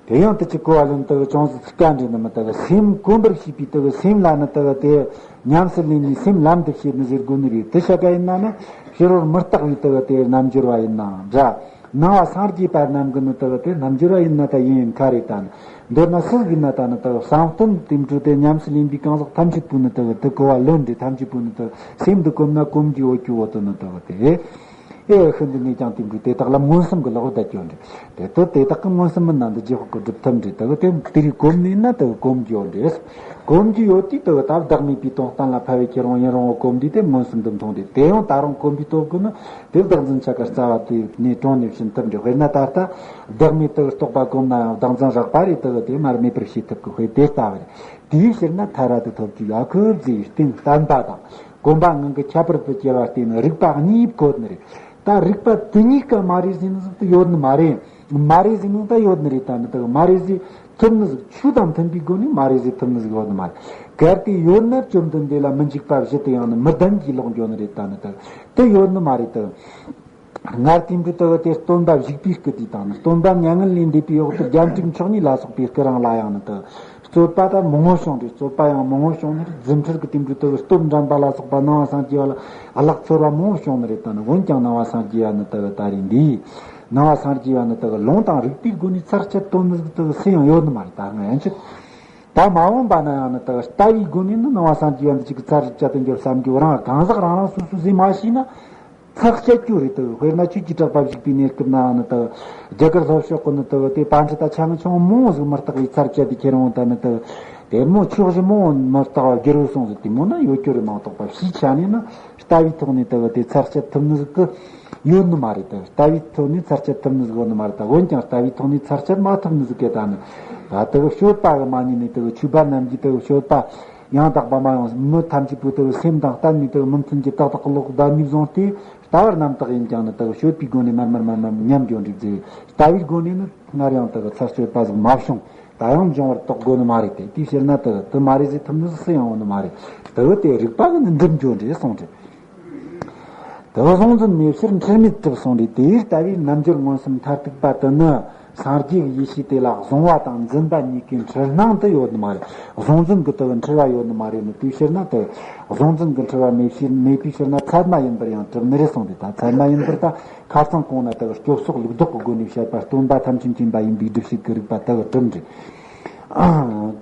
དེ་ཡང་དེ་ཅི་གོ་བ་ལོན་དག་ཅུང་ཟད་ཚིག་ཀ་འདྲ་ནི་མི་དག་སེམས་གོམས་པར་བྱས་པའི་དག་སེམས་ལ་ནི་དག་དེ་ཉམས་སུ་ལེན་ནས་སེམས་ལམ་དུ་བྱེད་ནི་ཟེར་དགོས་ནི་རེད། དེ་བྱ་ག་ཡིན་ན་ནི་ཕྱི་རོལ་མི་རྟག་པའི་དག་དེ་རྣལ་འབྱོར་བ་ཡིན་ནའང་འདྲ། ནང་བ་སངས་རྒྱས་པ་རྣམས་ཀྱི་ནི་དག་དེ་རྣལ་འབྱོར་བ་ཡིན་ན་ད་ཡིན་ཡིན་ཁ་རེད། ད་ནི་མདོར་ན་སུ་ཡིན་ན་ད་ནི་དག་བསམ་གཏན་དེ་འཕྲོ་དེ་ཉམས་སུ་ལེན་པའི་གང་ཟག་ཐམས་ཅད་པོ་ནི་དག་དེ་གོ་བ་ལོན་འདྲ། ཐམས་ཅད་པོ་ནི་དག་སེམས་འདི་གོམས་ན་གོམས་ཀྱི་འོ་ཀྱི་འོ་དོ་ནི་དག་དེ། ཨེ་ཤིན་ཏུ་ནས་ཀྱང་དེ་འཕྲོ་དེ་དག་ལ་མངོན་སུམ་གྱི་ལོག་ལྟ་སྐྱོན་འདྲ། དེ་དག་དེ་དག་གི་མངོན་སུམ་མིན་ན་འདི་རྗེས་དཔག་གི་སྒྲུབ་ཐབས་འདྲ། དག་དེ་དེ་རིགས་གོམས་ནས་ན་དག་གོམས་ཀྱི་འོ་འདྲ། གོམས་ཀྱི་འོ་དེ་དག་ད་བདག་མེད་པའི་དོན་གཏན་ལ་ཕབ་པའི་ཁྱེད་རང་ཡིན་རུང་འོ་གོམས་འདི་དེ་མངོན་སུམ་དུ་མཐོང་འདྲ། དེ་ཡང་ད་རུང་གོམས་པའི་སྟོབས་ཀྱིས་ནི་དེ་བདག་འཛིན་ཆ་ག་རྩ་བ་དེ་ནས་གྲོངས་ནས་ཕྱིན་ཐུབ་འདྲ། དཔེར་ན་ད་ལྟ་བདག་མེད་དག་རྟོགས་པ་གོམས་ན་ཡང་བདག་འཛིན་རགས་པ་རེ་དག་དེ་མར་མེད་པར་བྱེད་ཐུབ་ཀྱི་དཔེ་དེ་ལྟ་བུ་རེད། དེའི་ཕྱིར་ན་ཐ་ར་དུ་ཐོབ་ཀྱི་ཡ་ཁུ་རྫས་རྟེན་བརྟན་པ་དང་། གོམས་པ་ངང་གིས་ཁྱད་པར་དུ་སྐྱེ་བར་བརྟེན་རིགས་པ་གཉིས་བཀོད་ནི་རེད། ད་རིགས་པ་དེ་གཉིས་ཀ་མ་རེད་ཟེར་ནི་ཟིག་ཏུ་ཡོད་ནི་མ་རེད། མ་རེད་ཟེར་ནི་ད་ཡོད་ནི་རེད། ད་ནི་དག་མ་རེད་ཟེར་ཐུབ་ནི་ཟིག་ཆོས་དང་མཐུན་པའི་སྒོ་ནས་མ་རེད་ཟེར་ཐུབ་ནི་ཟིག་ཡོད་ནི་མ་རེད། གལ་ཏེ་ཡོད་ན་བཅོམ་ལྡན་འདས་ལ་མི་འཇིགས་པ་བཞི་དེ་ཡང་ནི་མི་ལྡན་གྱི་ལོག་འགྱོ་ནི་རེད། ད་ནི་དག་དེ་ཡོད་ནི་མ་རེད་དག་སྔར་དེ་འདྲ་ལྟ་བུ་དེ་སྟོན་པ་བཞུགས་པའི་སྐུ་དེ་དང་ནི། སྟོན་པ་མྱ་ངན་ལས་འདས་པའི་འོག་ཏུ་རྒྱལ་འབྲིང་མཆོག་གཉིས་ལ་སོགས་པའི་སྐུ་རིང་ལ་ཡང་ནི་དག་རྩོད་པ་ད་མང་བོ་བྱུང་རེད། རྩོད་པ་ཡང་མང་བོ་བྱུང་ནི་རེད། རྫུ་འཕྲུལ་གྱི་དེ་འདྲ་ལྟ་བུ་སྟོབས་འགྲན་པ་ལ་སོགས་པ་ནང་བ་སངས་རྒྱས་པ་ལ་གླགས་ཚོར་བ་མང་བོ་བྱུང་ནི་རེད། ད་ནི་འོན་ཀྱང་ནང་བ་སངས་རྒྱས་པ་ནི་དག་ད་རེས་འདི་ནང་བ་སངས་རྒྱས་པ་ནི་དག་ལུང་དང་རིགས་པའི་སྒོ་ནས་ཚར་གཅོད་སྟོན་ནི་ཟིག་དག་སུ་ཡང་ཡོད་ནི་མ་རེད། ད་སྔ་ཡན་ཆད་ད་མ་འོངས་པ་ན་ཡང་ནི་དག་ལྟ་བའི་སྒོ་ནས་ནི་ནང་བ་སངས་རྒྱས་པ་འདི་གཅིག་གི་ཚར་གཅོད་དུ་འགྱུར་བསམ་རྒྱུ་རང་གང་ཟག་རང་རང་སོ་སོ་ཟིག་མ་ཤེས་ན། ཚར་གཅོད་རྒྱུ་རེད་དོ། དཔེར་ན་ཆོས་ཀྱི་གྲགས་པ་བཞུགས་པའི་གནས་སྐབས་ནའང་ནི་དག་རྒྱ་གར་ལྷོ་ཕྱོགས་ཀྱི་ནི་དག་དེ་པཎ་ཌི་ཏ་ཆ་ཚང་མང་བོ་ཟིག་མི་རྟག་པའི་ཚར་གཅོད་དེ་ཁྱེར་འོང་། ད་ནི་དག་དེ་མོ་ཕྱོགས་བཞི་མང་བོ་མི་རྟག་པ་བསྒྱུར་བུད་སོང་ཟིག་དེ་མོ་ན་ཡོད་རྒྱུ་རེད་མ་གཏོགས་པ། ཕྱིའི་ཆ་ནས་ནི་ལྟ་བའི་ཐོག་ནས་དག་དེ་ཚར་གཅོད་ཐུབ་ནི་ཟིག་གི་ཡོད་ནི་མ་རེད། དག་ལྟ་བའི་ཐོག་ནས་ཚར་གཅོད་ཐུབ་ནི་ཟིག་ཡོད་ནི་མ་རེད། ད་འོན་ཀྱང་ལྟ་བའི་ཐོག་ནས་ཚར་གཅོད་མ་ཐུབ་ནི་ཟིག་གི་ད་ནི་ད་དག་སྤྱོད་པ་གི་མ་ཉིད་ནས་དག་ཆོས་པ་རྣམས་ཀྱིས་དག་སྤྱོད་པ་ཡང་དག་པ་མ་ཡིན་མི་ཐམས་ཅད་པོ་དག་སེམས་དང་གཏན་ནས་དག་མི་མཐུན་གྱི་ཏག་ཏག་གི་ལོག་ལྟ་ནས་བཟུང་སྟེ། ལྟ་བ་རྣམ་དག་ཡིན་ཀྱང་ནི་དག་སྤྱོད་པའི་སྒོ་ནས་མར་མར་མར་མར་ཉམས་འགྱོ་འགྲིག་ཟེར། ལྟ་བའི་སྒོ་ནས་ནི་སྔར་ཡང་དག་ཚར་གཅོད་པ་ཟིག་མ་བྱུང་། ད་ཡང་འབྱུང་བར་དོགས་དགོས་ནི་མ་རེད་དེ། དེའི་ཕྱིར་ན་དག་དེ་མ་རེད་ཟེར་ཐུབ་ནི་སུ་ཡང་ཡོང་ནི་མ་རེད། དག་དེ་རིགས་པ་གིས་ནི་འགྲུབ་འགྱོ་འདྲ་གསུངས་ཏེ། དག་གཟུང་འཛིན་མེད་ཕྱིར་འཁྲུལ་མེད་གྲུབ་གསུངས་ཏེ། དེ་ལྟ་བུའི་རྣལ་འབྱོར་མངོན་སུམ་མཐར་ཐུག་པ་དེ་ནི། སངས་རྒྱས་ཀྱི་ཡེ་ཤེས་དེ་ལ་གཟུང་བ་དང་འཛིན་པ་གཉིས་ཀའི་འཁྲུལ་སྣང་དུ་ཡོད་ནི་མ་རེད། གཟུང་འཛིན་གྱི་དེ་འཁྲུལ་བ་ཡོད་ནི་མ་རེད་ནི། དེའི་ཕྱིར་ན་དེ་གཟུང་འཛིན་གྱི་འཁྲུལ་བ་མེད་ཕྱིར་མེད་པའི་ཕྱིར་ན་ཚད་མ་ཡིན་པར་ཡང་གྲུབ་ནི་རེད་གསུངས་ཏེ། ད་ཚད་མ་ཡིན་པར་ད་ཁ་རྩང་གོང་ན་དེ་སྐྱོབ་སོགས་ལུགས་ལྡོག་གི་སྒོ་ནས་བཤད་པ་སྟོན་པ་ཐམས་ཅད་མཁྱེན་པ་ཡིན་པའི་སྒྲུབ་བྱེད་ཀྱི་རིགས་པ་དེ་གྲུབ་འདྲ། དེ་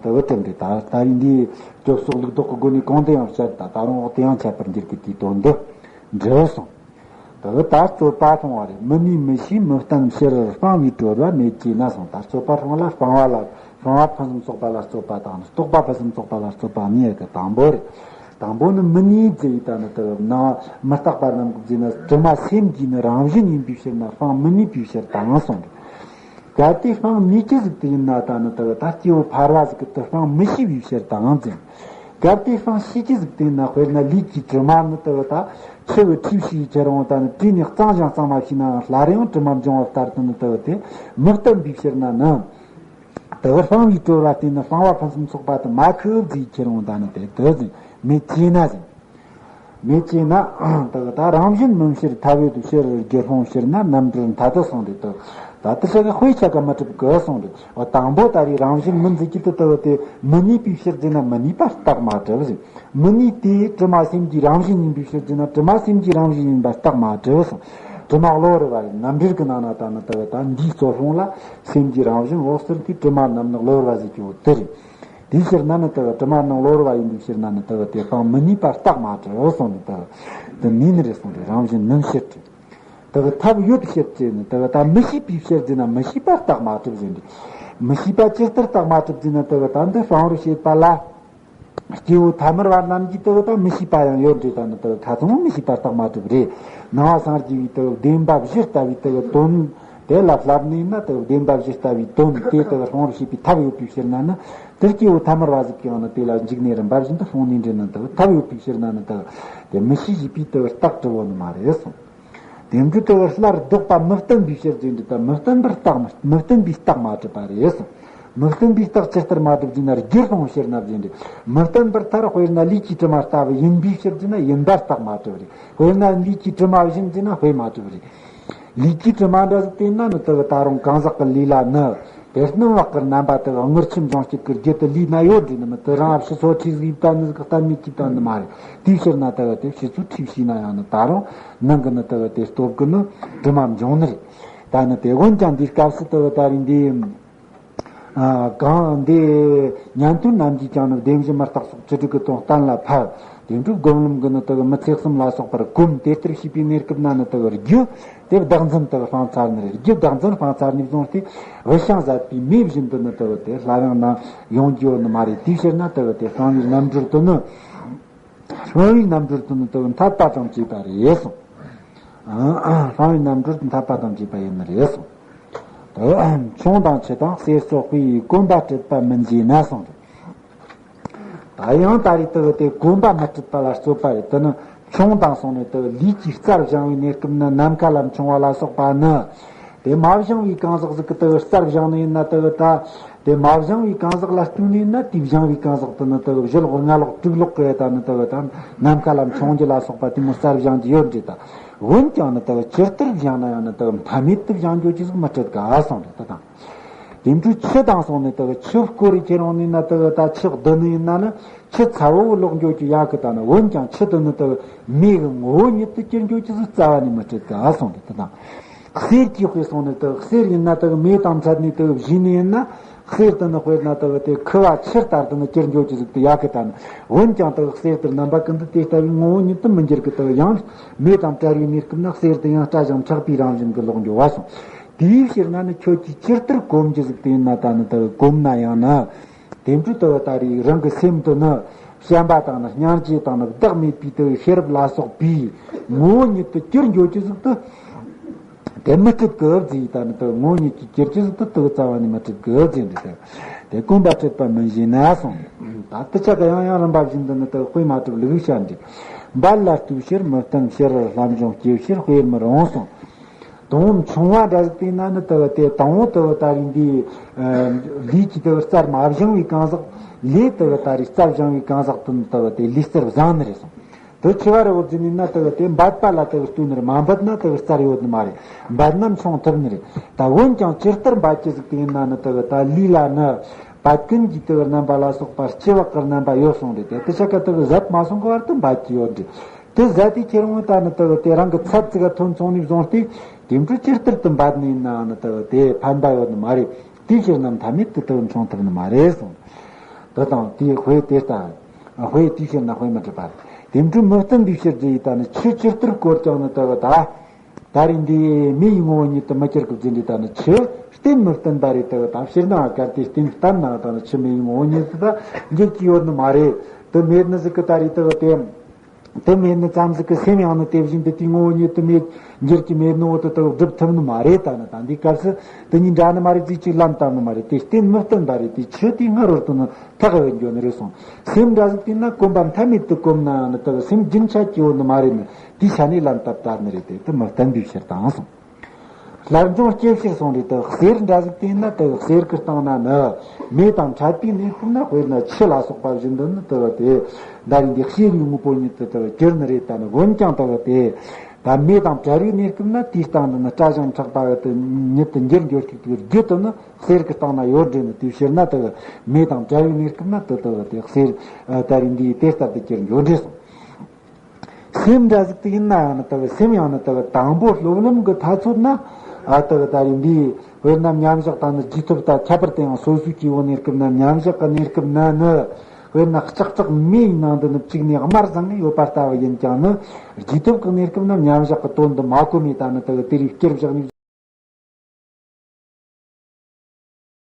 གྲུབ་འདྲ། ད་ལྟ་བུའི་འདིའི་སྐྱོབ་སོགས་ལུགས་ལྡོག་གི་སྒོ་ནས་གོང་དུ་ཡང་བཤད། ད་ད་རུང་འོག་ཏུ་ཡང་འཆད་པར་འགྱུར་གྱི་དེའི་དོན་འདི་འགྲེལ་གསུངས། དེ་ལྟར་རྩོད་པ་སྤོང་བ་རེད། མི་ནུས་མི་ཤེས་མི་བརྟན་ཕྱིར། སྤང་བའི་གྲོལ་བ་མེད་ཅེ་ན་གསུངས། ད་རྩོད་པ་སྤོང་ལ་སྤང་བ་ལ་སྤང་བ་ཕུན་སུམ་ཚོགས་པ་ལ་རྩོད་པ་དང་རྟོགས་པ་ཕུན་སུམ་ཚོགས་པ་ལ་རྩོད་པ་གཉིས་ཀྱི་དང་པོ་རེད། དང་པོ་ནི་མི་ནུས་ཟེར་བའི་ད་ནི་དེ་ནང་མི་རྟག་པ་རྣམས་ཀྱིས་བརྫུས་ན་དྲི་མ་སེམས་ཀྱི་ནི་རང་བཞིན་ཡིན་པའི་ཕྱིར་ན་སྤང་མི་ནུས་པའི་ཕྱིར་དང་གསུངས། གལ་ཏེ་སྤང་ནུས་ཀྱི་ཟིག་དེ་ཡིན་ན་ད་ནི་དེ་ད་སྐྱེ་བོ་ཕལ་བ་ཟིག་གིས་དེ་སྤང་མི་ཤེས་པའི་ཕྱིར་དང་ཟེར། གལ་ཏེ་སྤང་ཤེས་ཀྱི་ཟིག་དེ་ཡིན་ན། དཔེར་ན་ལུས་ཀྱི་དྲི་མ་ནི་དེ་ད་ཆུ་བའི་འཁྲུས་ཤིག་ཁྱེར་འོང་། ད་ནི་བཀྲུས་ནས་གཙང་ཞིང་གཙང་མ་བྱས་ནའང་སླར་ཡང་དྲི་མ་འབྱུང་བ་ལྟར་དུ་ནི་དེ་དེ་མི་བརྟན་པའི་ཕྱིར་ན་ནི། དེ་སྤང་བའི་གྲོལ་བ་དེ་ནི་སྤང་བ་ཕུན་སུམ་ཚོགས་པ་དེ་མ་ཁུ་བརྫིས་ཁྱེར་འོང་། ད་ནི་དེ་དེ་ཟིག་མེད་ཅེ་ན་ཟེར། མེད་ཅེ་ན། དེ་གི་ད་རང་བཞིན་མིན་ཕྱིར་ཐལ་བའི་དུ་ཕྱིར་རྒྱུ་སྤོང་ཕྱིར་ན་རྣམ་འགྲེལ་མཐའ་དུ་གསུངས་ཏེ། དེ་ད་དེ་ཆ་གི་དཔེ་ཆ་ག་མི་གྲུབ་གི་གསུངས་ཏེ། འོ་དང་པོ་ད་རེས་རང་བཞིན་མིན་ཟེར་གྱི་དེ་དེ་གི་དེ་མི་ནུས་པའི་ཕྱིར་ཟེར་ན་མི་ནུས་པ་རྟགས་མ་གྲུབ་ཟེར། མི་ནུས་དེ་དྲི་མ་སེམས་ཀྱི་རང་བཞིན་ཡིན་པའི་ཕྱིར་ཟེར་ན་དྲི་མ་སེམས་ཀྱི་རང་བཞིན་ཡིན་པ་རྟགས་མ་གྲུབ་གསུངས། དྲི་མ་གློ་བུར་བ་ཡི་རྣམ་འགྲེལ་གི་ནང་ན་ད་ནི་དེ་གི་ད་འདིའི་རྩོད་སྤོང་ལ་སེམས་ཀྱི་རང་བཞིན་འོད་གསལ་གྱི་དྲི་མ་རྣམས་ནི་གློ་བུར་བ་ཟེར་གྱི་འོ་དེ་རེད། དེའི་ཕྱིར་ན་ནི་དེ་གི་དྲི་མ་རྣམས་གློ་བུར་བ་ཡིན་པའི་ཕྱིར་ན་ནི་དེ་གི་དེ་སྤང་མི་ནུས་པ་རྟགས་མ་གྲུབ་གསུངས་ནས། དེ་གི་དེ་ནུས་ནི་རེད་གསུངས་ཏེ། རང་བཞིན་མིན་ཕྱིར་ཏེ། དེ་གི་ཐབས་ཡོད་ཕྱིར་ཏེ་ནི་དེ་གི་ད་མི་ཤེས་པའི་ཕྱིར་ཟེར་ན་མི་ཤེས་པ་རྟགས་མ་གྲུབ་ཟེར་ཏེ། མི་ཤེས་པ་ཇི་ལྟར་རྟགས་མ་གྲུབ་ཟེར་ན། དེ་གི་ད་འདི་སྤང་བར་བྱེད་པ་ལ་སྐྱེ་བོ་ཐ་མལ་བ་རྣམས་ཀྱིས་དེ་གི་ད་མི་ཤེས་པ་ཡང་ཡོད་འདྲ། ད་ནི་དེ་གི་ཁ་ཚང་མི་ཤེས་པ་རྟགས་མ་གྲུབ་རེད། ནང་བ་སངས་རྒྱས་པའི་དེ་གི་བདེན་པ་བཞི་ལྟ་བུའི་དེ་གི་དོན་དེ་ལ་བསླབ་ནས་ན། དེ་གི་བདེན་པ་བཞི་ལྟ་བུའི་དོན་དེ་དེ་གི་སྤང་བར་བྱེད་པའི་ཐབས་ཡོད་པའི་ཕྱིར་ན་ནི། དེ་སྐྱེ་བོ་ཐ་མལ་བ་ཟིག་གིས་ཡང་ན་དེ་ལ་འཇུག་ནས་རིམ་པ་བཞིན་དུ་སྤོང་ནུས་འདྲ་ན། དེ་གི་ཐབས་ཡོད་པའི་ཕྱིར་ན་ནི་དེ་གི་དེ་མི་ཤེས་ཞེས་པའི་དེ་གི་རྟགས་གྲུབ་བོ་ནི་མ་རེད་གསུངས། དེ་འདྲ་དེ་གི་སླར་ལྡོག་པ་མི་བརྟན་པའི་ཕྱིར་ཟེར་འདི་ལྟར་མི་བརྟན་པར་རྟགས་མ་མི་བརྟན་པའི་རྟགས་མ་གྲུབ་པ་རེད་གསུངས། མི་བརྟན་པའི་རྟགས་ཇི་ལྟར་མ་གྲུབ་ཅེ་ན། རྒྱུ་སློང་ཕྱིར་ན་བཞིན་ཏེ། མི་བརྟན་པར་ཐལ། དཔེར་ན་ལུས་ཀྱི་དྲི་མ་ལྟ་བུ་ཡིན་པའི་ཕྱིར་ཅེ་ན། ཡིན་པར་རྟགས་མ་གྲུབ་རེད། དཔེར་ན་ལུས་ཀྱི་དྲི་མ་བཞིན་ཅེ་ན་དཔེ་མ་གྲུབ་རེད། ལུས་ཀྱི་དྲི་མ་འདྲ་ཟིག་དེ་ན་ནི་དེ་གི་ད་རུང་གང་ཟག་གི་ལུས་ལ་ནི་དེ་སྣང་བག་གི་རྣམ་པ་དེ་གི་དངུལ་ཆུ་འབྱུང་སྐྱིད་ཀྱི་རྒྱུ་དེ་ལུས་ན་ཡོད་འདྲ་ནི་མི་དེ་རང་ཕྱི་སོ་ཁྲིས་ཟིག་ཡིབ་ད་ནི་ཟིག་གཏན་མེད་ཀྱི་ད་ནི་མ་རེད། དེའི་ཕྱིར་ན་དེ་གི་དེ་ཕྱི་ཚུལ་ཁྲིས་ཤིག་ན་ཡང་ནི་ད་རུང་ནང་གི་ནི་དེ་གི་དེ་སྟོབས་ཀྱི་ནི་དྲི་མ་འབྱུང་ནི་རེད། ད་ནི་དེ་འོན་ཀྱང་འདིའི་སྐབས་སུ་དེ་གི་ད་རིང་འདི། ཨ། གང་འདི་ཉན་ཐོས་རྣམས་ཀྱིས་ཀྱང་ནི་བདེན་བཞི་མི་རྟག་སོགས་བཅུ་དྲུག་གི་དོན་གཏན་ལ་ཕབ། དེ་འཕྲོ་སྒོམ་ལམ་གྱི་ནི་དེ་གི་མི་ཚེ་གསུམ་ལ་སོགས་པར་གོམས། དེ་ལྟར་བྱས་པའི་གནས་སྐབས་ན་ནི་དེ་གི་རྒྱུ་དེ་བདག་འཛིན་དེ་གི་སྤང་ཚར་ནི་རེད། རྒྱུ་བདག་འཛིན་སྤང་ཚར་ནས་བཟུང་སྟེ་བུད་ཤིང་ཟད་པའི་མེ་བཞིན་དུ་ནི་དེ་གི་དེ་སླར་ཡང་ནམ་ཡོང་རྒྱུ་ཡོད་ནི་མ་རེད། དེའི་ཕྱིར་ན་དེ་གི་དེ་གསང་བའི་རྣམ་འགྲུལ་དུ་ནི། གསང་བའི་རྣམ་འགྲུལ་དུ་ནི་དེ་གི་འཐད་པ་དང་བཅས་པ་རེད་གསུངས། གསང་བའི་རྣམ་འགྲུལ་དུ་འཐད་པ་དང་བཅས་པ་ཡིན་ནི་རེད་གསུངས། དེ་ཆུང་དང་ཆུ་དང་གསེར་སོགས་པའི་གོམས་པ་སྤྲད་པ་མིན་ཞེ་ན་གསུངས་རེད། ད་ཡང་ད་རེས་དེ་གི་དེ་གོམས་པ་མི་སྤྲད་པ་ལ་རྩོད་པ་རེད། དེ་ནི་ཆུང་དང་གསུངས་ནས་དེ་གི་ལུས་ཀྱི་རྩར་བཞེངས་པའི་གནས་སྐབས་ནི་ནམ་མཁའ་ལ་མཆོང་བ་ལ་སོགས་པ་ནི། དེ་མ་བཞེངས་པའི་གང་ཟག་ཟིག་གི་དེ་གི་རྩར་བཞེངས་ནི་ཡིན་ན་དེ་གི་ད། དེ་མ་བཞེངས་པའི་གང་ཟག་ལ་ལྟོས་ནི་ཡིན་ན་དེ་བཞེངས་པའི་གང་ཟག་དེ་ནི་དེ་གི་བཞི་ལོག་ལྔ་ལོག་དྲུག་ལོག་གི་ད་ནི་དེ་གི་ད་ནམ་མཁའ་ལ་མཆོང་རྒྱུ་ལ་སོགས་པ་དེ་མོ་རྩར་བཞེངས་རྒྱུ་ཡོད་འདྲ་ད། འོན་ཀྱང་ནི་དེ་གི་ཇི་ལྟར་བཞེངས་ན་ཡང་ནི་དེ་གི་མཐའ་མེད་དུ་བཞེངས་རྒྱུ་ཅི་ཟིག་མི་སྤྲད་ག་གསུངས་རེད། ད་དང་། དེ་འཕྲོ་ཆུ་དང་གསུངས་ནས་དེ་གི་ཆུ་བསྐོར་རེ་ཁྱེར་འོང་ནི་ཡིན་ན་དེ་གི་ད་ཆུ་བསྡུ་ནི་ཡིན་ན་ནི། ཆུ་ཚ་བོ་ལོག་འགྱོ་རྒྱུ་ཡག་གི་ད་ནི། འོན་ཀྱང་ཆུ་དེ་ནི་དེ་མེ་གི་ངོ་བོ་ཉིད་དུ་གྱུར་འགྱོ་རྒྱུ་ཟིག་རྩ་བ་ནས་མི་སྲིད་གི་ཨ་གསུངས་ཏེ། དེ་དང་གསེར་གྱི་དཔེ་སོང་ནས་དེ་གསེར་ཡིན་ན་དེ་མེ་དང་འཕྲད་ནས་དེ་བཞུས་ནི་ཡིན་ན། གསེར་དེ་ནི་དཔེར་ན་དེ་དེ་ཁུ་བ་ཆུ་ལྟར་དུ་ནི་གྱུར་འགྱོ་རྒྱུ་ཟིག་དེ་ཡག་གི་ད་ནི། འོན་ཀྱང་དེ་གསེར་དེ་རྣམ་པ་ཀུན་ཏུ་དེ་ལྟ་བུའི་ངོ་བོ་ཉིད་དུ་མི་འགྱུར་གི། དེ་ཡང་མེ་དང་བྲལ་བའི་གནས་སྐབས་ན་གསེར་དེ་ཡང་སྐྲ་ཞིང་མཁྲེགས་པའི་རང་བཞིན་གྱི་ལོག་འགྱོ་བ་སོང་། དེའི་ཕྱིར་ན་ནི་ཁྱོད་ཀྱིས་ཇི་ལྟར་གོམས་རྒྱུ་ཟིག་དེ་ཡིན་ན་ད་ནི་དེ་གོམས་ན་ཡང་ན། དེ་འཕྲོ་དུ་ད་རེས་རང་གི་སེམས་དུ་ནི་བྱམས་པ་དང་ནི་སྙིང་རྗེ་དང་ནི་བདག་མེད་པའི་དུ་ཤེས་རབ་ལ་སོགས་པའི་ངོ་བོ་ཉིད་དུ་གྱུར་འགྱོ་རྒྱུ་ཟིག་ཏུ། དེ་མི་སྲིད་གི་ཟེར། ད་ནི་དུ་ངོ་བོ་ཉིད་ཀྱིས་གྱུར་རྒྱུ་ཟིག་ཏུ་དུ་རྩ་བ་ནས་མི་སྲིད་གི་ཟེར་འདི་དེ། དེ་གོམས་པ་སྲིད་པ་མིན་ཞེ་ན་གསུངས། ད་དུ་ཆ་ག་ཡང་ཡང་རིམ་པ་བཞིན་དུ་ནི་དུ་དཔེ་མ་གྲུབ་ལུགས་བཤད་འདི། འབད་ལ་ལྟོས་ཕྱིར་མི་བརྟན་ཕྱིར། ལྷ་འབྱུང་སྐྱེ་ཕྱིར་དཔེར་མི་རུང་གསུངས། དང་པོ་ཆུང་བ་འདྲ་ཟིག་དེ་ན་ནི་དེ་དེ་དང་པོ་དེ་ད་རིང་འདི་ལུས་ཀྱི་དེ་རྩར་མ་བཞེངས་པའི་གང་ཟག་ལས་དེ་ད་རིང་རྩར་བཞེངས་པའི་གང་ཟག་དེ་ནི་དེ་དེ་ལུས་རྩར་བཞེངས་ནི་རེད་གསུངས། དེ་ཆེ་བ་རེ་བོ་འཛིན་ནི་ན་དེ་དེ་འབད་པ་ལ་དེ་ལྟོས་ནི་རེད། མ་འབད་ན་དེ་རྩར་ཡོད་ནི་མ་རེད། འབད་ན་མཆོང་ཐུབ་ནི་རེད། ད་འོན་ཀྱང་ཇི་ལྟར་འབད་ཀྱི་ཟིག་དེ་ཡིན་ན་ནི་དེ་ད་ལུས་ལ་ནི་བད་ཀན་གྱི་དེ་རྣམ་པ་ལ་སོགས་པ་ལྕི་བ་གི་རྣམ་པ་ཡོད་གསུངས་རེད། དེ་དེ་ཆ་ག་དེ་ཟད་མ་སོང་གི་བར་དུ་འབད་ཀྱི་ཡོད་རེད། དེ་ཟད་དེ་ཁྱེར་འོང་ད་ནི་དེ་དེ་རང་གི་ཚད་ཅིག་ག་ཐོན་སོང་ནས་བཟུང་སྟེ་དེ་འཕྲོ་ཇི་ལྟར་དུ་འབད་ནས་ན་ནི་དེ་དེ་ཕན་པ་ཡོད་ནི་མ་རེད། དེའི་ཕྱིར་ན་མཐའ་མེད་དུ་དེ་མཆོང་ཐུབ་ནི་མ་རེད་གསུངས། དེ་དང་དེའི་དཔེ་དེ་ལྟ། དཔེ་དེའི་ཕྱིར་ན་དཔེ་མི་སྲིད་པ་རེད། དེ་འཕྲོ་མི་བརྟན་པའི་ཕྱིར་དེ་ཡིས་ད་ནི་ཆུ་ཇི་ལྟར་བསྐོར་ཀྱང་ནི་དེ་ད། ད་རེས་འདི་མེ་ཡི་ངོ་བོ་ཉིད་དུ་མི་གྱུར་གི་ཟིན་འདི་ད་ནི་ཆུ་བརྟན་མི་བརྟན་པ་རེད། དེ་ད་ཕྱིར་ན་གལ་ཏེ་བརྟན་བརྟན་ན་ད་ནི་ཆུ་མེ་ཡི་ངོ་བོ་ཉིད་དུ་ད་འགྱུར་གྱི་ཡོད་ནི་མ་རེད། དེ་མེད་ནི་ཟིག་གི་ད་རེས་དེ་དེ། དེ་མེད་ནི་ཙམ་ཟིག་གི་སེམས་ཡང་ནི་དེ་བཞིན་དུ་དེའི་ངོ་བོ་ཉིད་དུ་མེད་འགྱུར་གྱི་མེད་ནོ་དེ་དེ་སྒྲུབ་ཐུབ་ནི་མ་རེད། ད་ནི་ད་འདི་སྐབས་སུ་དེ་གཉིས་འདྲ་ནི་མ་རེད། རྩིས་གཅིག་ལན་བཏབ་ནི་མ་རེད། དེ་བརྟན་མི་བརྟན་པ་རེད། དེ་ཆུ་དེའི་སྔ་རོལ་དུ་ནི་ཐག་གི་བེད་འགྱོ་ནི་རེད་གསུངས། སེམས་འདྲ་ཟིག་དེ་ན་གོམས་པ་མཐའ་མེད་དུ་གོམས་ན་ནི་དེ་སེམས་རྒྱུན་ཆད་ཀྱི་ཡོད་ནི་མ་རེད་ནི། དེའི་ཆ་ནས་ལན་བཏབ་བཏབ་ནི་རེད། དེ་དེ་མི་བརྟན་པའི་ཕྱིར་དང་གསུངས། ལྷར་འབྱུང་སྐྱེ་ཕྱིར་གསུངས་རེད། དེ་གསེར་འདྲ་ཟིག་དེ་ན་དེ་གསེར་གི་སྟེང་ན་ནི་མེ་དང་འཕྲད་པའི་གནས་སྐབས་ན། དཔེར་ན་ཆུ་ལ་སོགས་པ་བཞིན་དུ་ནི་དེ་དེ་ད་རིང་འདི་ཤེས་རིག་དངོས་པོ་ཉིད་དུ་དེ་གྱུར་ནི་རེད། ད་ནི་འོན་ཀྱང་དེ་དེ་ད་མེ་དང་བྲལ་བའི་གནས་སྐབས་ན་དེའི་སྟེང་དུ་ནི་སྐྲ་ཞིང་མཁྲེགས་པ་དེ་ཉིད་དུ་འགྱུར་འགྱུར་ཞིག་དེ་རྒྱུ་དེ་ནི་གསེར་གི་སྟེང་ན་ཡོད་རེད་ནི། དེའི་ཕྱིར་ན་དེ་མེ་དང་བྲལ་བའི་གནས་སྐབས་ན་དེ་དེ་དེ་གསེར་ད་རིང་འདི་དེ་ལྟར་དུ་གྱུར་འགྱོ་རེད་གསུངས། སེམས་འདྲ་ཟིག་དེ་ཡིན་ན་ཡང་ནི་དེ་སེམས་ཡང་ནི་དེ་དང་པོ་སློབ་ལམ་གྱི་ཐག་ཚོད་ན། ཨ་དེ་ད་རིང་འདི་དཔེར་ན་མཉམ་བཞག་དང་ནི་རྗེས་ཐོབ་དང་ཁྱད་པར་དུ་ཡང་སོ་སོའི་སྐྱེ་བོ་གནས་སྐབས་ན། མཉམ་བཞག་གི་གནས་སྐབས་ན་ནི་དཔེར་ན་ལྕགས་སྲེག་མེ་ཡི་ནང་དུ་ནི་བཅུག་ནས་དམར་བཟང་ངེ་ཡོད་པ་ལྟ་བུ་ཡིན་ཀྱང་ནི། རྗེས་ཐོབ་ཀྱི་གནས་སྐབས་ན་མཉམ་བཞག་གི་དོན་དུ་མ་གོམས་ནས་ད་ནི་དེ་དེ་རིགས་བསྐྱུར་བཞག་ནས།